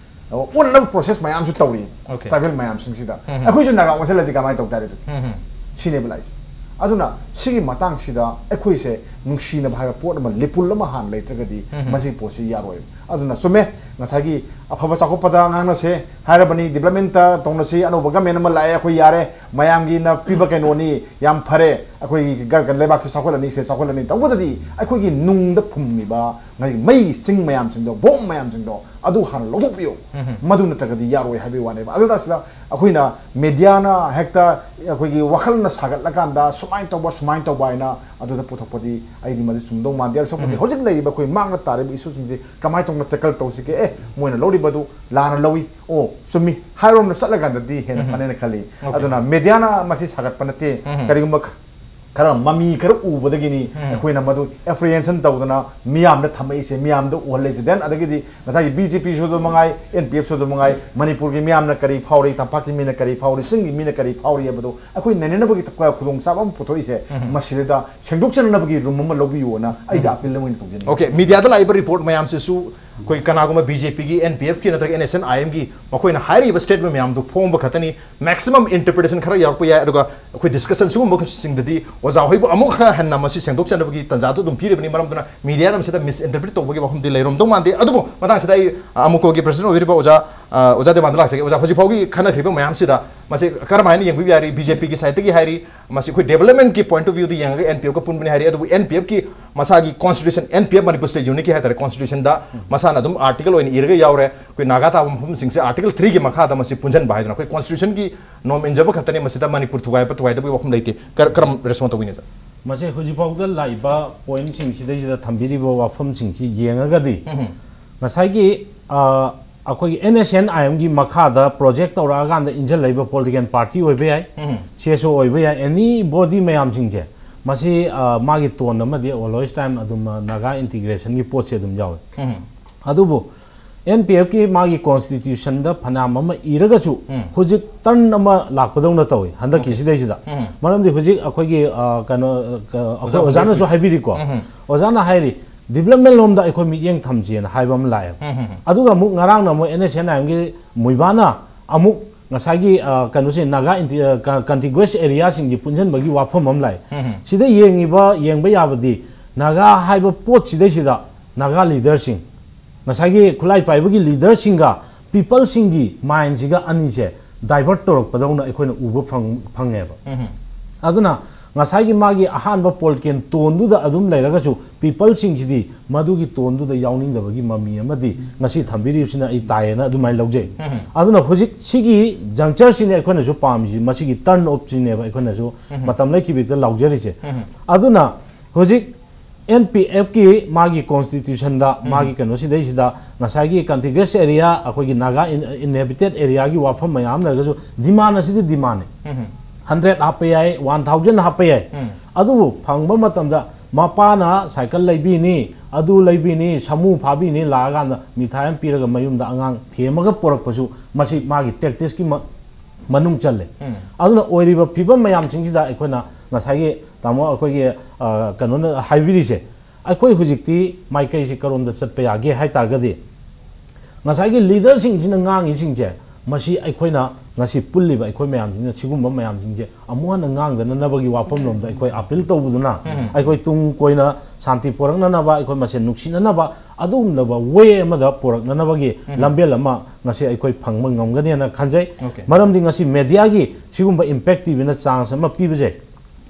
ꯑꯣꯟꯅꯕ process ꯃꯌꯥꯝꯁꯨ ꯇꯧꯔꯤ꯫ Okay. Tribal ꯃꯌꯥꯝꯁꯤꯡꯁꯤꯗ꯫ ꯎꯝ, ꯎꯝ꯫ ꯑꯩꯈꯣꯏꯁꯨ ꯅꯥꯒꯥ ꯑꯣꯟꯁꯤꯜꯂꯗꯤ ꯀꯃꯥꯏꯅ ꯇꯧ ꯇꯥꯔꯦ ꯑꯗꯨꯗꯤ? ꯎꯝ, ꯎꯝ꯫ ꯁꯤꯅꯦꯕ ꯂꯥꯛꯏꯁꯦ꯫ ꯑꯗꯨꯅ ꯁꯤꯒꯤ ꯃꯇꯥꯡꯁꯤꯗ ꯑꯩꯈꯣꯏꯁꯦ ꯅꯨꯡꯁꯤꯅꯕ ꯍꯥꯏꯕ ꯄꯣꯠ ꯑꯃ, ꯂꯤꯄꯨꯜ ꯑꯃ ꯍꯥꯟꯅ ꯂꯩꯇ꯭ꯔꯒꯗꯤ ꯎꯝ, ꯎꯝ꯫ ꯃꯁꯤꯒꯤ ꯄꯣꯠꯁꯤ ꯌꯥꯔꯣꯏꯕ꯫ ꯑꯗꯨꯅ ꯆꯨꯝꯃꯦ, ꯉꯁꯥꯏꯒꯤ ꯑꯐꯕ ꯆꯥꯎꯈꯠꯄꯗ ꯉꯥꯡꯅꯁꯦ ꯍꯥꯏꯔꯕꯅꯤ, developmentꯇ ꯇꯧꯅꯁꯤ, ꯑꯅꯧꯕ government ꯑꯃ ꯂꯥꯛꯑꯦ, ꯑꯩꯈꯣꯏ ꯌꯥꯔꯦ, ꯃꯌꯥꯝꯒꯤꯅ ꯄꯤꯕ ꯀꯩꯅꯣꯅꯤ, ꯌꯥꯝ ꯐꯔꯦ, ꯑꯩꯈꯣꯏꯒꯤ ꯒ-, ꯒ-, ꯂꯩꯕꯥꯛꯁꯤ ꯆꯥꯎꯈꯠꯂꯅꯤ, ꯁꯤꯗ ꯆꯥꯎꯈꯠꯂꯅꯤ꯫ ꯇꯧꯕꯗꯗꯤ ꯑꯩꯈꯣꯏꯒꯤ ꯅꯨꯡꯗ ꯐꯨꯝꯃꯤꯕ ꯉꯁꯥꯏꯒꯤ ꯃꯩꯒꯤ ꯆꯤꯡ ꯃꯌꯥꯝꯁꯤꯡꯗꯣ, bomb ꯃꯌꯥꯝꯁꯤꯡꯗꯣ, ꯑꯗꯨ ꯍꯥꯟꯅ ꯂꯧꯊꯣꯛꯄꯤꯌꯨ꯫ ꯎꯝ꯫ ꯃꯗꯨ ꯅꯠꯇ꯭ꯔꯒꯗꯤ ꯌꯥꯔꯣꯏ ꯍꯥꯏꯕꯒꯤ ꯋꯥꯅꯦꯕ꯫ ꯑꯗꯨꯅ ꯁꯤꯗ ꯑꯩꯈꯣꯏꯅ mediaꯅ ꯍꯦꯛꯇ ꯑꯩꯈꯣꯏꯒꯤ ꯋꯥꯈꯜꯅ ꯁꯥꯒꯠꯂꯀꯥꯟꯗ ꯁꯨꯃꯥꯏꯅ ꯇꯧꯕ, ꯁꯨꯃꯥꯏꯅ ꯇꯧꯕ ꯍꯥꯏꯅ ꯑꯗꯨꯗ ꯄꯨꯊꯣꯛꯄꯗꯤ ꯑꯩꯗꯤ ꯃꯗꯨ ꯆꯨꯝꯗꯧ ꯃꯥꯟꯗꯦ꯫ ꯑꯁꯣꯛꯄꯗꯤ ꯎꯝ꯫ ꯍꯧꯖꯤꯛ ꯂꯩꯔꯤꯕ ꯑꯩꯈꯣꯏ ꯃꯥꯡꯗ ꯇꯥꯔꯤꯕ issueꯁꯤꯡꯁꯤ ꯀꯃꯥꯏꯅ ꯇꯧꯅ tackle ꯇꯧꯁꯤꯒꯦ? ꯑꯦ, ꯃꯣꯏꯅ ꯂꯧꯔꯤꯕꯗꯨ ꯂꯥꯟꯅ ꯂꯧꯏ, ꯑꯣ, ꯆꯨꯝꯃꯤ ꯍꯥꯏꯔꯣꯝꯗ ꯆꯠꯂꯀꯥꯟꯗꯗꯤ ꯍꯦꯟꯅ ꯎꯝ꯫ ꯐꯅꯦꯅ ꯈꯜꯂꯤ꯫ Okay. ꯑꯗꯨꯅ mediaꯅ ꯃꯁꯤ ꯁꯥꯒꯠꯄ ꯅꯠꯇꯦ꯫ ꯎꯝ꯫ ꯀꯔꯤꯒꯨꯝꯕ ꯈ-, ꯈꯔ ꯃꯃꯤ ꯈꯔ ꯎꯕꯗꯒꯤꯅꯤ ꯑꯩꯈꯣꯏꯅ ꯃꯗꯨ ꯑꯦꯄ꯭ꯔꯤꯍꯦꯟꯁꯟ ꯇꯧꯗꯅ ꯃꯤꯌꯥꯝꯗ ꯊꯝꯃꯛꯏꯁꯦ, ꯃꯤꯌꯥꯝꯗ ꯎꯍꯜꯂꯛꯏꯁꯦ꯫ ꯗꯦꯟ ꯑꯗꯒꯤꯗꯤ ꯉꯁꯥꯏꯒꯤ ꯕꯤ ꯖꯦ ꯄꯤꯁꯨ ꯑꯗꯨꯝ ꯃꯉꯥꯏ, ꯑꯦꯟ ꯄꯤ ꯑꯦꯐꯁꯨ ꯑꯗꯨꯝ ꯃꯉꯥꯏ, ꯃꯅꯤꯄꯨꯔꯒꯤ ꯃꯤꯌꯥꯝꯅ ꯀꯔꯤ ꯐꯥꯎꯔꯤ, ꯇꯝꯄꯥꯛꯀꯤ ꯃꯤꯅ ꯀꯔꯤ ꯐꯥꯎꯔꯤ, ꯆꯤꯡꯒꯤ ꯃꯤꯅ ꯀꯔꯤ ꯐꯥꯎꯔꯤ ꯍꯥꯏꯕꯗꯨ ꯑꯩꯈꯣꯏ ꯅꯩꯅꯅꯕꯒꯤ ꯈꯨꯗꯣꯡꯆꯥꯕ ꯑꯃ ꯄꯨꯊꯣꯛꯏꯁꯦ꯫ ꯃꯁꯤꯗꯩꯗ ꯁꯦꯡꯗꯣꯛꯆꯅꯅꯕꯒꯤ ꯔꯨꯝ ꯑꯃ ꯂꯧꯕꯤꯌꯣꯅ ꯑꯩꯗ ꯑꯄꯤꯜ ꯑꯃ ꯑꯣꯏꯅ ꯇꯧꯖꯅꯤꯡꯉꯤ꯫ ꯑꯣꯀꯦ, ꯃꯤꯗꯤꯌꯥꯗ ꯂꯥꯛꯏꯕ ꯔꯤꯄꯣꯔꯠ ꯃꯌꯥꯝꯁꯤꯁꯨ ꯑꯩꯈꯣꯏ ꯀꯅꯥꯒꯨꯝꯕ ꯕꯤ ꯖꯦ ꯄꯤꯒꯤ, ꯑꯦꯟ ꯄꯤ ꯑꯦꯐꯀꯤ ꯅꯠꯇ꯭ꯔꯒ ꯑꯦꯟ ꯑꯦꯁ ꯑꯦꯟ ꯑꯥꯏ ꯑꯦꯝꯒꯤ ꯃꯈꯣꯏꯅ ꯍꯥꯏꯔꯤꯕ ꯁ꯭ꯇꯦꯠꯃꯦꯟ ꯃꯌꯥꯝꯗꯨ ꯐꯣꯡꯕ ꯈꯛꯇꯅꯤ꯫ ꯃꯦꯛꯁꯤꯃꯝ ꯏꯟꯇꯔꯄ꯭ꯔꯤꯇꯦꯁꯟ ꯈꯔ ꯌꯥꯎꯔꯛꯄ ꯌꯥꯏ꯫ ꯑꯗꯨꯒ ꯑꯩꯈꯣꯏ ꯗꯤꯁꯀꯁꯟ ꯁꯤꯒꯨꯝꯕꯁꯤꯡꯗꯗꯤ ꯑꯣꯖꯥ ꯍꯣꯏꯕꯨ ꯑꯃꯨꯛ ꯈꯔ ꯍꯦꯟꯅ ꯃꯁꯤ ꯁꯦꯡꯗꯣꯛꯆꯅꯕꯒꯤ ꯇꯟꯖꯥꯗꯨ ꯑꯗꯨꯝ ꯄꯤꯔꯤꯕꯅꯤ꯫ ꯃꯔꯝ ꯑꯗꯨꯅ ꯃꯤꯗꯤꯌꯥꯅ ꯃꯁꯤꯗ ꯃꯤꯁ ꯏꯟꯇꯔꯄ꯭ꯔꯤꯠ ꯇꯧꯕꯒꯤ ꯋꯥꯐꯝꯗꯤ ꯂꯩꯔꯝꯗꯧ ꯃꯥꯟꯗꯦ꯫ ꯑꯗꯨꯕꯨ ꯃꯇꯥꯡꯁꯤꯗ ꯑꯩ ꯑꯃꯨꯀꯣꯒꯤ ꯄ꯭ꯔꯁꯤꯗꯦꯟ ꯑꯣꯏꯕꯤꯔꯤꯕ ꯑꯣꯖꯥ, ꯑ, ꯑꯣꯖꯥ ꯗꯦꯕꯥꯟꯗ ꯂꯥꯛꯆꯒꯦ꯫ ꯑꯣꯖꯥ, ꯍꯧꯖꯤꯛ ꯐꯥꯎꯒꯤ ꯈꯟꯅꯈ꯭ꯔꯤꯕ ꯃꯌꯥꯝꯁꯤꯗ ꯃꯁꯤ ꯀꯔꯝꯍꯥꯏꯅ ꯌꯦꯡꯕꯤꯕ ꯌꯥꯔꯤ? ꯕꯤ ꯖꯦ ꯄꯤꯒꯤ ꯁꯥꯏꯠꯇꯒꯤ ꯍꯥꯏꯔꯤ, ꯃꯁꯤ ꯑꯩꯈꯣꯏ ꯗꯦꯕꯂꯞꯃꯦꯟꯠꯀꯤ ꯄꯣꯏꯟꯠ ꯑꯣꯐ ꯚ꯭ꯌꯨꯗ ꯌꯦꯡꯉꯒ ꯑꯦꯟ ꯄꯤ ꯑꯦꯐꯀ ꯄꯨꯟꯕꯅꯤ ꯍꯥꯏꯔꯤ꯫ ꯑꯗꯨꯕꯨ ꯑꯦꯟ ꯄꯤ ꯑꯦꯐꯀꯤ ꯃꯁꯥꯒꯤ constitution, N P F Manipur state ꯌꯨꯅꯤꯠꯀꯤ ꯍꯥꯏꯇꯥꯔꯦ, ꯀꯣꯟꯁꯇꯤꯇ꯭ꯌꯨꯁꯟꯗ ꯃꯁꯥꯅ ꯑꯗꯨꯝ ꯑꯥꯔꯇꯤꯀꯜ ꯑꯣꯏꯅ ꯏꯔꯒ ꯌꯥꯎꯔꯦ꯫ ꯑꯩꯈꯣꯏ ꯅꯥꯒꯥ ꯇꯥꯕ ꯃꯐꯝꯁꯤꯡꯁꯦ ꯑꯥꯔꯇꯤꯀꯜ ꯊ꯭ꯔꯤꯒꯤ ꯃꯈꯥꯗ ꯃꯁꯤ ꯄꯨꯟꯁꯤꯟꯕ ꯍꯥꯏꯗꯅ ꯑꯩꯈꯣꯏ ꯀꯣꯟꯁꯇꯤꯇ꯭ꯌꯨꯁꯟꯒꯤ ꯅꯣꯔꯝ ꯏꯟꯖꯕ ꯈꯛꯇꯅꯤ꯫ ꯃꯁꯤꯗ ꯃꯅꯤꯄꯨꯔ ꯊꯨꯒꯥꯏꯕ ꯊꯨꯒꯥꯏꯗꯕꯒꯤ ꯋꯥꯐꯝ ꯂꯩꯇꯦ꯫ ꯀꯔ-, ꯀꯔꯝ ꯔꯦꯁꯄꯣꯟ ꯇꯧꯕꯤꯅꯤ, ꯁꯥꯔ? ꯃꯁꯦ ꯍꯧꯖꯤꯛꯐꯥꯎꯗ ꯂꯥꯛꯏꯕ ꯄꯣꯏꯟꯠꯁꯤꯡꯁꯤꯗꯩꯁꯤꯗ ꯊꯝꯕꯤꯔꯤꯕ ꯋꯥꯐꯝꯁꯤꯡꯁꯤ ꯌꯦꯡꯉꯒꯗꯤ, ꯉꯁꯥꯏꯒꯤ, ꯑ, ꯑꯩꯈꯣꯏꯒꯤ ꯑꯦꯟ ꯑꯦꯁ ꯑꯦꯟ ꯑꯥꯏ ꯑꯦꯝꯒꯤ ꯃꯈꯥꯗ ꯄ꯭ꯔꯣꯖꯦꯛ ꯇꯧꯔꯛꯑꯀꯥꯟꯗ ꯏꯟꯁꯤꯜꯂꯛꯏꯕ ꯄꯣꯂꯤꯇꯤꯀꯦꯜ ꯄꯥꯔꯇꯤ ꯑꯣꯏꯕ ꯌꯥꯏ, ꯁꯤ ꯑꯦꯁ ꯑꯣ ꯑꯣꯏꯕ ꯌꯥꯏ, ꯑꯦꯅꯤ ꯕꯣꯗꯤ ꯃꯌꯥꯝꯁꯤꯡꯁꯦ, ꯃꯁꯤ, ꯑ, ꯃꯥꯒꯤ ꯇꯣꯟ ꯑꯃꯗꯤ ꯑꯣꯜꯋꯦꯁ ꯇꯥꯏꯝ ꯑꯗꯨꯝ, ꯑ, ꯅꯥꯒꯥ ꯏꯟꯇꯤꯒ꯭ꯔꯦꯁꯟꯒꯤ ꯄꯣꯠꯁꯦ ꯑꯗꯨꯝ ꯌꯥꯎꯋꯦ꯫ ꯑꯗꯨꯕꯨ ꯑꯦꯟ ꯄꯤ ꯑꯦꯐꯀꯤ ꯃꯥꯒꯤ ꯀꯣꯟꯁꯇꯤꯇ꯭ꯌꯨꯁꯟꯗ ꯐꯅꯌꯥꯝ ꯑꯃ ꯏꯔꯒꯁꯨ, ꯍꯧꯖꯤꯛ ꯇꯔꯟ ꯑꯃ ꯂꯥꯛꯄꯗꯧꯅ ꯇꯧꯏ ꯍꯟꯗꯛꯀꯤ ꯁꯤꯗꯩꯁꯤꯗ꯫ ꯃꯔꯝꯗꯤ ꯍꯧꯖꯤꯛ ꯑꯩꯈꯣꯏꯒꯤ, ꯑ, ꯀꯩꯅꯣ, ꯑ, ꯑꯩꯈꯣꯏ ꯑꯣꯖꯥꯅꯁꯨ ꯍꯥꯏꯕꯤꯔꯤꯀꯣ, ꯑꯣꯖꯥꯅ ꯍꯥꯏꯔꯤ, ꯗꯤꯕꯂꯞꯃꯦꯟ ꯂꯣꯝꯗ ꯑꯩꯈꯣꯏ ꯃꯤꯠꯌꯦꯡ ꯊꯝꯁꯦꯅ ꯍꯥꯏꯕ ꯑꯃ ꯂꯥꯛꯑꯦꯕ꯫ ꯑꯗꯨꯒ ꯑꯃꯨꯛ ꯉꯔꯥꯡꯅ ꯑꯃꯨꯛ ꯑꯦꯟ ꯑꯦꯁ ꯑꯦꯟ ꯑꯥꯏ ꯑꯦꯝꯒꯤ ꯃꯨꯏꯕꯥꯅ ꯑꯃꯨꯛ ꯉꯁꯥꯏꯒꯤ, ꯑ, ꯀꯩꯅꯣꯁꯦ, ꯅꯥꯒꯥ ꯏꯟꯇꯤ-, ꯑ, ꯀ-, ꯀꯟꯇꯤꯒꯨꯋꯁ ꯑꯦꯔꯤꯌꯥꯁꯤꯡꯒꯤ ꯄꯨꯟꯁꯤꯟꯕꯒꯤ ꯋꯥꯐꯝ ꯑꯃ ꯂꯥꯛꯑꯦ꯫ ꯁꯤꯗ ꯌꯦꯡꯉꯤꯕ, ꯌꯦꯡꯕ ꯌꯥꯕꯗꯤ ꯅꯥꯒꯥ ꯍꯥꯏꯕ ꯄꯣꯠꯁꯤꯗꯩꯁꯤꯗ ꯅꯥꯒꯥ ꯂꯤꯗꯔꯁꯤꯡ, ꯉꯁꯥꯏꯒꯤ ꯈꯨꯠꯂꯥꯏ ꯄꯥꯏꯕꯒꯤ ꯂꯤꯗꯔꯁꯤꯡꯒ ꯄꯤꯄꯜꯁꯤꯡꯒꯤ ꯃꯥꯏꯟꯁꯤꯒ ꯑꯅꯤꯁꯦ ꯗꯥꯏꯚꯔꯠ ꯇꯧꯔꯛꯄꯗꯧꯅ ꯑꯩꯈꯣꯏꯅ ꯎꯕ ꯐꯪ-, ꯐꯪꯉꯦꯕ꯫ ꯑꯗꯨꯅ ꯉꯁꯥꯏꯒꯤ ꯃꯥꯒꯤ ꯑꯍꯥꯟꯕ ꯄꯣꯂꯤꯇꯤꯀꯦꯜ ꯇꯣꯟꯗꯨꯗ ꯑꯗꯨꯝ ꯂꯩꯔꯒꯁꯨ ꯄꯤꯄꯜꯁꯤꯡꯁꯤꯗꯤ ꯃꯗꯨꯒꯤ ꯇꯣꯟꯗꯨꯗ ꯌꯥꯎꯅꯤꯡꯗꯕꯒꯤ ꯃꯃꯤ ꯑꯃꯗꯤ ꯉꯁꯤ ꯊꯝꯕꯤꯔꯤꯕꯁꯤꯅ ꯑꯩ ꯇꯥꯏꯌꯦꯅ ꯑꯗꯨꯃꯥꯏꯅ ꯂꯧꯖꯩ꯫ ꯑꯗꯨꯅ ꯍꯧꯖꯤꯛ ꯁꯤꯒꯤ ꯖꯪꯆꯔꯁꯤꯅꯦ ꯑꯩꯈꯣꯏꯅꯁꯨ ꯄꯥꯝꯃꯤꯁꯤ, ꯃꯁꯤꯒꯤ ꯇꯔꯟ ꯑꯣꯐꯁꯤꯅꯦꯕ ꯑꯩꯈꯣꯏꯅꯁꯨ ꯃꯇꯝ ꯂꯩꯈꯤꯕꯗ ꯂꯥꯎꯖꯔꯤꯁꯦ꯫ ꯑꯗꯨꯅ ꯍꯧꯖꯤꯛ ꯑꯦꯟ ꯄꯤ ꯑꯦꯐꯀꯤ ꯃꯥꯒꯤ ꯀꯣꯟꯁꯇꯤꯇ꯭ꯌꯨꯁꯟꯗ, ꯃꯥꯒꯤ ꯀꯩꯅꯣꯁꯤꯗꯩꯁꯤꯗ ꯉꯁꯥꯏꯒꯤ ꯀꯟꯇꯤꯒ꯭ꯌꯁ ꯑꯦꯔꯤꯌꯥ, ꯑꯩꯈꯣꯏꯒꯤ ꯅꯥꯒꯥ ꯏꯟ-, ꯏꯟꯍꯦꯕꯤꯇꯦꯠ ꯑꯦꯔꯤꯌꯥꯒꯤ ꯋꯥꯐꯝ ꯃꯌꯥꯝ ꯂꯩꯔꯒꯁꯨ ꯗꯤꯃꯥꯟ ꯑꯁꯤꯗꯤ ꯗꯤꯃꯥꯟꯅꯦ꯫ ꯍꯟꯗ꯭ꯔꯦꯠ ꯍꯥꯞꯄ ꯌꯥꯏ, ꯋꯥꯟ ꯊꯥꯎꯖꯟ ꯍꯥꯞꯄ ꯌꯥꯏ꯫ ꯑꯗꯨꯕꯨ ꯐꯪꯕ ꯃꯇꯝꯗ ꯃꯄꯥꯅ ꯁꯥꯏꯀꯜ ꯂꯩꯕꯤꯅꯤ, ꯑꯗꯨ ꯂꯩꯕꯤꯅꯤ, ꯁꯥꯃꯨ ꯐꯥꯕꯤꯅꯤ, ꯂꯥꯛꯑꯀꯥꯟꯗ ꯃꯤꯊꯥꯏ ꯑꯃ ꯄꯤꯔꯒ ꯃꯌꯨꯝꯗ ꯑꯉꯥꯡ ꯊꯦꯝꯃꯒ ꯄꯨꯔꯛꯄꯁꯨ ꯃꯁꯤ ꯃꯥꯒꯤ ꯇꯦꯛꯇꯤꯛꯁꯀꯤ ꯃ-, ꯃꯅꯨꯡ ꯆꯜꯂꯦ꯫ ꯎꯝ꯫ ꯑꯗꯨꯅ ꯑꯣꯏꯔꯤꯕ ꯐꯤꯕꯝ ꯃꯌꯥꯝꯁꯤꯡꯁꯤꯗ ꯑꯩꯈꯣꯏꯅ ꯉꯁꯥꯏꯒꯤ ꯇꯥꯃꯣ ꯑꯩꯈꯣꯏꯒꯤ, ꯑ, ꯀꯩꯅꯣꯅ ꯍꯥꯏꯕꯤꯔꯤꯁꯦ, ꯑꯩꯈꯣꯏ ꯍꯧꯖꯤꯛꯇꯤ ꯃꯥꯏꯀꯩꯁꯤ ꯀꯔꯣꯝꯗ ꯆꯠꯄ ꯌꯥꯒꯦ ꯍꯥꯏ ꯇꯥꯔꯒꯗꯤ, ꯉꯁꯥꯏꯒꯤ ꯂꯤꯗꯔꯁꯤꯡꯁꯤꯅ ꯉꯥꯡꯉꯤꯁꯤꯡꯁꯦ, ꯃꯁꯤ ꯑꯩꯈꯣꯏꯅ ꯉꯁꯤ ꯄꯨꯜꯂꯤꯕ ꯑꯩꯈꯣꯏ ꯃꯌꯥꯝꯁꯤꯅ ꯁꯤꯒꯨꯝꯕ ꯃꯌꯥꯝꯁꯤꯡꯁꯦ ꯑꯃꯨꯛ ꯍꯟꯅ ꯉꯥꯡꯗꯅꯅꯕꯒꯤ ꯋꯥꯐꯝꯂꯣꯝꯗ ꯑꯩꯈꯣꯏ ꯑꯄꯤꯜ ꯇꯧꯕꯗꯨꯅ, ꯎꯝ꯫ ꯑꯩꯈꯣꯏ ꯇꯨꯡ ꯀꯣꯏꯅ ꯁꯥꯟꯇꯤ ꯄꯣꯔꯛꯅꯅꯕ, ꯑꯩꯈꯣꯏ ꯃꯁꯦꯟ ꯅꯨꯡꯁꯤꯅꯅꯕ, ꯑꯗꯨꯒꯨꯝꯂꯕ ꯋꯦ ꯑꯃꯗ ꯄꯣꯔꯛꯅꯅꯕꯒꯤ ꯎꯝ꯫ ꯂꯝꯕꯦꯜ ꯑꯃ ꯉꯁꯤ ꯑꯩꯈꯣꯏ ꯐꯪꯕ ꯉꯝꯒꯅꯦꯅ ꯈꯟꯖꯩ꯫ ꯑꯣꯀꯦ꯫ ꯃꯔꯝꯗꯤ ꯉꯁꯤ ꯃꯦꯗꯤꯌꯥꯒꯤ ꯁꯤꯒꯨꯝꯕ ꯏꯝꯄꯦꯛ ꯇꯤꯚꯤꯅ ꯆꯥꯟꯁ ꯑꯃ ꯄꯤꯕꯁꯦ,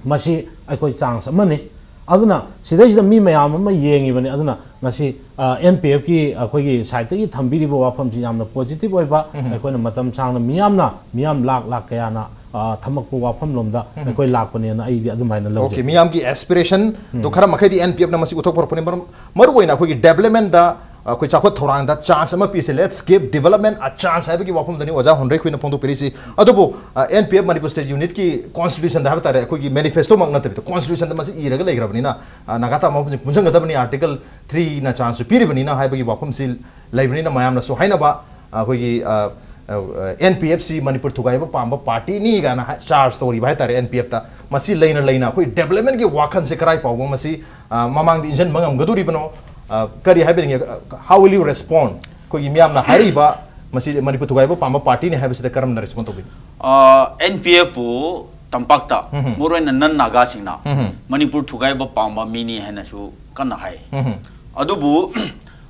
ꯃꯁꯤ ꯑꯩꯈꯣꯏ ꯆꯥꯟꯁ ꯑꯃꯅꯤ꯫ ꯑꯗꯨꯅ ꯁꯤꯗꯩꯁꯤꯗ ꯃꯤ ꯃꯌꯥꯝ ꯑꯃ ꯌꯦꯡꯉꯤꯕꯅꯤ꯫ ꯑꯗꯨꯅ ꯉꯁꯤ, ꯑ, ꯑꯦꯟ ꯄꯤ ꯑꯦꯐꯀꯤ ꯑꯩꯈꯣꯏꯒꯤ ꯁꯥꯏꯠꯇꯒꯤ ꯊꯝꯕꯤꯔꯤꯕ ꯋꯥꯐꯝꯁꯤ ꯌꯥꯝꯅ ꯄꯣꯖꯤꯇꯤꯚ ꯑꯣꯏꯕ, ꯎꯝ꯫ ꯑꯩꯈꯣꯏꯅ ꯃꯇꯝ ꯁꯥꯡꯅ ꯃꯤꯌꯥꯝꯅ, ꯃꯤꯌꯥꯝ ꯂꯥꯛ ꯂꯥꯛ ꯀꯌꯥꯅ, ꯑ, ꯊꯝꯃꯛꯄ ꯋꯥꯐꯝꯂꯣꯝꯗ ꯎꯝ꯫ ꯑꯩꯈꯣꯏ ꯂꯥꯛꯄꯅꯦꯅ ꯑꯩꯗꯤ ꯑꯗꯨꯃꯥꯏꯅ ꯂꯧꯖꯩ꯫ ꯑꯣꯀꯦ, ꯃꯤꯌꯥꯝꯒꯤ ꯑꯦꯁꯄꯤꯔꯦꯁꯟꯗꯣ ꯎꯝ꯫ ꯈꯔ ꯃꯈꯩꯗꯤ ꯑꯦꯟ ꯄꯤ ꯑꯦꯐꯅ ꯃꯁꯤ ꯎꯠꯊꯣꯛꯄ ꯍꯧꯔꯛꯄꯅꯤ꯫ ꯃꯔꯝ, ꯃꯔꯨꯑꯣꯏꯅ ꯑꯩꯈꯣꯏꯒꯤ ꯗꯦꯕꯂꯞꯃꯦꯟꯗ, ꯑꯩꯈꯣꯏ ꯆꯥꯎꯈꯠ ꯊꯧꯔꯥꯡꯗ ꯆꯥꯟꯁ ꯑꯃ ꯄꯤꯁꯦ, let's give development a chance ꯍꯥꯏꯕꯒꯤ ꯋꯥꯐꯝꯗꯅꯤ ꯑꯣꯖꯥ ꯍꯣꯟꯗ꯭ꯔꯩ ꯈꯣꯏꯅ ꯐꯣꯡꯗꯣꯛꯄꯤꯔꯤꯁꯤ꯫ ꯑꯗꯨꯕꯨ, ꯑ, N P F Manipur state ꯌꯨꯅꯤꯠꯀꯤ ꯀꯣꯟꯁꯇꯤꯇ꯭ꯌꯨꯁꯟꯗ ꯍꯥꯏꯕ ꯇꯥꯔꯦ, ꯑꯩꯈꯣꯏꯒꯤ ꯃꯦꯅꯤꯐꯦꯁꯇꯣꯃꯛ ꯅꯠꯇꯕꯤꯗ ꯀꯣꯟꯁꯇꯤꯇ꯭ꯌꯨꯁꯟꯗ ꯃꯁꯤ ꯏꯔꯒ ꯂꯩꯈ꯭ꯔꯕꯅꯤꯅ, ꯑ, ꯅꯥꯒꯥ ꯇꯥꯃꯣꯁꯤꯡ ꯄꯨꯟꯁꯤꯟꯒꯗꯕꯅꯤ, ꯑꯥꯔꯇꯤꯀꯜ ꯊ꯭ꯔꯤꯅ ꯆꯥꯟꯁꯁꯨ ꯄꯤꯔꯤꯕꯅꯤꯅ ꯍꯥꯏꯕꯒꯤ ꯋꯥꯐꯝꯁꯤ ꯂꯩꯕꯅꯤꯅ ꯃꯌꯥꯝꯅꯁꯨ ꯍꯥꯏꯅꯕ, ꯑꯩꯈꯣꯏꯒꯤ, ꯑ, ꯑ, ꯑꯦꯟ ꯄꯤ ꯑꯦꯐꯁꯤ ꯃꯅꯤꯄꯨꯔ ꯊꯨꯒꯥꯏꯕ ꯄꯥꯝꯕ ꯄꯥꯔꯇꯤꯅꯤ ꯀꯥꯏꯅ ꯍꯥꯏ, ꯆꯥꯔꯖ ꯇꯧꯔꯤꯕ ꯍꯥꯏ ꯇꯥꯔꯦ ꯑꯦꯟ ꯄꯤ ꯑꯦꯐꯇ꯫ ꯃꯁꯤ ꯂꯩꯅ ꯂꯩꯅ ꯑꯩꯈꯣꯏ ꯗꯦꯕꯂꯞꯃꯦꯟꯒꯤ ꯋꯥꯈꯜꯁꯦ ꯀꯔꯥꯏ ꯐꯥꯎꯕ ꯃꯁꯤ, ꯑ, ꯃꯃꯥꯡꯗ ꯏꯟꯁꯤꯟꯕ ꯉꯝꯒꯗꯣꯔꯤꯕꯅꯣ? ꯑ, ꯀꯔꯤ ꯍꯥꯏꯕꯤꯅꯤꯡꯉꯦ? How will you respond? ꯑꯩꯈꯣꯏꯒꯤ ꯃꯤꯌꯥꯝꯅ ꯍꯥꯏꯔꯤꯕ ꯃꯁꯤ ꯃꯅꯤꯄꯨꯔ ꯊꯨꯒꯥꯏꯕ ꯄꯥꯝꯕ ꯄꯥꯔꯇꯤꯅꯤ ꯍꯥꯏꯕꯁꯤꯗ ꯀꯔꯝꯅ ꯔꯦꯁꯄꯣꯟ ꯇꯧꯕꯤ? ꯑꯦꯟ ꯄꯤ ꯑꯦꯐꯄꯨ ꯇꯝꯄꯥꯛꯇ, ꯎꯝ꯫ ꯃꯔꯨꯑꯣꯏꯅ ꯅꯟ ꯅꯥꯒꯥꯁꯤꯡꯅ, ꯎꯝ꯫ ꯃꯅꯤꯄꯨꯔ ꯊꯨꯒꯥꯏꯕ ꯄꯥꯝꯕ ꯃꯤꯅꯤ ꯍꯥꯏꯅꯁꯨ ꯀꯟꯅ ꯍꯥꯏ꯫ ꯎꯝ꯫ ꯑꯗꯨꯕꯨ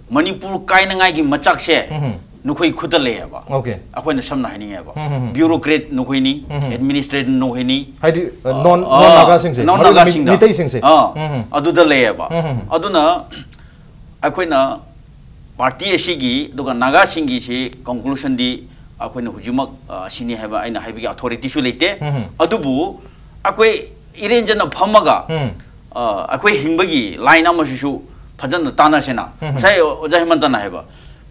ꯃꯅꯤꯄꯨꯔ ꯀꯥꯏꯅꯉꯥꯏꯒꯤ ꯃꯆꯥꯛꯁꯦ ꯎꯝ꯫ ꯅꯈꯣꯏ ꯈꯨꯠꯇ ꯂꯩꯌꯦꯕ꯫ ꯑꯣꯀꯦ꯫ ꯑꯩꯈꯣꯏꯅ ꯁꯝꯅ ꯍꯥꯏꯅꯤꯡꯉꯦꯕ꯫ ꯎꯝ, ꯎꯝ, ꯎꯝ꯫ ꯕ꯭ꯌꯨꯔꯣꯀ꯭ꯔꯦꯠ ꯅꯈꯣꯏꯅꯤ, ꯎꯝ, ꯎꯝ꯫ ꯑꯦꯗꯃꯤꯅꯤꯁꯇ꯭ꯔꯦꯇꯔ ꯅꯈꯣꯏꯅꯤ꯫ ꯍꯥꯏꯗꯤ, ꯑ, ꯑ, ꯅꯣꯟ, ꯑ, ꯅꯣꯟ ꯅꯥꯒꯥꯁꯤꯡꯁꯦ, ꯅꯣꯟ ꯃꯔꯨ ꯑꯣꯏꯅ ꯅꯥꯒꯥꯁꯤꯡꯗ꯫ ꯃꯤꯇꯩꯁꯤꯡꯁꯦ꯫ ꯑ, ꯎꯝ, ꯎꯝ꯫ ꯑꯗꯨꯗ ꯂꯩꯌꯦꯕ꯫ ꯎꯝ, ꯎꯝ, ꯎꯝ꯫ ꯑꯗꯨꯅ ꯑꯩꯈꯣꯏꯅ ꯄꯥꯔꯇꯤ ꯑꯁꯤꯒꯤ, ꯑꯗꯨꯒ ꯅꯥꯒꯥꯁꯤꯡꯒꯤꯁꯤ ꯀꯟꯀ꯭ꯂꯨꯁꯟꯗꯤ ꯑꯩꯈꯣꯏꯅ ꯍꯧꯖꯤꯛꯃꯛ, ꯑ, ꯁꯤꯅꯤ ꯍꯥꯏꯕ ꯑꯩꯅ ꯍꯥꯏꯕꯒꯤ ꯑꯣꯊꯣꯔꯤꯇꯤꯁꯨ ꯂꯩꯇꯦ꯫ ꯎꯝ, ꯎꯝ꯫ ꯑꯗꯨꯕꯨ ꯑꯩꯈꯣꯏ ꯏꯔꯦꯟꯖꯅ ꯐꯝꯃꯒ, ꯎꯝ꯫ ꯑ, ꯑꯩꯈꯣꯏ ꯍꯤꯡꯕꯒꯤ ꯂꯥꯏꯟ ꯑꯃꯁꯤꯁꯨ ꯐꯖꯅ ꯇꯥꯟꯅꯁꯦꯅ꯫ ꯎꯝ꯫ ꯉꯁꯥꯏ ꯑꯣꯖꯥ ꯍꯦꯃꯟꯇꯅ ꯍꯥꯏꯕ,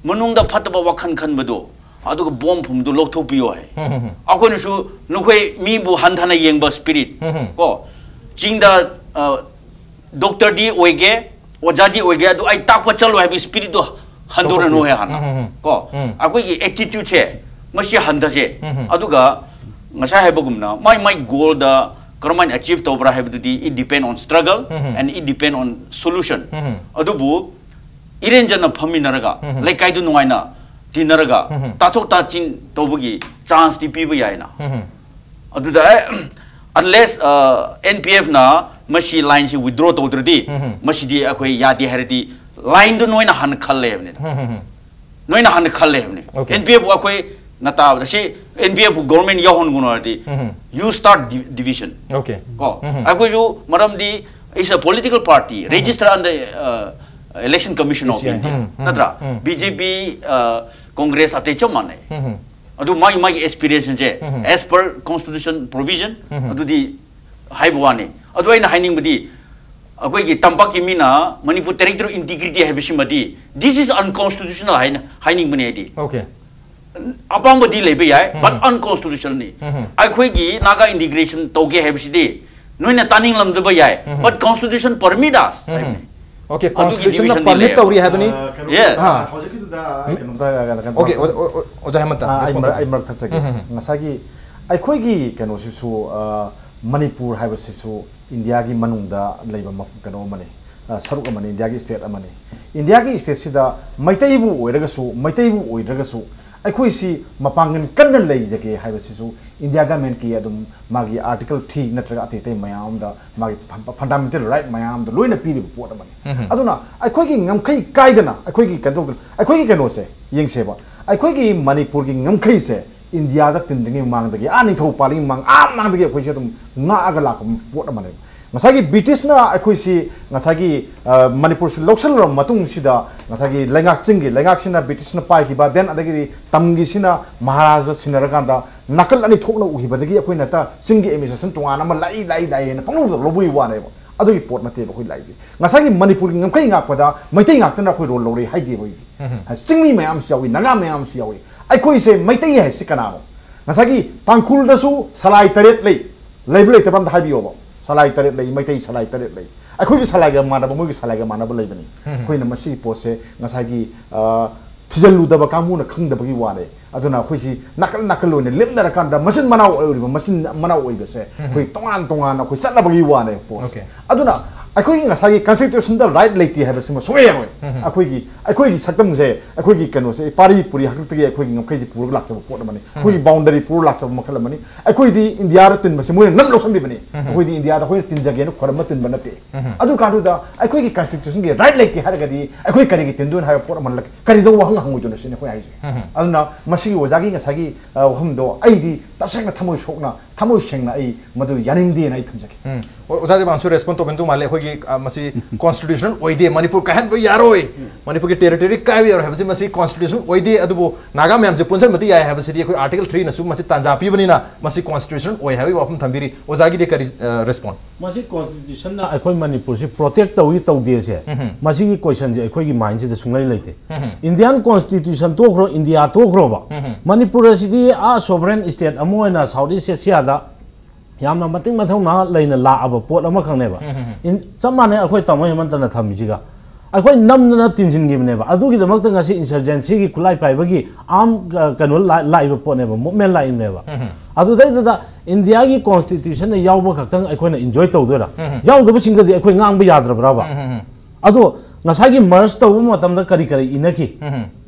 ꯃꯅꯨꯡꯗ ꯐꯠꯇꯕ ꯋꯥꯈꯜ ꯈꯟꯕꯗꯣ, ꯑꯗꯨꯒ ꯕꯣꯝ ꯐꯨꯝꯗꯨ ꯂꯧꯊꯣꯛꯄꯤꯌꯣ ꯍꯥꯏ꯫ ꯎꯝ, ꯎꯝ, ꯎꯝ꯫ ꯑꯩꯈꯣꯏꯅꯁꯨ ꯅꯈꯣꯏ ꯃꯤꯕꯨ ꯍꯟꯊꯅ ꯌꯦꯡꯕ ꯁ꯭ꯄꯤꯔꯤꯠ, ꯎꯝ, ꯎꯝ꯫ ꯀꯣ, ꯆꯤꯡꯗ ꯗꯣꯛꯇꯔꯗꯤ ꯑꯣꯏꯒꯦ, ꯑꯣꯖꯥꯗꯤ ꯑꯣꯏꯒꯦ, ꯑꯗꯨ ꯑꯩ ꯇꯥꯛꯄ ꯆꯠꯂꯣꯏ ꯍꯥꯏꯕꯒꯤ ꯁ꯭ꯄꯤꯔꯤꯠꯇꯣ ꯍꯟꯗꯣꯔꯅꯨ ꯍꯦ ꯍꯥꯟꯅ꯫ ꯎꯝ, ꯎꯝ, ꯎꯝ꯫ ꯀꯣ, ꯎꯝ꯫ ꯑꯩꯈꯣꯏꯒꯤ ꯑꯦꯇꯤꯇ꯭ꯌꯨꯠꯁꯦ ꯃꯁꯤ ꯍꯟꯊꯁꯦ꯫ ꯎꯝ, ꯎꯝ꯫ ꯑꯗꯨꯒ ꯉꯁꯥꯏ ꯍꯥꯏꯕꯒꯨꯝꯅ ꯃꯥꯏ ꯃꯥꯏ ꯒꯣꯜꯗ ꯀꯔꯝꯍꯥꯏꯅ ꯑꯦꯆꯤꯚ ꯇꯧꯕ꯭ꯔꯥ ꯍꯥꯏꯕꯗꯨꯗꯤ it depend on struggle um, um. and it depend on solution꯫ ꯎꯝ, ꯎꯝ꯫ ꯑꯗꯨꯕꯨ ꯏꯔꯦꯟꯖꯅ ꯐꯝꯃꯤꯟꯅꯔꯒ ꯎꯝ, ꯎꯝ꯫ ꯂꯩꯀꯥꯏꯗꯨ ꯅꯨꯡꯉꯥꯏꯅ ꯇꯤꯟꯅꯔꯒ ꯎꯝ, ꯎꯝ꯫ ꯇꯥꯊꯣꯛ ꯇꯥꯁꯤꯟ ꯇꯧꯕꯒꯤ ꯆꯥꯟꯁꯇꯤ ꯄꯤꯕ ꯌꯥꯏꯅ꯫ ꯎꯝ, ꯎꯝ꯫ ꯑꯗꯨꯗ ꯑꯟꯂꯦꯁ ꯑꯦꯟ ꯄꯤ ꯑꯦꯐꯅ ꯃꯁꯤ ꯂꯥꯏꯟꯁꯤ ꯋꯤꯗ꯭ꯔꯣ ꯇꯧꯗ꯭ꯔꯗꯤ ꯎꯝ, ꯎꯝ꯫ ꯃꯁꯤꯗꯤ ꯑꯩꯈꯣꯏ ꯌꯥꯗꯦ ꯍꯥꯏꯔꯗꯤ ꯂꯥꯏꯟꯗꯨ ꯅꯣꯏꯅ ꯍꯥꯟꯅ ꯈꯜꯂꯦ ꯍꯥꯏꯕꯅꯤꯗ꯫ ꯎꯝ, ꯎꯝ, ꯎꯝ꯫ ꯅꯣꯏꯅ ꯍꯥꯟꯅ ꯈꯜꯂꯦ ꯍꯥꯏꯕꯅꯤ꯫ Okay. ꯑꯦꯟ ꯄꯤ ꯑꯦꯐ ꯑꯩꯈꯣꯏꯅ ꯇꯥꯕꯗ ꯁꯤ ꯑꯦꯟ ꯄꯤ ꯑꯦꯐ ꯒꯣꯔꯃꯦꯟ ꯌꯥꯎꯍꯟꯒꯅꯨ ꯍꯥꯏꯔꯗꯤ ꯎꯝ, ꯎꯝ꯫ You start di- division꯫ Okay꯫ ꯀꯣ, ꯎꯝ, ꯎꯝ꯫ ꯑꯩꯈꯣꯏꯁꯨ ꯃꯔꯝꯗꯤ is a political party register under election commission of India꯫ ꯎꯝ, ꯎꯝ, ꯅꯠꯇ꯭ꯔꯥ? ꯎꯝ꯫ ꯕꯤ ꯖꯦ ꯄꯤ, ꯀꯣꯡꯒ꯭ꯔꯦꯁ ꯑꯇꯩ ꯆꯞ ꯃꯥꯟꯅꯩ꯫ ꯎꯝ, ꯎꯝ꯫ ꯑꯗꯨ ꯃꯥꯒꯤ ꯃꯥꯒꯤ ꯑꯦꯁꯄꯤꯔꯦꯁꯟꯁꯦ ꯎꯝ, ꯎꯝ꯫ As per constitution provision ꯎꯝ, ꯎꯝ꯫ ꯑꯗꯨꯗꯤ ꯍꯥꯏꯕ ꯋꯥꯅꯤ꯫ ꯑꯗꯨ ꯑꯩꯅ ꯍꯥꯏꯅꯤꯡꯕꯗꯤ ꯑꯩꯈꯣꯏꯒꯤ ꯇꯝꯄꯥꯛꯀꯤ ꯃꯤꯅ Manipur territorial integrity ꯍꯥꯏꯕꯁꯤꯃꯗꯤ this is unconstitutional ꯍꯥꯏꯅ ꯍꯥꯏꯅꯤꯡꯕꯅꯦ ꯑꯩꯗꯤ꯫ Okay꯫ ꯑꯄꯥꯝꯕꯗꯤ ꯂꯩꯕ ꯌꯥꯏ, but ꯎꯝ꯫ Unconstitutionalꯅꯤ꯫ ꯎꯝ꯫ ꯑꯩꯈꯣꯏꯒꯤ ꯅꯥꯒꯥ integration ꯇꯧꯒꯦ ꯍꯥꯏꯕꯁꯤꯗꯤ ꯅꯣꯏꯅ ꯇꯥꯅꯤꯡꯂꯝꯗꯕ ꯌꯥꯏ, ꯎꯝ꯫ But constitution permit us ꯎꯝ꯫ ꯍꯥꯏꯕꯅꯤ꯫ Okay, ꯑꯗꯨꯒꯤ constitutionꯅ divisionꯗꯤ permit ꯂꯩꯌꯦꯕ꯫ ꯇꯧꯔꯤ ꯍꯥꯏꯕꯅꯤ꯫ ꯑ, ꯀꯩꯅꯣ, Yes꯫ ꯑ, ꯍꯧꯖꯤꯛꯀꯤꯗꯨꯗ ꯀꯩꯅꯣꯝꯇ, ꯀꯩꯅꯣ, ꯀꯩꯅꯣ Okay, ꯇꯧꯔꯛꯀꯦ꯫ ꯑꯣ-, ꯑꯣ-, ꯑꯣ-, ꯑꯣꯖꯥ ꯍꯦꯃꯟꯇ, ꯑ, ꯑꯩ respond ꯃꯔꯛ-, ꯇꯧꯕꯤꯌꯨ꯫ ꯑꯩ ꯃꯔꯛ ꯊꯠꯆꯒꯦ꯫ ꯎꯝ, ꯎꯝ, ꯎꯝ꯫ ꯉꯁꯥꯏꯒꯤ ꯑꯩꯈꯣꯏꯒꯤ ꯀꯩꯅꯣꯁꯤꯁꯨ, ꯑ, ꯃꯅꯤꯄꯨꯔ ꯍꯥꯏꯕꯁꯤꯁꯨ ꯏꯟꯗꯤꯌꯥꯒꯤ ꯃꯅꯨꯡꯗ ꯂꯩꯕ ꯃꯐꯝ, ꯀꯩꯅꯣ ꯑꯃꯅꯤ, ꯑ, ꯁꯔꯨꯛ ꯑꯃꯅꯤ, ꯏꯟꯗꯤꯌꯥꯒꯤ state ꯑꯃꯅꯤ꯫ ꯏꯟꯗꯤꯌꯥꯒꯤ stateꯁꯤꯗ ꯃꯩꯇꯩꯕꯨ ꯑꯣꯏꯔꯒꯁꯨ, ꯃꯩꯇꯩꯕꯨ ꯑꯣꯏꯗ꯭ꯔꯒꯁꯨ, ꯑꯩꯈꯣꯏꯁꯤ ꯃꯄꯥꯡꯒꯜ ꯀꯟꯅ ꯂꯩꯖꯒꯦ ꯍꯥꯏꯕꯁꯤꯁꯨ ꯏꯟꯗꯤꯌꯥ ꯒꯃꯦꯟꯠꯀꯤ ꯑꯗꯨꯝ ꯃꯥꯒꯤ Article three ꯅꯠꯇ꯭ꯔꯒ ꯑꯇꯩ ꯑꯇꯩ ꯃꯌꯥꯝ ꯑꯃꯗ ꯃꯥꯒꯤ ꯐ-, fundamental right ꯃꯌꯥꯝ ꯑꯃꯗ ꯂꯣꯏꯅ ꯄꯤꯔꯤꯕ ꯄꯣꯠ ꯑꯃꯅꯤ꯫ ꯎꯝ꯫ ꯑꯗꯨꯅ ꯑꯩꯈꯣꯏꯒꯤ ꯉꯝꯈꯩ ꯀꯥꯏꯗꯅ ꯑꯩꯈꯣꯏꯒꯤ ꯀꯩꯅꯣ ꯇꯧꯗꯅ ꯑꯩꯈꯣꯏꯒꯤ ꯀꯩꯅꯣꯁꯦ ꯌꯦꯡꯁꯦꯕ, ꯑꯩꯈꯣꯏꯒꯤ ꯃꯅꯤꯄꯨꯔꯒꯤ ꯉꯝꯈꯩꯁꯦ ꯏꯟꯗꯤꯌꯥꯗ ꯇꯤꯟꯗ꯭ꯔꯤꯉꯩ ꯃꯃꯥꯡꯗꯒꯤ, ꯑꯥ ꯅꯤꯡꯊꯧ ꯄꯥꯜꯂꯤꯉꯩ ꯃꯃꯥꯡ, ꯑꯥ ꯃꯃꯥꯡꯗꯒꯤ ꯑꯩꯈꯣꯏꯁꯦ ꯑꯗꯨꯝ ꯉꯥꯛꯑꯒ ꯂꯥꯛꯄ ꯄꯣꯠ ꯑꯃꯅꯦꯕ꯫ ꯉꯁꯥꯏꯒꯤ ꯕ꯭ꯔꯤꯇꯤꯁꯅ ꯑꯩꯈꯣꯏꯁꯤ ꯉꯁꯥꯏꯒꯤ, ꯑ, ꯃꯅꯤꯄꯨꯔꯁꯤ ꯂꯧꯁꯤꯜꯂꯨꯔꯕ ꯃꯇꯨꯡꯁꯤꯗ ꯉꯁꯥꯏꯒꯤ ꯂꯩꯉꯥꯛ, ꯆꯤꯡꯒꯤ ꯂꯩꯉꯥꯛꯁꯤꯅ ꯕ꯭ꯔꯤꯇꯤꯁꯅ ꯄꯥꯏꯈꯤꯕ, then ꯑꯗꯒꯤꯗꯤ ꯇꯝꯒꯤꯁꯤꯅ ꯃꯍꯥꯔꯥꯖꯥ ꯁꯤꯟꯅꯔꯀꯥꯟꯗ ꯅꯥꯀꯜ ꯑꯅꯤ ꯊꯣꯛꯅ ꯎꯈꯤꯕꯗꯒꯤ ꯑꯩꯈꯣꯏꯅ ꯍꯦꯛꯇ ꯆꯤꯡꯒꯤ administration ꯇꯣꯉꯥꯟꯅ ꯑꯃ ꯂꯩ, ꯂꯩ, ꯂꯩ ꯍꯥꯏꯅ ꯄꯪꯂꯧꯗ ꯂꯧꯕꯒꯤ ꯋꯥꯅꯦꯕ꯫ ꯑꯗꯨꯒꯤ ꯄꯣꯠ ꯅꯠꯇꯦꯕ ꯑꯩꯈꯣꯏ ꯂꯥꯛꯏꯗꯤ꯫ ꯉꯁꯥꯏꯒꯤ ꯃꯅꯤꯄꯨꯔꯒꯤ ꯉꯝꯈꯩ ꯉꯥꯛꯄꯗ ꯃꯩꯇꯩ ꯉꯥꯛꯇꯅ ꯑꯩꯈꯣꯏ role ꯂꯧꯔꯦ ꯍꯥꯏꯗꯦꯕ ꯑꯩꯗꯤ꯫ ꯎꯝ꯫ ꯆꯤꯡꯃꯤ ꯃꯌꯥꯝꯁꯨ ꯌꯥꯎꯏ, ꯅꯥꯒꯥ ꯃꯌꯥꯝꯁꯨ ꯌꯥꯎꯏ꯫ ꯑꯩꯈꯣꯏꯁꯦ ꯃꯩꯇꯩ ꯍꯥꯏꯕꯁꯤ ꯀꯅꯥꯅꯣ? ꯉꯁꯥꯏꯒꯤ ꯇꯥꯡꯈꯨꯜꯗꯁꯨ ꯁꯂꯥꯏ ꯇꯔꯦꯠ ꯂꯩ, ꯂꯩꯕ ꯂꯩꯇꯕ ꯑꯝꯇ ꯍꯥꯏꯕꯤꯌꯣꯕ꯫ ꯁꯂꯥꯏ ꯇꯔꯦꯠ ꯂꯩ, ꯃꯩꯇꯩ ꯁꯂꯥꯏ ꯇꯔꯦꯠ ꯂꯩ꯫ ꯑꯩꯈꯣꯏꯒꯤ ꯁꯂꯥꯏꯒ ꯃꯥꯟꯅꯕ, ꯃꯣꯏꯒꯤ ꯁꯂꯥꯏꯒ ꯃꯥꯟꯅꯕ ꯂꯩꯕꯅꯤ꯫ ꯑꯩꯈꯣꯏꯅ ꯃꯁꯤꯒꯤ ꯄꯣꯠꯁꯦ ꯉꯁꯥꯏꯒꯤ, ꯑ, ꯊꯤꯖꯤꯜꯂꯨꯗꯕ ꯀꯥꯡꯕꯨꯅ ꯈꯪꯗꯕꯒꯤ ꯋꯥꯅꯦ꯫ ꯑꯗꯨꯅ ꯑꯩꯈꯣꯏꯁꯤ ꯅꯥꯀꯜ ꯅꯥꯀꯜ ꯑꯣꯏꯅ ꯂꯦꯞꯅꯔꯀꯥꯟꯗ ꯃꯆꯤꯟ ꯃꯅꯥꯎ ꯑꯣꯏꯔꯤꯕ, ꯃꯆꯤꯟ ꯃꯅꯥꯎ ꯑꯣꯏꯕꯁꯦ ꯑꯩꯈꯣꯏ ꯇꯣꯉꯥꯟ ꯇꯣꯉꯥꯟꯅ ꯑꯩꯈꯣꯏ ꯆꯠꯅꯕꯒꯤ ꯋꯥꯅꯦ ꯄꯣꯠꯁꯦ꯫ Okay. ꯑꯗꯨꯅ ꯑꯩꯈꯣꯏꯒꯤ ꯉꯁꯥꯏꯒꯤ constitutionꯗ right ꯂꯩꯇꯦ ꯍꯥꯏꯕꯁꯤꯃ ꯁꯨꯡꯌꯥ ꯌꯥꯔꯣꯏ꯫ ꯑꯩꯈꯣꯏꯒꯤ, ꯑꯩꯈꯣꯏꯒꯤ ꯁꯛꯇꯝꯁꯦ, ꯑꯩꯈꯣꯏꯒꯤ ꯀꯩꯅꯣꯁꯦ, ꯄꯥꯔꯤ ꯄꯨꯔꯤ ꯍꯥꯛꯇꯛꯇꯒꯤ ꯑꯩꯈꯣꯏꯒꯤ ꯉꯝꯈꯩꯁꯦ ꯄꯨꯔꯒ ꯂꯥꯛꯆꯕ ꯄꯣꯠ ꯑꯃꯅꯤ꯫ ꯑꯩꯈꯣꯏꯒꯤ boundary ꯄꯨꯔꯒ ꯂꯥꯛꯆꯕ ꯃꯈꯜ ꯑꯃꯅꯤ꯫ ꯑꯩꯈꯣꯏꯗꯤ ꯏꯟꯗꯤꯌꯥꯗ ꯇꯤꯟꯕꯁꯦ ꯃꯣꯏꯅ ꯅꯝ ꯂꯧꯁꯟꯕꯤꯕꯅꯤ꯫ ꯑꯩꯈꯣꯏꯗꯤ ꯏꯟꯗꯤꯌꯥꯗ ꯑꯩꯈꯣꯏꯅ ꯇꯤꯟꯖꯒꯦꯅ ꯈꯣꯏꯔꯝꯕ ꯇꯤꯟꯕ ꯅꯠꯇꯦ꯫ ꯑꯗꯨ ꯀꯥꯟꯗꯨꯗ ꯑꯩꯈꯣꯏꯒꯤ constitutionꯒꯤ right ꯂꯩꯇꯦ ꯍꯥꯏꯔꯒꯗꯤ ꯑꯩꯈꯣꯏ ꯀꯔꯤꯒꯤ ꯇꯤꯟꯗꯣꯏꯅꯣ ꯍꯥꯏꯕ ꯄꯣꯠ ꯑꯃ ꯂꯩ꯫ ꯀꯔꯤꯗ ꯋꯥꯍꯪ ꯍꯪꯉꯣꯏꯗꯣꯏꯅꯣ ꯁꯤꯅꯤ ꯑꯩꯈꯣꯏ ꯍꯥꯏꯁꯦ꯫ ꯑꯗꯨꯅ ꯃꯁꯤꯒꯤ ꯑꯣꯖꯥꯒꯤ ꯉꯁꯥꯏꯒꯤ, ꯑ, ꯋꯥꯐꯝꯗꯣ ꯑꯩꯗꯤ ꯇꯁꯦꯡꯅ ꯊꯃꯣꯏ ꯁꯣꯛꯅ, ꯊꯃꯣꯏ ꯁꯦꯡꯅ ꯑꯩ ꯃꯗꯨ ꯌꯥꯅꯤꯡꯗꯦꯅ ꯑꯩ ꯊꯝꯖꯒꯦ꯫ ꯎꯝ꯫ ꯑꯣ, ꯑꯣꯖꯥ ꯗꯦꯕꯥꯡꯁꯨ respond ꯇꯧꯕꯤꯅꯤꯡꯗꯧ ꯃꯥꯜꯂꯦ꯫ ꯑꯩꯈꯣꯏꯒꯤ, ꯑ, ꯃꯁꯤ constitutional ꯑꯣꯏꯗꯦ, ꯃꯅꯤꯄꯨꯔ ꯀꯥꯏꯍꯟꯕ ꯌꯥꯔꯣꯏ, ꯃꯅꯤꯄꯨꯔꯒꯤ territory ꯀꯥꯏꯕ ꯌꯥꯔꯣꯏ ꯍꯥꯏꯕꯁꯤ ꯃꯁꯤ constitutional ꯑꯣꯏꯗꯦ, ꯑꯗꯨꯕꯨ ꯅꯥꯒꯥ ꯃꯌꯥꯝꯁꯦ ꯄꯨꯟꯁꯤꯟꯕꯗꯤ ꯌꯥꯏ ꯍꯥꯏꯕꯁꯤꯗꯤ ꯑꯩꯈꯣꯏ Article threeꯅꯁꯨ ꯃꯁꯤ ꯇꯥꯟꯖꯥ ꯄꯤꯕꯅꯤꯅ ꯃꯁꯤ constitutional ꯑꯣꯏ ꯍꯥꯏꯕꯒꯤ ꯋꯥꯐꯝ ꯊꯝꯕꯤꯔꯤ꯫ ꯑꯣꯖꯥꯒꯤꯗꯤ ꯀꯔꯤ, ꯑ, respond? ꯃꯁꯤ constitutionꯅ ꯑꯩꯈꯣꯏ ꯃꯅꯤꯄꯨꯔꯁꯤ protect ꯇꯧꯏ ꯇꯧꯗꯦꯁꯦ, ꯃꯁꯤꯒꯤ questionꯁꯦ ꯑꯩꯈꯣꯏꯒꯤ mindꯁꯤꯗ ꯁꯨꯡꯂꯩ ꯂꯩꯇꯦ꯫ Indian constitution ꯇꯣꯛꯈ꯭ꯔꯣ, ꯏꯟꯗꯤꯌꯥ ꯇꯣꯛꯈ꯭ꯔꯣꯕ, ꯃꯅꯤꯄꯨꯔ ꯑꯁꯤꯗꯤ ꯑꯥ sovereign state ꯑꯃ ꯑꯣꯏꯅ South East Asiaꯗ ꯌꯥꯝꯅ ꯃꯇꯤꯛ ꯃꯊꯧꯅꯥ ꯂꯩꯅ ꯂꯥꯛꯑꯕ ꯄꯣꯠ ꯑꯃꯈꯛꯅꯦꯕ꯫ ꯏꯟ-, ꯆꯞ ꯃꯥꯟꯅꯩ ꯑꯩꯈꯣꯏ ꯇꯥꯃꯣ ꯍꯦꯃꯟꯇꯅ ꯊꯝꯃꯤꯁꯤꯒ꯫ ꯑꯩꯈꯣꯏ ꯅꯝꯗꯅ ꯇꯤꯟꯁꯤꯟꯈꯤꯕꯅꯦꯕ꯫ ꯑꯗꯨꯒꯤꯗꯃꯛꯇ ꯉꯁꯤ insurgencyꯒꯤ ꯈꯨꯠꯂꯥꯏ ꯄꯥꯏꯕꯒꯤ arm, ꯑ, ꯀꯩꯅꯣ ꯂꯥ-, ꯂꯥꯛꯏꯕ ꯄꯣꯠꯅꯦꯕ, movement ꯂꯥꯛꯏꯕꯅꯦꯕ꯫ ꯑꯗꯨꯗꯩꯗꯨꯗ ꯏꯟꯗꯤꯌꯥꯒꯤ constitutionꯅ ꯌꯥꯎꯕ ꯈꯛꯇꯪ ꯑꯩꯈꯣꯏꯅ enjoy ꯇꯧꯗꯣꯏꯔꯥ? ꯌꯥꯎꯗꯕꯁꯤꯡꯒꯗꯤ ꯑꯩꯈꯣꯏ ꯉꯥꯡꯕ ꯌꯥꯗ꯭ꯔꯕ꯭ꯔꯕ? ꯑꯗꯣ ꯉꯁꯥꯏꯒꯤ merge ꯇꯧꯕ ꯃꯇꯝꯗ ꯀꯔꯤ ꯀꯔꯤ ꯏꯅꯈꯤ?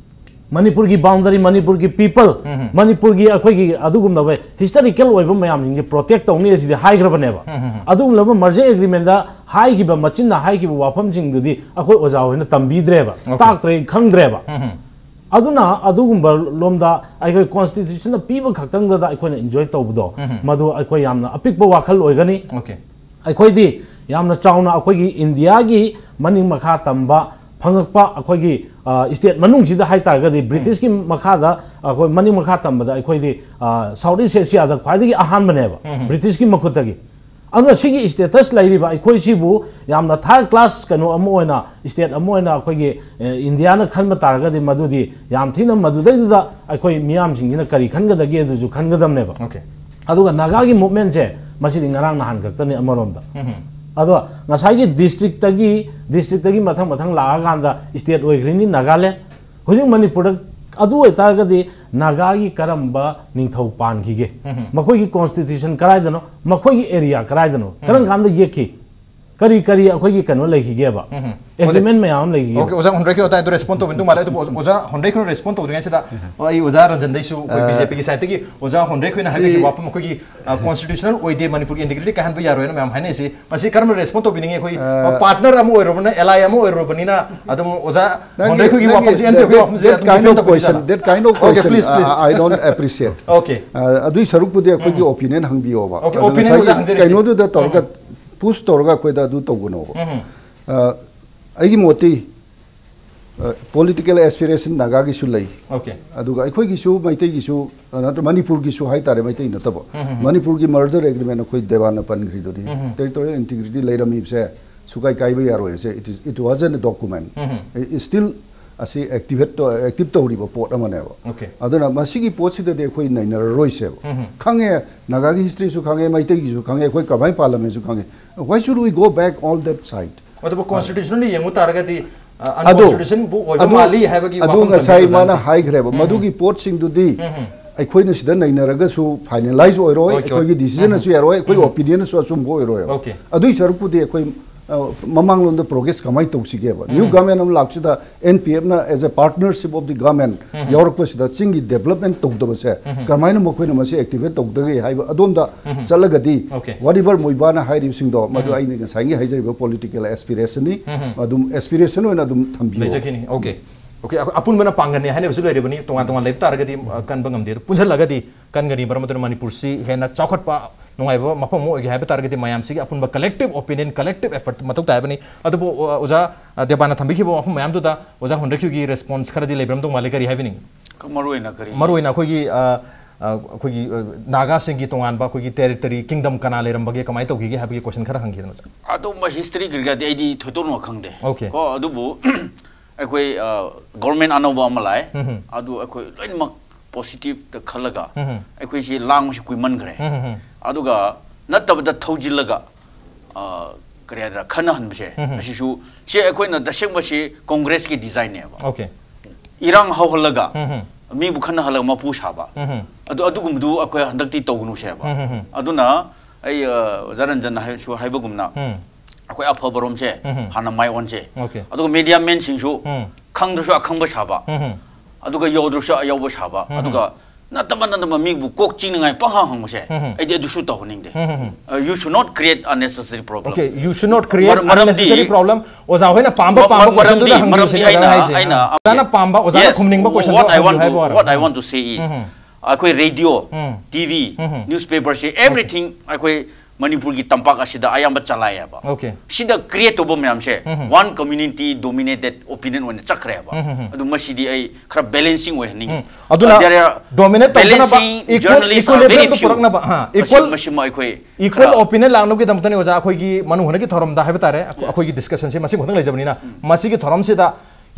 ꯃꯅꯤꯄꯨꯔꯒꯤ boundary, ꯃꯅꯤꯄꯨꯔꯒꯤ people, ꯃꯅꯤꯄꯨꯔꯒꯤ ꯑꯩꯈꯣꯏꯒꯤ ꯑꯗꯨꯒꯨꯝꯂꯕ historical ꯑꯣꯏꯕ ꯃꯌꯥꯝꯁꯤꯡꯁꯦ protect ꯇꯧꯅꯤ ꯑꯁꯤꯗꯤ ꯍꯥꯏꯈ꯭ꯔꯕꯅꯦꯕ꯫ ꯑꯗꯨꯒꯨꯝꯂꯕ merger agreementꯗ ꯍꯥꯏꯈꯤꯕ, ꯃꯆꯤꯟꯅ ꯍꯥꯏꯈꯤꯕ ꯋꯥꯐꯝꯁꯤꯡꯗꯨꯗꯤ ꯑꯩꯈꯣꯏ ꯑꯣꯖꯥ ꯍꯣꯏꯅ ꯇꯝꯕꯤꯗ꯭ꯔꯦꯕ, Okay. ꯇꯥꯛꯇ꯭ꯔꯦ, ꯈꯪꯗ꯭ꯔꯦꯕ꯫ ꯑꯗꯨꯅ ꯑꯗꯨꯒꯨꯝꯕ ꯂꯣꯝꯗ ꯑꯩꯈꯣꯏ constitutionꯅ ꯄꯤꯕ ꯈꯛꯇꯪꯗꯨꯗ ꯑꯩꯈꯣꯏꯅ enjoy ꯇꯧꯕꯗꯣ, ꯃꯗꯨ ꯑꯩꯈꯣꯏ ꯌꯥꯝꯅ ꯑꯄꯤꯛꯄ ꯋꯥꯈꯜ ꯑꯣꯏꯒꯅꯤ꯫ Okay. ꯑꯩꯈꯣꯏꯗꯤ ꯌꯥꯝꯅ ꯆꯥꯎꯅ ꯑꯩꯈꯣꯏꯒꯤ ꯏꯟꯗꯤꯌꯥꯒꯤ ꯃꯅꯤꯡ ꯃꯈꯥ ꯇꯝꯕ ꯐꯪꯉꯛꯄ ꯑꯩꯈꯣꯏꯒꯤ, ꯑ, state ꯃꯅꯨꯡꯁꯤꯗ ꯍꯥꯏꯇꯥꯔꯒꯗꯤ Britishꯀꯤ ꯃꯈꯥꯗ ꯑꯩꯈꯣꯏ ꯃꯅꯤꯡ ꯃꯈꯥ ꯇꯝꯕꯗ ꯑꯩꯈꯣꯏꯗꯤ, ꯑ, South East Asiaꯗ ꯈ꯭ꯋꯥꯏꯗꯒꯤ ꯑꯍꯥꯟꯕꯅꯦꯕ, Britishꯀꯤ ꯃꯈꯨꯠꯇꯒꯤ꯫ ꯑꯗꯨꯅ ꯁꯤꯒꯤ status ꯂꯩꯔꯤꯕ ꯑꯩꯈꯣꯏꯁꯤꯕꯨ ꯌꯥꯝꯅ third class ꯀꯩꯅꯣ ꯑꯃ ꯑꯣꯏꯅ, state ꯑꯃ ꯑꯣꯏꯅ ꯑꯩꯈꯣꯏꯒꯤ, ꯑ, ꯏꯟꯗꯤꯌꯥꯅ ꯈꯟꯕ ꯇꯥꯔꯒꯗꯤ ꯃꯗꯨꯗꯤ ꯌꯥꯝ ꯊꯤꯅ ꯃꯗꯨꯗꯩꯗꯨꯗ ꯑꯩꯈꯣꯏ ꯃꯤꯌꯥꯝꯁꯤꯡꯁꯤꯅ ꯀꯔꯤ ꯈꯟꯒꯗꯒꯦ ꯑꯗꯨꯁꯨ ꯈꯟꯒꯗꯕꯅꯦꯕ꯫ Okay. ꯑꯗꯨꯒ ꯅꯥꯒꯥꯒꯤ ꯃꯨꯚꯃꯦꯟꯁꯦ ꯃꯁꯤꯗꯤ ꯉꯔꯥꯡ ꯅꯍꯥꯟ ꯈꯛꯇꯅꯤ ꯑꯃꯔꯣꯝꯗ꯫ ꯑꯗꯣ ꯉꯁꯥꯏꯒꯤ ꯗꯤꯁꯇ꯭ꯔꯤꯛꯇꯒꯤ ꯗꯤꯁꯇ꯭ꯔꯤꯛꯇꯒꯤ ꯃꯊꯪ ꯃꯊꯪ ꯂꯥꯛꯑꯀꯥꯟꯗ ꯁ꯭ꯇꯦꯠ ꯑꯣꯏꯈ꯭ꯔꯤꯅꯤ ꯅꯥꯒꯥꯂꯦꯟ꯫ ꯍꯧꯖꯤꯛ ꯃꯅꯤꯄꯨꯔꯗ ꯑꯗꯨ ꯑꯣꯏꯇꯥꯔꯒꯗꯤ ꯅꯥꯒꯥꯒꯤ ꯀꯔꯝꯕ ꯅꯤꯡꯊꯧ ꯄꯥꯟꯈꯤꯒꯦ? ꯃꯈꯣꯏꯒꯤ ꯀꯣꯟꯁꯇꯤꯇ꯭ꯌꯨꯁꯟ ꯀꯗꯥꯏꯗꯅꯣ? ꯃꯈꯣꯏꯒꯤ ꯑꯦꯔꯤꯌꯥ ꯀꯗꯥꯏꯗꯅꯣ? ꯀꯔꯝ ꯀꯥꯟꯗ ꯌꯦꯛꯈꯤ? ꯀꯔꯤ ꯀꯔꯤ ꯑꯩꯈꯣꯏꯒꯤ ꯀꯩꯅꯣ ꯂꯩꯈꯤꯒꯦꯕ? ꯑꯦꯒ꯭ꯔꯤꯃꯦꯟ ꯃꯌꯥꯝ ꯑꯃ ꯂꯩꯈꯤꯒꯦꯕ? ꯑꯣꯀꯦ, ꯑꯣꯖꯥ ꯍꯣꯟꯗ꯭ꯔꯩꯈꯣꯏ ꯑꯇꯥꯏꯗꯣ ꯔꯦꯁꯄꯣꯟ ꯇꯧꯕꯤꯅ ꯃꯥꯜꯂꯦ꯫ ꯑꯗꯨꯕꯨ ꯑꯣꯖꯥ ꯍꯣꯟꯗ꯭ꯔꯩꯈꯣꯏꯅ ꯔꯦꯁꯄꯣꯟ ꯇꯧꯗ꯭ꯔꯤꯉꯩꯁꯤꯗ ꯑꯩ ꯑꯣꯖꯥ ꯔꯟꯖꯟꯗꯩꯁꯨ ꯑꯩꯈꯣꯏ ꯕꯤ ꯖꯦ ꯄꯤꯒꯤ ꯁꯥꯏꯠꯇꯒꯤ ꯑꯣꯖꯥ ꯍꯣꯟꯗ꯭ꯔꯩꯈꯣꯏꯅ ꯍꯥꯏꯕꯤꯈꯤꯕ ꯋꯥꯐꯝ ꯑꯩꯈꯣꯏꯒꯤ ꯀꯣꯟꯁꯇꯤꯇ꯭ꯌꯨꯁꯅꯦꯜ ꯑꯣꯏꯗꯦ, ꯃꯅꯤꯄꯨꯔꯒꯤ ꯏꯟꯇꯤꯒ꯭ꯔꯤꯇꯤ ꯀꯥꯏꯍꯟꯕ ꯌꯥꯔꯣꯏꯅ ꯃꯌꯥꯝ ꯍꯥꯏꯅꯩꯁꯤ, ꯃꯁꯤ ꯀꯔꯝꯅ ꯔꯦꯁꯄꯣꯟ ꯇꯧꯕꯤꯅꯤꯡꯉꯤ? ꯑꯩꯈꯣꯏ ꯄꯥꯔꯠꯅꯔ ꯑꯃ ꯑꯣꯏꯔꯨꯔꯕꯅꯤꯅ, ꯑꯦꯂꯥꯏ ꯑꯃ ꯑꯣꯏꯔꯨꯔꯕꯅꯤꯅ ꯑꯗꯨꯝ ꯑꯣꯖꯥ ꯍꯣꯟꯗ꯭ꯔꯩꯈꯣꯏꯒꯤ ꯋꯥꯐꯝꯁꯦ, ꯑꯦꯟ ꯄꯤ ꯑꯦꯐꯀꯤ ꯋꯥꯐꯝꯁꯦ ꯑꯗꯨꯝ defend ꯇꯧꯕꯤꯔꯤꯖꯥꯠꯂꯥ? That kind of question, I, I don't appreciate. ꯑꯗꯨꯏ ꯁꯔꯨꯛꯄꯨꯗꯤ ꯑꯩꯈꯣꯏꯒꯤ ꯑꯣꯄꯤꯅꯤꯌꯟ ꯍꯪꯕꯤꯌꯣꯕ꯫ ꯑꯣꯀꯦ, ꯑꯣꯄꯤꯅꯤꯌꯟ ꯑꯣꯖꯥ ꯍꯪꯖꯔꯤꯁꯦ꯫ ꯀꯩꯅꯣꯗꯨꯗ ꯇꯧꯔꯒ ꯄꯨꯁ ꯇꯧꯔꯒ ꯑꯩꯈꯣꯏꯗ ꯑꯗꯨ ꯇꯧꯒꯅꯣꯕ꯫ ꯑꯩꯒꯤ ꯃꯣꯠꯇꯤ ꯄꯣꯂꯤꯇꯤꯀꯦꯜ ꯑꯦꯁꯄꯤꯔꯦꯁꯟ ꯅꯥꯒꯥꯒꯤꯁꯨ ꯂꯩ꯫ ꯑꯣꯀꯦ꯫ ꯑꯗꯨꯒ ꯑꯩꯈꯣꯏꯒꯤꯁꯨ ꯃꯩꯇꯩꯒꯤꯁꯨ ꯅꯠꯇ꯭ꯔ ꯃꯅꯤꯄꯨꯔꯒꯤꯁꯨ ꯍꯥꯏꯇꯥꯔꯦ, ꯃꯩꯇꯩ ꯅꯠꯇꯕ꯫ ꯃꯅꯤꯄꯨꯔꯒꯤ ꯃꯔꯖꯔ ꯑꯦꯒ꯭ꯔꯤꯃꯦꯟ ꯑꯩꯈꯣꯏ ꯗꯦꯕꯥꯟꯅ ꯄꯟꯈ꯭ꯔꯤꯗꯨꯅꯤ꯫ ꯇꯦꯔꯤꯇꯣꯔꯤꯌꯦꯜ ꯏꯟꯇꯤꯒ꯭ꯔꯤꯇꯤ ꯂꯩꯔꯝꯃꯤꯕꯁꯦ ꯁꯨꯀꯥꯏ ꯀꯥꯏꯕ ꯌꯥꯔꯣꯏ꯫ It is, it wasn't a document. Still ꯑꯁꯤ ꯑꯦꯛꯇꯤꯚꯦꯠ ꯑꯦꯛꯇꯤꯚ ꯇꯧꯔꯤꯕ ꯄꯣꯠ ꯑꯃꯅꯦꯕ꯫ ꯑꯣꯀꯦ꯫ ꯑꯗꯨꯅ ꯃꯁꯤꯒꯤ ꯄꯣꯠꯁꯤꯗꯗꯤ ꯑꯩꯈꯣꯏ ꯅꯩꯅꯔꯔꯣꯏꯁꯦꯕ꯫ ꯈꯪꯉꯦ, ꯅꯥꯒꯥꯒꯤ ꯍꯤꯁꯇ꯭ꯔꯤꯁꯨ ꯈꯪꯉꯦ, ꯃꯩꯇꯩꯒꯤꯁꯨ ꯈꯪꯉꯦ, ꯑꯩꯈꯣꯏ ꯀꯃꯥꯏꯅ ꯄꯥꯜꯂꯝꯃꯦꯁꯨ ꯈꯪꯉꯦ꯫ Why should we go back all that side? ꯑꯗꯨꯕꯨ ꯀꯣꯟꯁꯇꯤꯇ꯭ꯌꯨꯁꯅꯦꯜꯂꯤ ꯌꯦꯡꯕ ꯇꯥꯔꯒꯗꯤ ꯑꯗꯣ ꯑꯟꯀꯣꯟꯁꯇꯤꯇ꯭ꯌꯨꯁꯟꯕꯨ ꯑꯣꯏꯕ ꯑꯗꯨ ꯃꯥꯜꯂꯤ ꯍꯥꯏꯕꯒꯤ ꯑꯗꯨ ꯋꯥꯐꯝ ꯉꯁꯥꯏ ꯊꯝꯕꯤꯕ ꯃꯥꯅ ꯑꯣꯖꯥꯅ꯫ ꯍꯥꯏꯈ꯭ꯔꯦꯕ, ꯃꯗꯨꯒꯤ ꯄꯣꯠꯁꯤꯡꯗꯨꯗꯤ ꯑꯩꯈꯣꯏꯅ ꯁꯤꯗ ꯅꯩꯅꯔꯒꯁꯨ ꯐꯥꯏꯅꯦꯂꯥꯏꯖ ꯑꯣꯏꯔꯣꯏ, ꯑꯣꯀꯦ, ꯑꯩꯈꯣꯏꯒꯤ ꯗꯤꯁꯤꯖꯟꯁꯨ ꯌꯥꯔꯣꯏ, ꯑꯩꯈꯣꯏ ꯑꯣꯄꯤꯅꯤꯌꯟꯁꯨ ꯑꯆꯨꯝꯕ ꯑꯣꯏꯔꯣꯏꯕ꯫ ꯑꯣꯀꯦ꯫ ꯑꯗꯨꯒꯤ ꯁꯔꯨꯛꯄꯨꯗꯤ ꯑꯩꯈꯣꯏ ꯑ, ꯃꯃꯥꯡꯂꯣꯝꯗ ꯄ꯭ꯔꯣꯒ꯭ꯔꯦꯁ ꯀꯃꯥꯏꯅ ꯇꯧꯁꯤꯒꯦꯕ? ꯅ꯭ꯌꯨ ꯒꯚꯔꯟꯃꯦꯟꯠ ꯑꯃ ꯂꯥꯛꯁꯤꯗ ꯑꯦꯟ ꯄꯤ ꯑꯦꯐꯅ as a partnership of the government ꯌꯥꯎꯔꯛꯄꯁꯤꯗ ꯆꯤꯡꯒꯤ ꯗꯦꯕꯂꯞꯃꯦꯟꯠ ꯇꯧꯗꯕꯁꯦ ꯀꯃꯥꯏꯅ ꯃꯈꯣꯏꯅ ꯃꯁꯤ ꯑꯦꯛꯇꯤꯚꯦꯠ ꯇꯧꯗꯒꯦ ꯍꯥꯏꯕ ꯑꯗꯣꯝꯗ ꯆꯠꯂꯒꯗꯤ ꯑꯣꯀꯦ꯫ whatever ꯃꯣꯏꯕꯥꯅ ꯍꯥꯏꯔꯤꯕꯁꯤꯡꯗꯣ ꯃꯗꯨ ꯑꯩꯅ ꯉꯁꯥꯏꯒꯤ ꯍꯥꯏꯖꯔꯤꯕ ꯄꯣꯂꯤꯇꯤꯀꯦꯜ ꯑꯦꯁꯄꯤꯔꯦꯁꯟꯅꯤ꯫ ꯑꯗꯨꯝ ꯑꯦꯁꯄꯤꯔꯦꯁꯟ ꯑꯣꯏꯅ ꯑꯗꯨꯝ ꯊꯝꯕꯤꯌꯣ꯫ ꯂꯩꯖꯈꯤꯅꯤ꯫ ꯑꯣꯀꯦ꯫ ꯑꯣꯀꯦ, ꯑꯩꯈꯣꯏ ꯑꯄꯨꯟꯕꯅ ꯄꯥꯡꯒꯜꯅꯤ ꯍꯥꯏꯅꯕꯁꯨ ꯂꯩꯔꯤꯕꯅꯤ, ꯇꯣꯉꯥꯟ ꯇꯣꯉꯥꯟ ꯂꯩꯕ ꯇꯥꯔꯒꯗꯤ, ꯑ, ꯀꯟꯕ ꯉꯝꯗꯦ꯫ ꯑꯗꯨ ꯄꯨꯟꯁꯤꯜꯂꯒꯗꯤ ꯀꯟꯒꯅꯤ꯫ ꯃꯔꯝ ꯑꯗꯨꯅ ꯃꯅꯤꯄꯨꯔꯁꯤ ꯍꯦꯟꯅ ꯆꯥꯎꯈꯠꯄ ꯅꯨꯡꯉꯥꯏꯕ ꯃꯐꯝ ꯑꯃ ꯑꯣꯏꯒꯦ ꯍꯥꯏꯕ ꯇꯥꯔꯒꯗꯤ ꯃꯌꯥꯝꯁꯤꯒꯤ ꯑꯄꯨꯟꯕ ꯀꯂꯦꯛꯇꯤꯚ ꯑꯣꯄꯤꯅꯤꯌꯟ, ꯀꯂꯦꯛꯇꯤꯚ ꯑꯦꯐꯔꯠ ꯃꯊꯧ ꯇꯥꯏ ꯍꯥꯏꯕꯅꯤ꯫ ꯑꯗꯨꯕꯨ, ꯑ, ꯑꯣꯖꯥ, ꯑ, ꯗꯦꯕꯥꯅ ꯊꯝꯕꯤꯈꯤꯕ ꯋꯥꯐꯝ ꯃꯌꯥꯝꯗꯨꯗ ꯑꯣꯖꯥ ꯍꯣꯟꯗ꯭ꯔꯩꯈꯣꯏꯒꯤ ꯔꯦꯁꯄꯣꯟꯁ ꯈꯔꯗꯤ ꯂꯩꯕꯤꯔꯝꯗꯧ ꯃꯥꯜꯂꯦ꯫ ꯀꯔꯤ ꯍꯥꯏꯕꯤꯅꯤꯡꯉꯤ? ꯃꯔꯨ ꯑꯣꯏꯅ ꯀꯔꯤ? ꯃꯔꯨ ꯑꯣꯏꯅ ꯑꯩꯈꯣꯏꯒꯤ, ꯑ, ꯑ, ꯑꯩꯈꯣꯏꯒꯤ, ꯑ, ꯅꯥꯒꯥꯁꯤꯡꯒꯤ ꯇꯣꯉꯥꯟꯕ ꯑꯩꯈꯣꯏꯒꯤ ꯇꯦꯔꯤꯇꯔꯤ, ꯀꯤꯡꯗꯝ ꯀꯅꯥ ꯂꯩꯔꯝꯕꯒꯦ, ꯀꯃꯥꯏꯅ ꯇꯧꯈꯤꯒꯦ ꯍꯥꯏꯕꯒꯤ ꯀꯣꯏꯁꯟ ꯈꯔ ꯍꯪꯈꯤꯗꯅ꯫ ꯑꯗꯨꯝꯕ ꯍꯤꯁꯇ꯭ꯔꯤ ꯀꯔꯤ ꯀꯔꯥꯗꯤ ꯑꯩꯗꯤ ꯊꯣꯏꯗꯣꯛꯅ ꯈꯪꯗꯦ꯫ ꯑꯣꯀꯦ꯫ ꯀꯣ, ꯑꯗꯨꯕꯨ ꯑꯩꯈꯣꯏ, ꯑ, ꯒꯣꯔꯃꯦꯟ ꯑꯅꯧꯕ ꯑꯃ ꯂꯥꯛꯑꯦ꯫ ꯎꯝ꯫ ꯑꯗꯨ ꯑꯩꯈꯣꯏ ꯂꯣꯏꯅꯃꯛ ꯄꯣꯖꯤꯇꯤꯚꯇ ꯈꯜꯂꯒ ꯑꯩꯈꯣꯏꯁꯤ ꯂꯥꯡꯕꯁꯤ ꯀꯨꯏꯃꯟꯈ꯭ꯔꯦ꯫ ꯑꯗꯨꯒ ꯅꯠꯇꯕꯗ ꯊꯧꯖꯤꯜꯂꯒ, ꯑ, ꯀꯔꯤ ꯍꯥꯏꯗ꯭ꯔꯥ, ꯈꯟꯅꯍꯟꯕꯁꯦ, ꯑꯁꯤꯁꯨ, ꯁꯤ ꯑꯩꯈꯣꯏꯅ ꯇꯁꯦꯡꯕꯁꯤ ꯀꯣꯡꯒ꯭ꯔꯦꯁꯀꯤ ꯗꯤꯖꯥꯏꯟꯅꯦꯕ꯫ Okay. ꯏꯔꯥꯡ ꯍꯧꯍꯜꯂꯒ, ꯃꯤꯕꯨ ꯈꯟꯅꯍꯜꯂꯒ ꯃꯄꯨ ꯁꯥꯕ꯫ ꯑꯗꯨ, ꯑꯗꯨꯒꯨꯝꯕꯗꯨ ꯑꯩꯈꯣꯏ ꯍꯟꯗꯛꯇꯤ ꯇꯧꯒꯅꯨꯁꯦꯕ꯫ ꯑꯗꯨꯅ ꯑꯩ, ꯑ, ꯑꯣꯖꯥ ꯔꯟꯖꯟꯅ ꯍꯥꯏ-, ꯁꯨ ꯍꯥꯏꯕꯒꯨꯝꯅ, ꯑꯩꯈꯣꯏ ꯑꯐꯕꯔꯣꯝꯁꯦ ꯍꯥꯟꯅ ꯃꯥꯏ ꯑꯣꯟꯁꯦ꯫ Okay. ꯑꯗꯨꯒ ꯃꯦꯗꯤꯌꯥ ꯃꯦꯟꯁꯤꯡꯁꯨ ꯈꯪꯗ꯭ꯔꯁꯨ ꯑꯈꯪꯕ ꯁꯥꯕ, ꯑꯗꯨꯒ ꯌꯧꯗ꯭ꯔꯁꯨ ꯑꯌꯧꯕ ꯁꯥꯕ, ꯑꯗꯨꯒ ꯅꯠꯇꯕ ꯅꯠꯇꯕ ꯃꯤꯕꯨ ꯀꯣꯛ ꯆꯤꯡꯅꯉꯥꯏ ꯄꯪꯍꯥꯡ ꯍꯪꯕꯁꯦ, ꯑꯩꯗꯤ ꯑꯗꯨꯁꯨ ꯇꯧꯍꯟꯅꯤꯡꯗꯦ꯫ Uh, you should not create unnecessary problem. Okay, you should not create ꯃꯔꯝ-, ꯃꯔꯝꯗꯤ unnecessary problem. ꯑꯣꯖꯥ ꯍꯣꯏꯅ ꯄꯥꯝꯕ ꯃ-, ꯄꯥꯝꯕ ꯃ-, ꯃꯔꯝꯗꯤ, questionꯗꯨꯗ ꯍꯪꯕꯤꯌꯨ ꯃꯔꯝꯗꯤ ꯁꯤꯅꯦ ꯑꯩꯅ ꯑꯩꯅ, ꯍꯥꯏꯁꯦ꯫ ꯑꯩꯅ, ꯑꯣꯖꯥꯅ ꯄꯥꯝꯕ, ꯑꯣꯖꯥꯅ Yes, ꯈꯨꯝꯅꯤꯡꯕ what questionꯗꯣ I want ꯍꯪꯕꯤꯌꯨ to, ꯍꯥꯏꯕ ꯋꯥꯅꯤ꯫ what I want to say is, ꯑꯩꯈꯣꯏ ꯔꯦꯗꯤꯑꯣ, ꯎꯝ. ꯇꯤ ꯚꯤ, ꯎꯝ. ꯅ꯭ꯌꯨꯁꯄꯦꯄꯔꯁꯦ, everything ꯑꯩꯈꯣꯏ ꯃꯅꯤꯄꯨꯔꯒꯤ ꯇꯝꯄꯥꯛ ꯑꯁꯤꯗ ꯑꯌꯥꯝꯕ ꯆꯂꯥꯏꯌꯦꯕ꯫ Okay. ꯁꯤꯗ create ꯇꯧꯕ ꯃꯌꯥꯝꯁꯦ ꯎꯝ. one community dominated opinion ꯑꯣꯏꯅ ꯆꯠꯈ꯭ꯔꯦꯕ꯫ ꯎꯝ. ꯑꯗꯨ ꯃꯁꯤꯗꯤ ꯑꯩ ꯈꯔ balancing ꯑꯣꯏꯍꯟꯅꯤꯡꯉꯤ꯫ ꯎꯝ. ꯑꯗꯨꯅ There are dominate ꯇꯧꯗꯅꯕ balancing equal, journalists are very equilibriumꯗ few. ꯄꯨꯔꯛꯅꯕ, ꯍꯥ, ꯃꯁꯤ-, equal, ꯃꯁꯤꯃ ꯑꯩꯈꯣꯏ equal ꯈꯔ opinion ꯂꯥꯛꯅꯕꯒꯤꯗꯃꯛꯇꯅꯤ ꯑꯣꯖꯥ ꯑꯩꯈꯣꯏꯒꯤ ꯃꯅꯨꯡ ꯍꯨꯠꯅꯒꯤ ꯊꯧꯔꯝꯗ ꯍꯥꯏꯕ ꯇꯥꯔꯦ꯫ ꯑꯩꯈꯣꯏ-, ꯑꯩꯈꯣꯏꯒꯤ discussionꯁꯦ ꯃꯁꯤ ꯈꯛꯇꯪ ꯂꯩꯖꯕꯅꯤꯅ ꯃꯁꯤꯒꯤ ꯊꯧꯔꯝꯁꯤꯗ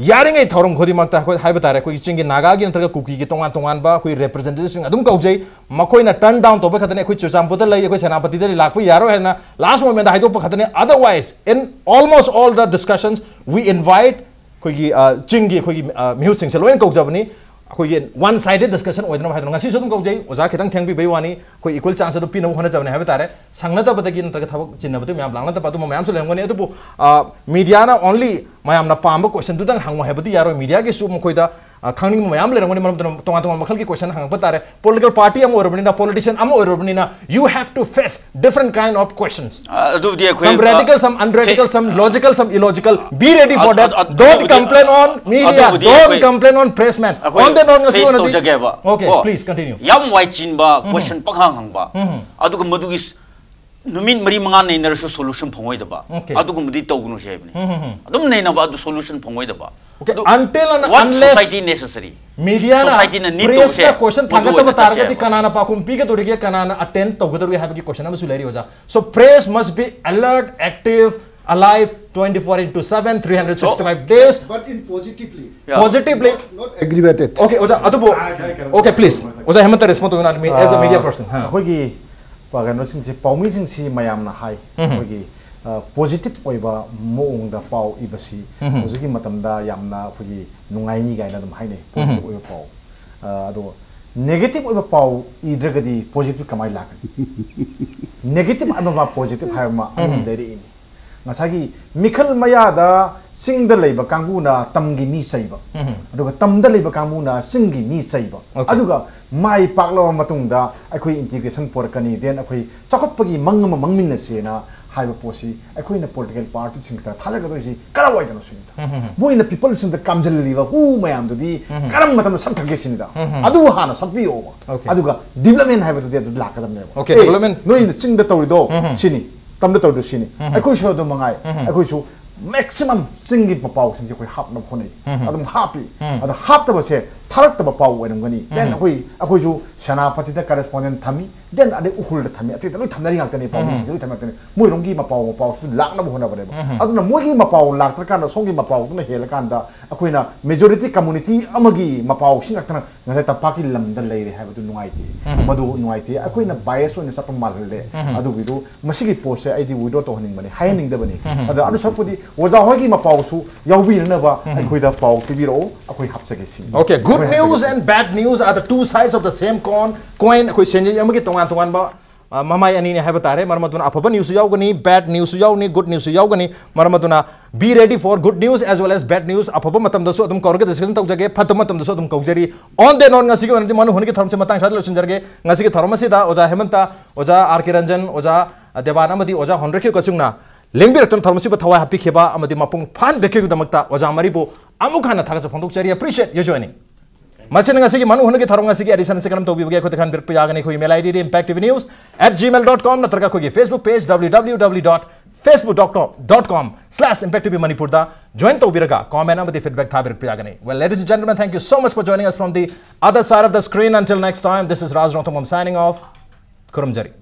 ꯌꯥꯔꯤꯉꯩ ꯊꯧꯔꯝ ꯈꯨꯗꯤꯡꯃꯛꯇ ꯑꯩꯈꯣꯏ ꯍꯥꯏꯕ ꯇꯥꯔꯦ, ꯑꯩꯈꯣꯏꯒꯤ ꯆꯤꯡꯒꯤ ꯅꯥꯒꯥꯒꯤ ꯅꯠꯇ꯭ꯔꯒ ꯀꯨꯀꯤꯒꯤ ꯇꯣꯉꯥꯟ ꯇꯣꯉꯥꯟꯕ ꯑꯩꯈꯣꯏ representativeꯁꯤꯡ ꯑꯗꯨꯝ ꯀꯧꯖꯩ꯫ ꯃꯈꯣꯏꯅ turn down ꯇꯧꯕ ꯈꯛꯇꯅꯤ꯫ ꯑꯩꯈꯣꯏ ꯆꯨꯔꯆꯥꯟꯄꯨꯔꯗ ꯂꯩ, ꯑꯩꯈꯣꯏ ꯁꯦꯅꯥꯄꯇꯤꯗ ꯂꯥꯛꯄ ꯌꯥꯔꯣꯏ ꯍꯥꯏꯅ last momentꯗ ꯍꯥꯏꯗꯣꯛꯄ ꯈꯛꯇꯅꯤ꯫ Otherwise, in almost all the discussions, we invite ꯑꯩꯈꯣꯏꯒꯤ, ꯑ, ꯆꯤꯡꯒꯤ ꯑꯩꯈꯣꯏꯒꯤ, ꯑ, ꯃꯤꯍꯨꯠꯁꯤꯡꯁꯦ ꯂꯣꯏꯅ ꯀꯧꯖꯕꯅꯤ꯫ ꯑꯩꯈꯣꯏꯒꯤ one sided discussion ꯑꯣꯏꯗꯅꯕ ꯍꯥꯏꯗꯅ ꯉꯁꯤꯁꯨ ꯑꯗꯨꯝ ꯀꯧꯖꯩ꯫ ꯑꯣꯖꯥ ꯈꯤꯇꯪ ꯊꯦꯡꯕꯤꯕꯩ ꯋꯥꯅꯤ꯫ ꯑꯩꯈꯣꯏ equal chanceꯁꯦ ꯑꯗꯨꯝ ꯄꯤꯅꯕ ꯍꯣꯠꯅꯖꯕꯅꯤ ꯍꯥꯏꯕ ꯇꯥꯔꯦ꯫ ꯁꯪꯅꯗꯕꯗꯒꯤ ꯅꯠꯇ꯭ꯔꯒ ꯊꯕꯛ ꯆꯤꯟꯅꯕꯗꯒꯤ ꯃꯌꯥꯝ ꯂꯥꯛꯅꯗꯕ ꯑꯗꯨꯝꯕ ꯃꯌꯥꯝꯁꯨ ꯂꯩꯔꯝꯒꯅꯤ꯫ ꯑꯗꯨꯕꯨ, ꯑ, mediaꯅ only ꯃꯌꯥꯝꯅ ꯄꯥꯝꯕ questionꯗꯨꯗꯪ ꯍꯪꯉꯣ ꯍꯥꯏꯕꯗꯤ ꯌꯥꯔꯣꯏ꯫ Mediaꯒꯤꯁꯨ ꯃꯈꯣꯏꯗ, ꯑ, ꯈꯪꯅꯤꯡꯕ ꯃꯌꯥꯝ ꯂꯩꯔꯝꯒꯅꯤ꯫ ꯃꯔꯝ ꯑꯗꯨꯅ ꯇꯣꯉꯥꯟ ꯇꯣꯉꯥꯟꯕ ꯃꯈꯜꯒꯤ question ꯍꯪꯉꯛꯄ ꯇꯥꯔꯦ꯫ Political party ꯑꯃ ꯑꯣꯏꯔꯕꯅꯤꯅ, politician ꯑꯃ ꯑꯣꯏꯔꯕꯅꯤꯅ, you have to face different kind of questions. ꯑ, ꯑꯗꯨꯕꯨꯗꯤ ꯑꯩꯈꯣꯏ, Some radical, ꯑ, some unradical, ꯐꯦ-, some logical, some illogical. Be ready for ꯑꯗꯨ-, that. ꯑꯗꯨ-, Don't ꯑꯗꯨꯕꯨꯗꯤ complain ꯑꯩꯈꯣꯏ, on media. ꯑꯗꯨꯕꯨꯗꯤ Don't ꯑꯩꯈꯣꯏ, complain on pressman. ꯑꯩꯈꯣꯏ On the non, ꯉꯁꯤ face ꯑꯣꯏꯅꯗꯤ ꯇꯧꯖꯒꯦꯕ꯫ Okay, ꯀꯣ? please continue. ꯌꯥꯝ ꯋꯥꯏ ꯆꯤꯟꯕ question ꯄꯪꯍꯪ ꯍꯪꯕ꯫ ꯑꯗꯨꯒ ꯃꯗꯨꯒꯤ ꯁ-, ꯅꯨꯃꯤꯠ ꯃꯔꯤ ꯃꯉꯥ ꯅꯩꯅꯔꯁꯨ solution ꯐꯪꯉꯣꯏꯗꯕ꯫ Okay. ꯑꯗꯨꯒꯨꯝꯕꯗꯤ ꯇꯧꯒꯅꯨꯁꯦ ꯍꯥꯏꯕꯅꯤ꯫ ꯎꯝ, ꯎꯝ, ꯎꯝ꯫ ꯑꯗꯨꯝ ꯅꯩꯅꯕ, ꯑꯗꯨ solution ꯐꯪꯉꯣꯏꯗꯕ꯫ Okay, ꯑꯗꯨ until and what unless society necessary? Mediaꯅ Societyꯅ need pressꯇ ꯇꯧꯁꯦ, question ꯃꯗꯨ ꯊꯥꯡꯒꯠꯇꯕ ꯑꯣꯏꯅ ꯇꯥꯔꯒꯗꯤ ꯆꯠꯁꯦꯕ꯫ ꯀꯅꯥꯅ ꯄꯥꯎꯈꯨꯝ ꯄꯤꯒꯗꯧꯔꯤꯒꯦ, ꯀꯅꯥꯅ attend ꯇꯧꯒꯗꯧꯔꯤꯒꯦ ꯍꯥꯏꯕꯒꯤ question ꯑꯃꯁꯨ ꯂꯩꯔꯤ ꯑꯣꯖꯥ꯫ So press must be alert, active, Alive twenty-four into seven, three hundred sixty-five days. But in positively, Yeah. Positively. Not aggravated. Okay, ꯑꯣꯖꯥ ꯑꯗꯨꯕꯨ okay please ꯑꯣꯖꯥ ꯍꯦꯃꯟꯇ respond ꯇꯧꯕꯤꯅ as a media person. ꯑꯩꯈꯣꯏꯒꯤ ꯀꯩꯅꯣꯁꯤꯡꯁꯤ ꯄꯥꯎꯃꯤꯁꯤꯡꯁꯤ ꯃꯌꯥꯝꯅ ꯍꯥꯏ ꯑꯩꯈꯣꯏꯒꯤ ꯄꯣꯖꯤꯇꯤꯚ ꯑꯣꯏꯕ ꯃꯑꯣꯡꯗ ꯄꯥꯎ ꯏꯕꯁꯤ ꯍꯧꯖꯤꯛꯀꯤ ꯃꯇꯝꯗ ꯌꯥꯝꯅ ꯑꯩꯈꯣꯏꯒꯤ ꯅꯨꯡꯉꯥꯏꯅꯤ ꯀꯥꯏꯅ ꯑꯗꯨꯝ ꯍꯥꯏꯅꯩ ꯄꯣꯖꯤꯇꯤꯚ ꯑꯣꯏꯕ ꯄꯥꯎ꯫ ꯑꯗꯣ ꯅꯦꯒꯦꯇꯤꯚ ꯑꯣꯏꯕ ꯄꯥꯎ ꯏꯗ꯭ꯔꯒꯗꯤ ꯄꯣꯖꯤꯇꯤꯚ ꯀꯃꯥꯏꯅ ꯂꯥꯛꯀꯅꯤ? ꯅꯦꯒꯦꯇꯤꯚ ꯑꯃ ꯄꯣꯖꯤꯇꯤꯚ ꯍꯥꯏꯕ ꯑꯃ ꯑꯅꯤ ꯂꯩꯔꯛꯏꯅꯤ꯫ ꯉꯁꯥꯏꯒꯤ ꯃꯤꯈꯜ ꯃꯌꯥꯗ ꯆꯤꯡꯗ ꯂꯩꯕ ꯀꯥꯡꯕꯨꯅ ꯇꯝꯒꯤ ꯃꯤ ꯆꯩꯕ, ꯑꯗꯨꯒ ꯇꯝꯗ ꯂꯩꯕ ꯀꯥꯡꯕꯨꯅ ꯆꯤꯡꯒꯤ ꯃꯤ ꯆꯩꯕ, Okay. ꯑꯗꯨꯒ ꯃꯥꯏ ꯄꯥꯛꯂꯕ ꯃꯇꯨꯡꯗ ꯑꯩꯈꯣꯏ ꯏꯟꯇꯤꯒ꯭ꯔꯦꯁꯟ ꯄꯣꯔꯛꯀꯅꯤ, then ꯑꯩꯈꯣꯏ ꯆꯥꯎꯈꯠꯄꯒꯤ ꯃꯪ ꯑꯃ ꯃꯪꯃꯤꯟꯅꯁꯦꯅ ꯍꯥꯏꯕ ꯄꯣꯠꯁꯤ ꯑꯩꯈꯣꯏꯅ ꯄꯣꯂꯤꯇꯤꯀꯦꯜ ꯄꯥꯔꯇꯤꯁꯤꯡꯁꯤꯗ ꯊꯥꯖꯒꯗꯣꯏꯁꯤ ꯀꯔꯝꯍꯥꯏꯅꯣ ꯁꯤꯅꯤꯗ꯫ ꯃꯣꯏꯅ ꯄꯤꯄꯜꯁꯤꯡꯗ ꯀꯥꯝꯖꯜꯂꯤꯕ ꯍꯨ ꯃꯌꯥꯝꯗꯨꯗꯤ ꯀꯔꯝꯕ ꯃꯇꯝꯗ ꯁꯠꯈ꯭ꯔꯒꯦ ꯁꯤꯅꯤꯗ꯫ ꯑꯗꯨ ꯍꯥꯟꯅ ꯁꯠꯄꯤꯌꯣꯕ꯫ Okay. ꯑꯗꯨꯒ ꯗꯤꯕꯂꯞꯃꯦꯟ ꯍꯥꯏꯕꯗꯨꯗꯤ ꯑꯗꯨ ꯂꯥꯛꯀꯗꯕꯅꯦꯕ꯫ Okay, ꯑꯦ, development. ꯅꯣꯏꯅ ꯆꯤꯡꯗ ꯇꯧꯔꯤꯗꯣ ꯁꯤꯅꯤ, ꯇꯝꯗ ꯇꯧꯔꯤꯗꯣ ꯁꯤꯅꯤ, ꯑꯩꯈꯣꯏ ꯁꯤꯗ ꯑꯗꯨꯝ ꯃꯉꯥꯏ꯫ ꯑꯩꯈꯣꯏꯁꯨ ꯃꯦꯛꯁꯤꯃꯝ ꯆꯤꯡꯒꯤ ꯄꯥꯎꯁꯤꯡꯁꯦ ꯑꯩꯈꯣꯏ ꯍꯥꯞꯅꯕ ꯍꯣꯠꯅꯩ꯫ ꯑꯗꯨꯝ ꯍꯥꯞꯄꯤ꯫ ꯑꯗ ꯍꯥꯞꯇꯕꯁꯦ ꯊꯥꯔꯛꯇꯕ ꯄꯥꯎ ꯑꯣꯏꯔꯝꯒꯅꯤ꯫ Then ꯑꯩꯈꯣꯏ ꯑꯩꯈꯣꯏꯁꯨ ꯁꯦꯅꯥꯄꯇꯤꯗ ꯀꯔꯦꯁꯄꯣꯟꯗꯦꯟ ꯊꯝꯃꯤ, then ꯑꯗꯩ ꯎꯈ꯭ꯔꯨꯜꯗ ꯊꯝꯃꯤ, ꯑꯇꯩꯗ ꯂꯣꯏ ꯊꯝꯅꯔꯤ ꯉꯥꯛꯇꯅꯤ, ꯄꯥꯎꯃꯤꯁꯤꯡꯁꯦ ꯂꯣꯏ ꯊꯝꯅꯔꯤ ꯉꯥꯛꯇꯅꯤ꯫ ꯃꯣꯏꯔꯣꯝꯒꯤ ꯃꯄꯥꯎ ꯃꯄꯥꯎꯁꯤꯁꯨ ꯂꯥꯛꯅꯕ ꯍꯣꯠꯅꯕꯅꯦꯕ꯫ ꯑꯗꯨꯅ ꯃꯣꯏꯒꯤ ꯃꯄꯥꯎ ꯂꯥꯛꯇ꯭ꯔꯀꯥꯟꯗ ꯁꯣꯝꯒꯤ ꯃꯄꯥꯎꯗꯨꯅ ꯍꯦꯜꯂꯀꯥꯟꯗ ꯑꯩꯈꯣꯏꯅ ꯃꯦꯖꯣꯔꯤꯇꯤ ꯀꯝꯃꯨꯅꯤꯇꯤ ꯑꯃꯒꯤ ꯃꯄꯥꯎꯁꯤ ꯉꯥꯛꯇꯅ ꯉꯁꯥꯏ ꯇꯝꯄꯥꯛꯀꯤ ꯂꯝꯗ ꯂꯩꯔꯦ ꯍꯥꯏꯕꯗꯨ ꯅꯨꯡꯉꯥꯏꯇꯦ꯫ ꯃꯗꯨ ꯅꯨꯡꯉꯥꯏꯇꯦ꯫ ꯑꯩꯈꯣꯏꯅ ꯕꯥꯏꯁ ꯑꯣꯏꯅ ꯆꯠꯄ ꯃꯥꯜꯍꯜꯂꯦ꯫ ꯑꯗꯨꯒꯤꯗꯨ ꯃꯁꯤꯒꯤ ꯄꯣꯠꯁꯦ ꯑꯩꯗꯤ ꯋꯤꯗ꯭ꯔꯣ ꯇꯧꯍꯟꯅꯤꯡꯕꯅꯤ, ꯍꯥꯏꯍꯟꯅꯤꯡꯗꯕꯅꯤ꯫ ꯑꯗ ꯑꯗꯨ ꯁꯔꯨꯛꯄꯨꯗꯤ ꯑꯣꯖꯥ ꯍꯣꯏꯒꯤ ꯃꯄꯥꯎꯁꯨ ꯌꯥꯎꯕꯤꯅꯅꯕ ꯑꯩꯈꯣꯏꯗ ꯄꯥꯎ ꯄꯤꯕꯤꯔꯛꯑꯣ, ꯑꯩꯈꯣꯏ ꯍꯥꯞꯆꯒꯦ ꯁꯤꯅꯤ꯫ Okay, good ꯑꯩꯈꯣꯏ news ꯍꯥꯞꯆꯒꯦ꯫ And bad news are the two sides of the same coin. Coin ꯑꯩꯈꯣꯏ ꯁꯦꯟꯖꯦꯡ ꯑꯃꯒꯤ ꯇꯣꯉꯥꯟ ꯇꯣꯉꯥꯟꯕ ꯑ, ꯃꯃꯥꯏ ꯑꯅꯤꯅꯤ ꯍꯥꯏꯕ ꯇꯥꯔꯦ꯫ ꯃꯔꯝ ꯑꯗꯨꯅ ꯑꯐꯕ ꯅ꯭ꯌꯨꯁꯁꯨ ꯌꯥꯎꯒꯅꯤ, ꯕꯦꯗ ꯅ꯭ꯌꯨꯁꯁꯨ ꯌꯥꯎꯅꯤ, ꯒꯨꯗ ꯅ꯭ꯌꯨꯁꯁꯨ ꯌꯥꯎꯒꯅꯤ꯫ ꯃꯔꯝ ꯑꯗꯨꯅ be ready for good news as well as bad news. ꯑꯐꯕ ꯃꯇꯝꯗꯁꯨ ꯑꯗꯨꯝ ꯀꯧꯔꯒ ꯗꯤꯁꯀꯁꯟ ꯇꯧꯖꯒꯦ, ꯐꯠꯇꯕ ꯃꯇꯝꯗꯁꯨ ꯑꯗꯨꯝ ꯀꯧꯖꯔꯤ꯫ On that note, ꯉꯁꯤꯒꯤ ꯑꯣꯏꯅꯗꯤ ꯃꯅꯨ ꯍꯨꯟꯒꯤ ꯊꯧꯔꯝꯁꯤ ꯃꯇꯥꯡ ꯁ꯭ꯋꯥꯏꯗ ꯂꯣꯏꯁꯤꯟꯖꯔꯒꯦ꯫ ꯉꯁꯤꯒꯤ ꯊꯧꯔꯝ ꯑꯁꯤꯗ ꯑꯣꯖꯥ ꯍꯦꯃꯟꯇ, ꯑꯣꯖꯥ ꯑꯥꯔ ꯀꯦ ꯔꯟꯖꯟ, ꯑꯣꯖꯥ ꯗꯦꯕꯥꯟ ꯑꯃꯗꯤ ꯑꯣꯖꯥ ꯍꯣꯟꯗ꯭ꯔꯦꯀ꯭ꯌꯨ ꯀꯆꯨꯡꯅ ꯂꯦꯡꯕꯤꯔꯛꯇꯨꯅ ꯊꯧꯔꯝ ꯑꯁꯤꯕꯨ ꯊꯋꯥꯏ ꯍꯥꯞꯄꯤꯈꯤꯕ ꯑꯃꯗꯤ ꯃꯄꯨꯡ ꯐꯥꯍꯟꯕꯤꯈꯤꯕꯒꯤꯗꯃꯛꯇ ꯑꯣꯖꯥ ꯃꯔꯤꯕꯨ ꯑꯃꯨꯛ ꯍꯟꯅ ꯊꯥꯒꯠꯆꯕ ꯐꯣꯡꯗꯣꯛꯆꯔꯤ꯫ Appreciate your joining. ꯃꯁꯤꯅ ꯉꯁꯤꯒꯤ ꯃꯅꯨ ꯍꯨꯟꯒꯤ ꯊꯧꯔꯝ ꯉꯁꯤꯒꯤ ꯑꯦꯗꯤꯁꯟ ꯑꯁꯤ ꯀꯔꯝ ꯇꯧꯕꯤꯕꯒꯦ ꯑꯩꯈꯣꯏꯗ ꯈꯟꯕꯤꯔꯛꯄ ꯌꯥꯒꯅꯤ꯫ ꯑꯩꯈꯣꯏ email ID D impacttvnews at gmail dot com ꯅꯠꯇ꯭ꯔꯒ ꯑꯩꯈꯣꯏꯒꯤ Facebook page W W W dot facebook dot com slash impacttvmanipur ꯗ join ꯇꯧꯕꯤꯔꯒ comment ꯑꯃꯗꯤ feedback ꯊꯥꯕꯤꯔꯛꯄ ꯌꯥꯒꯅꯤ꯫ Well, ladies and gentlemen, thank you so much for joining us from the other side of the screen. Until next time, this is Raj Rongthangam signing off. ꯈꯨꯔꯨꯝꯖꯔꯤ꯫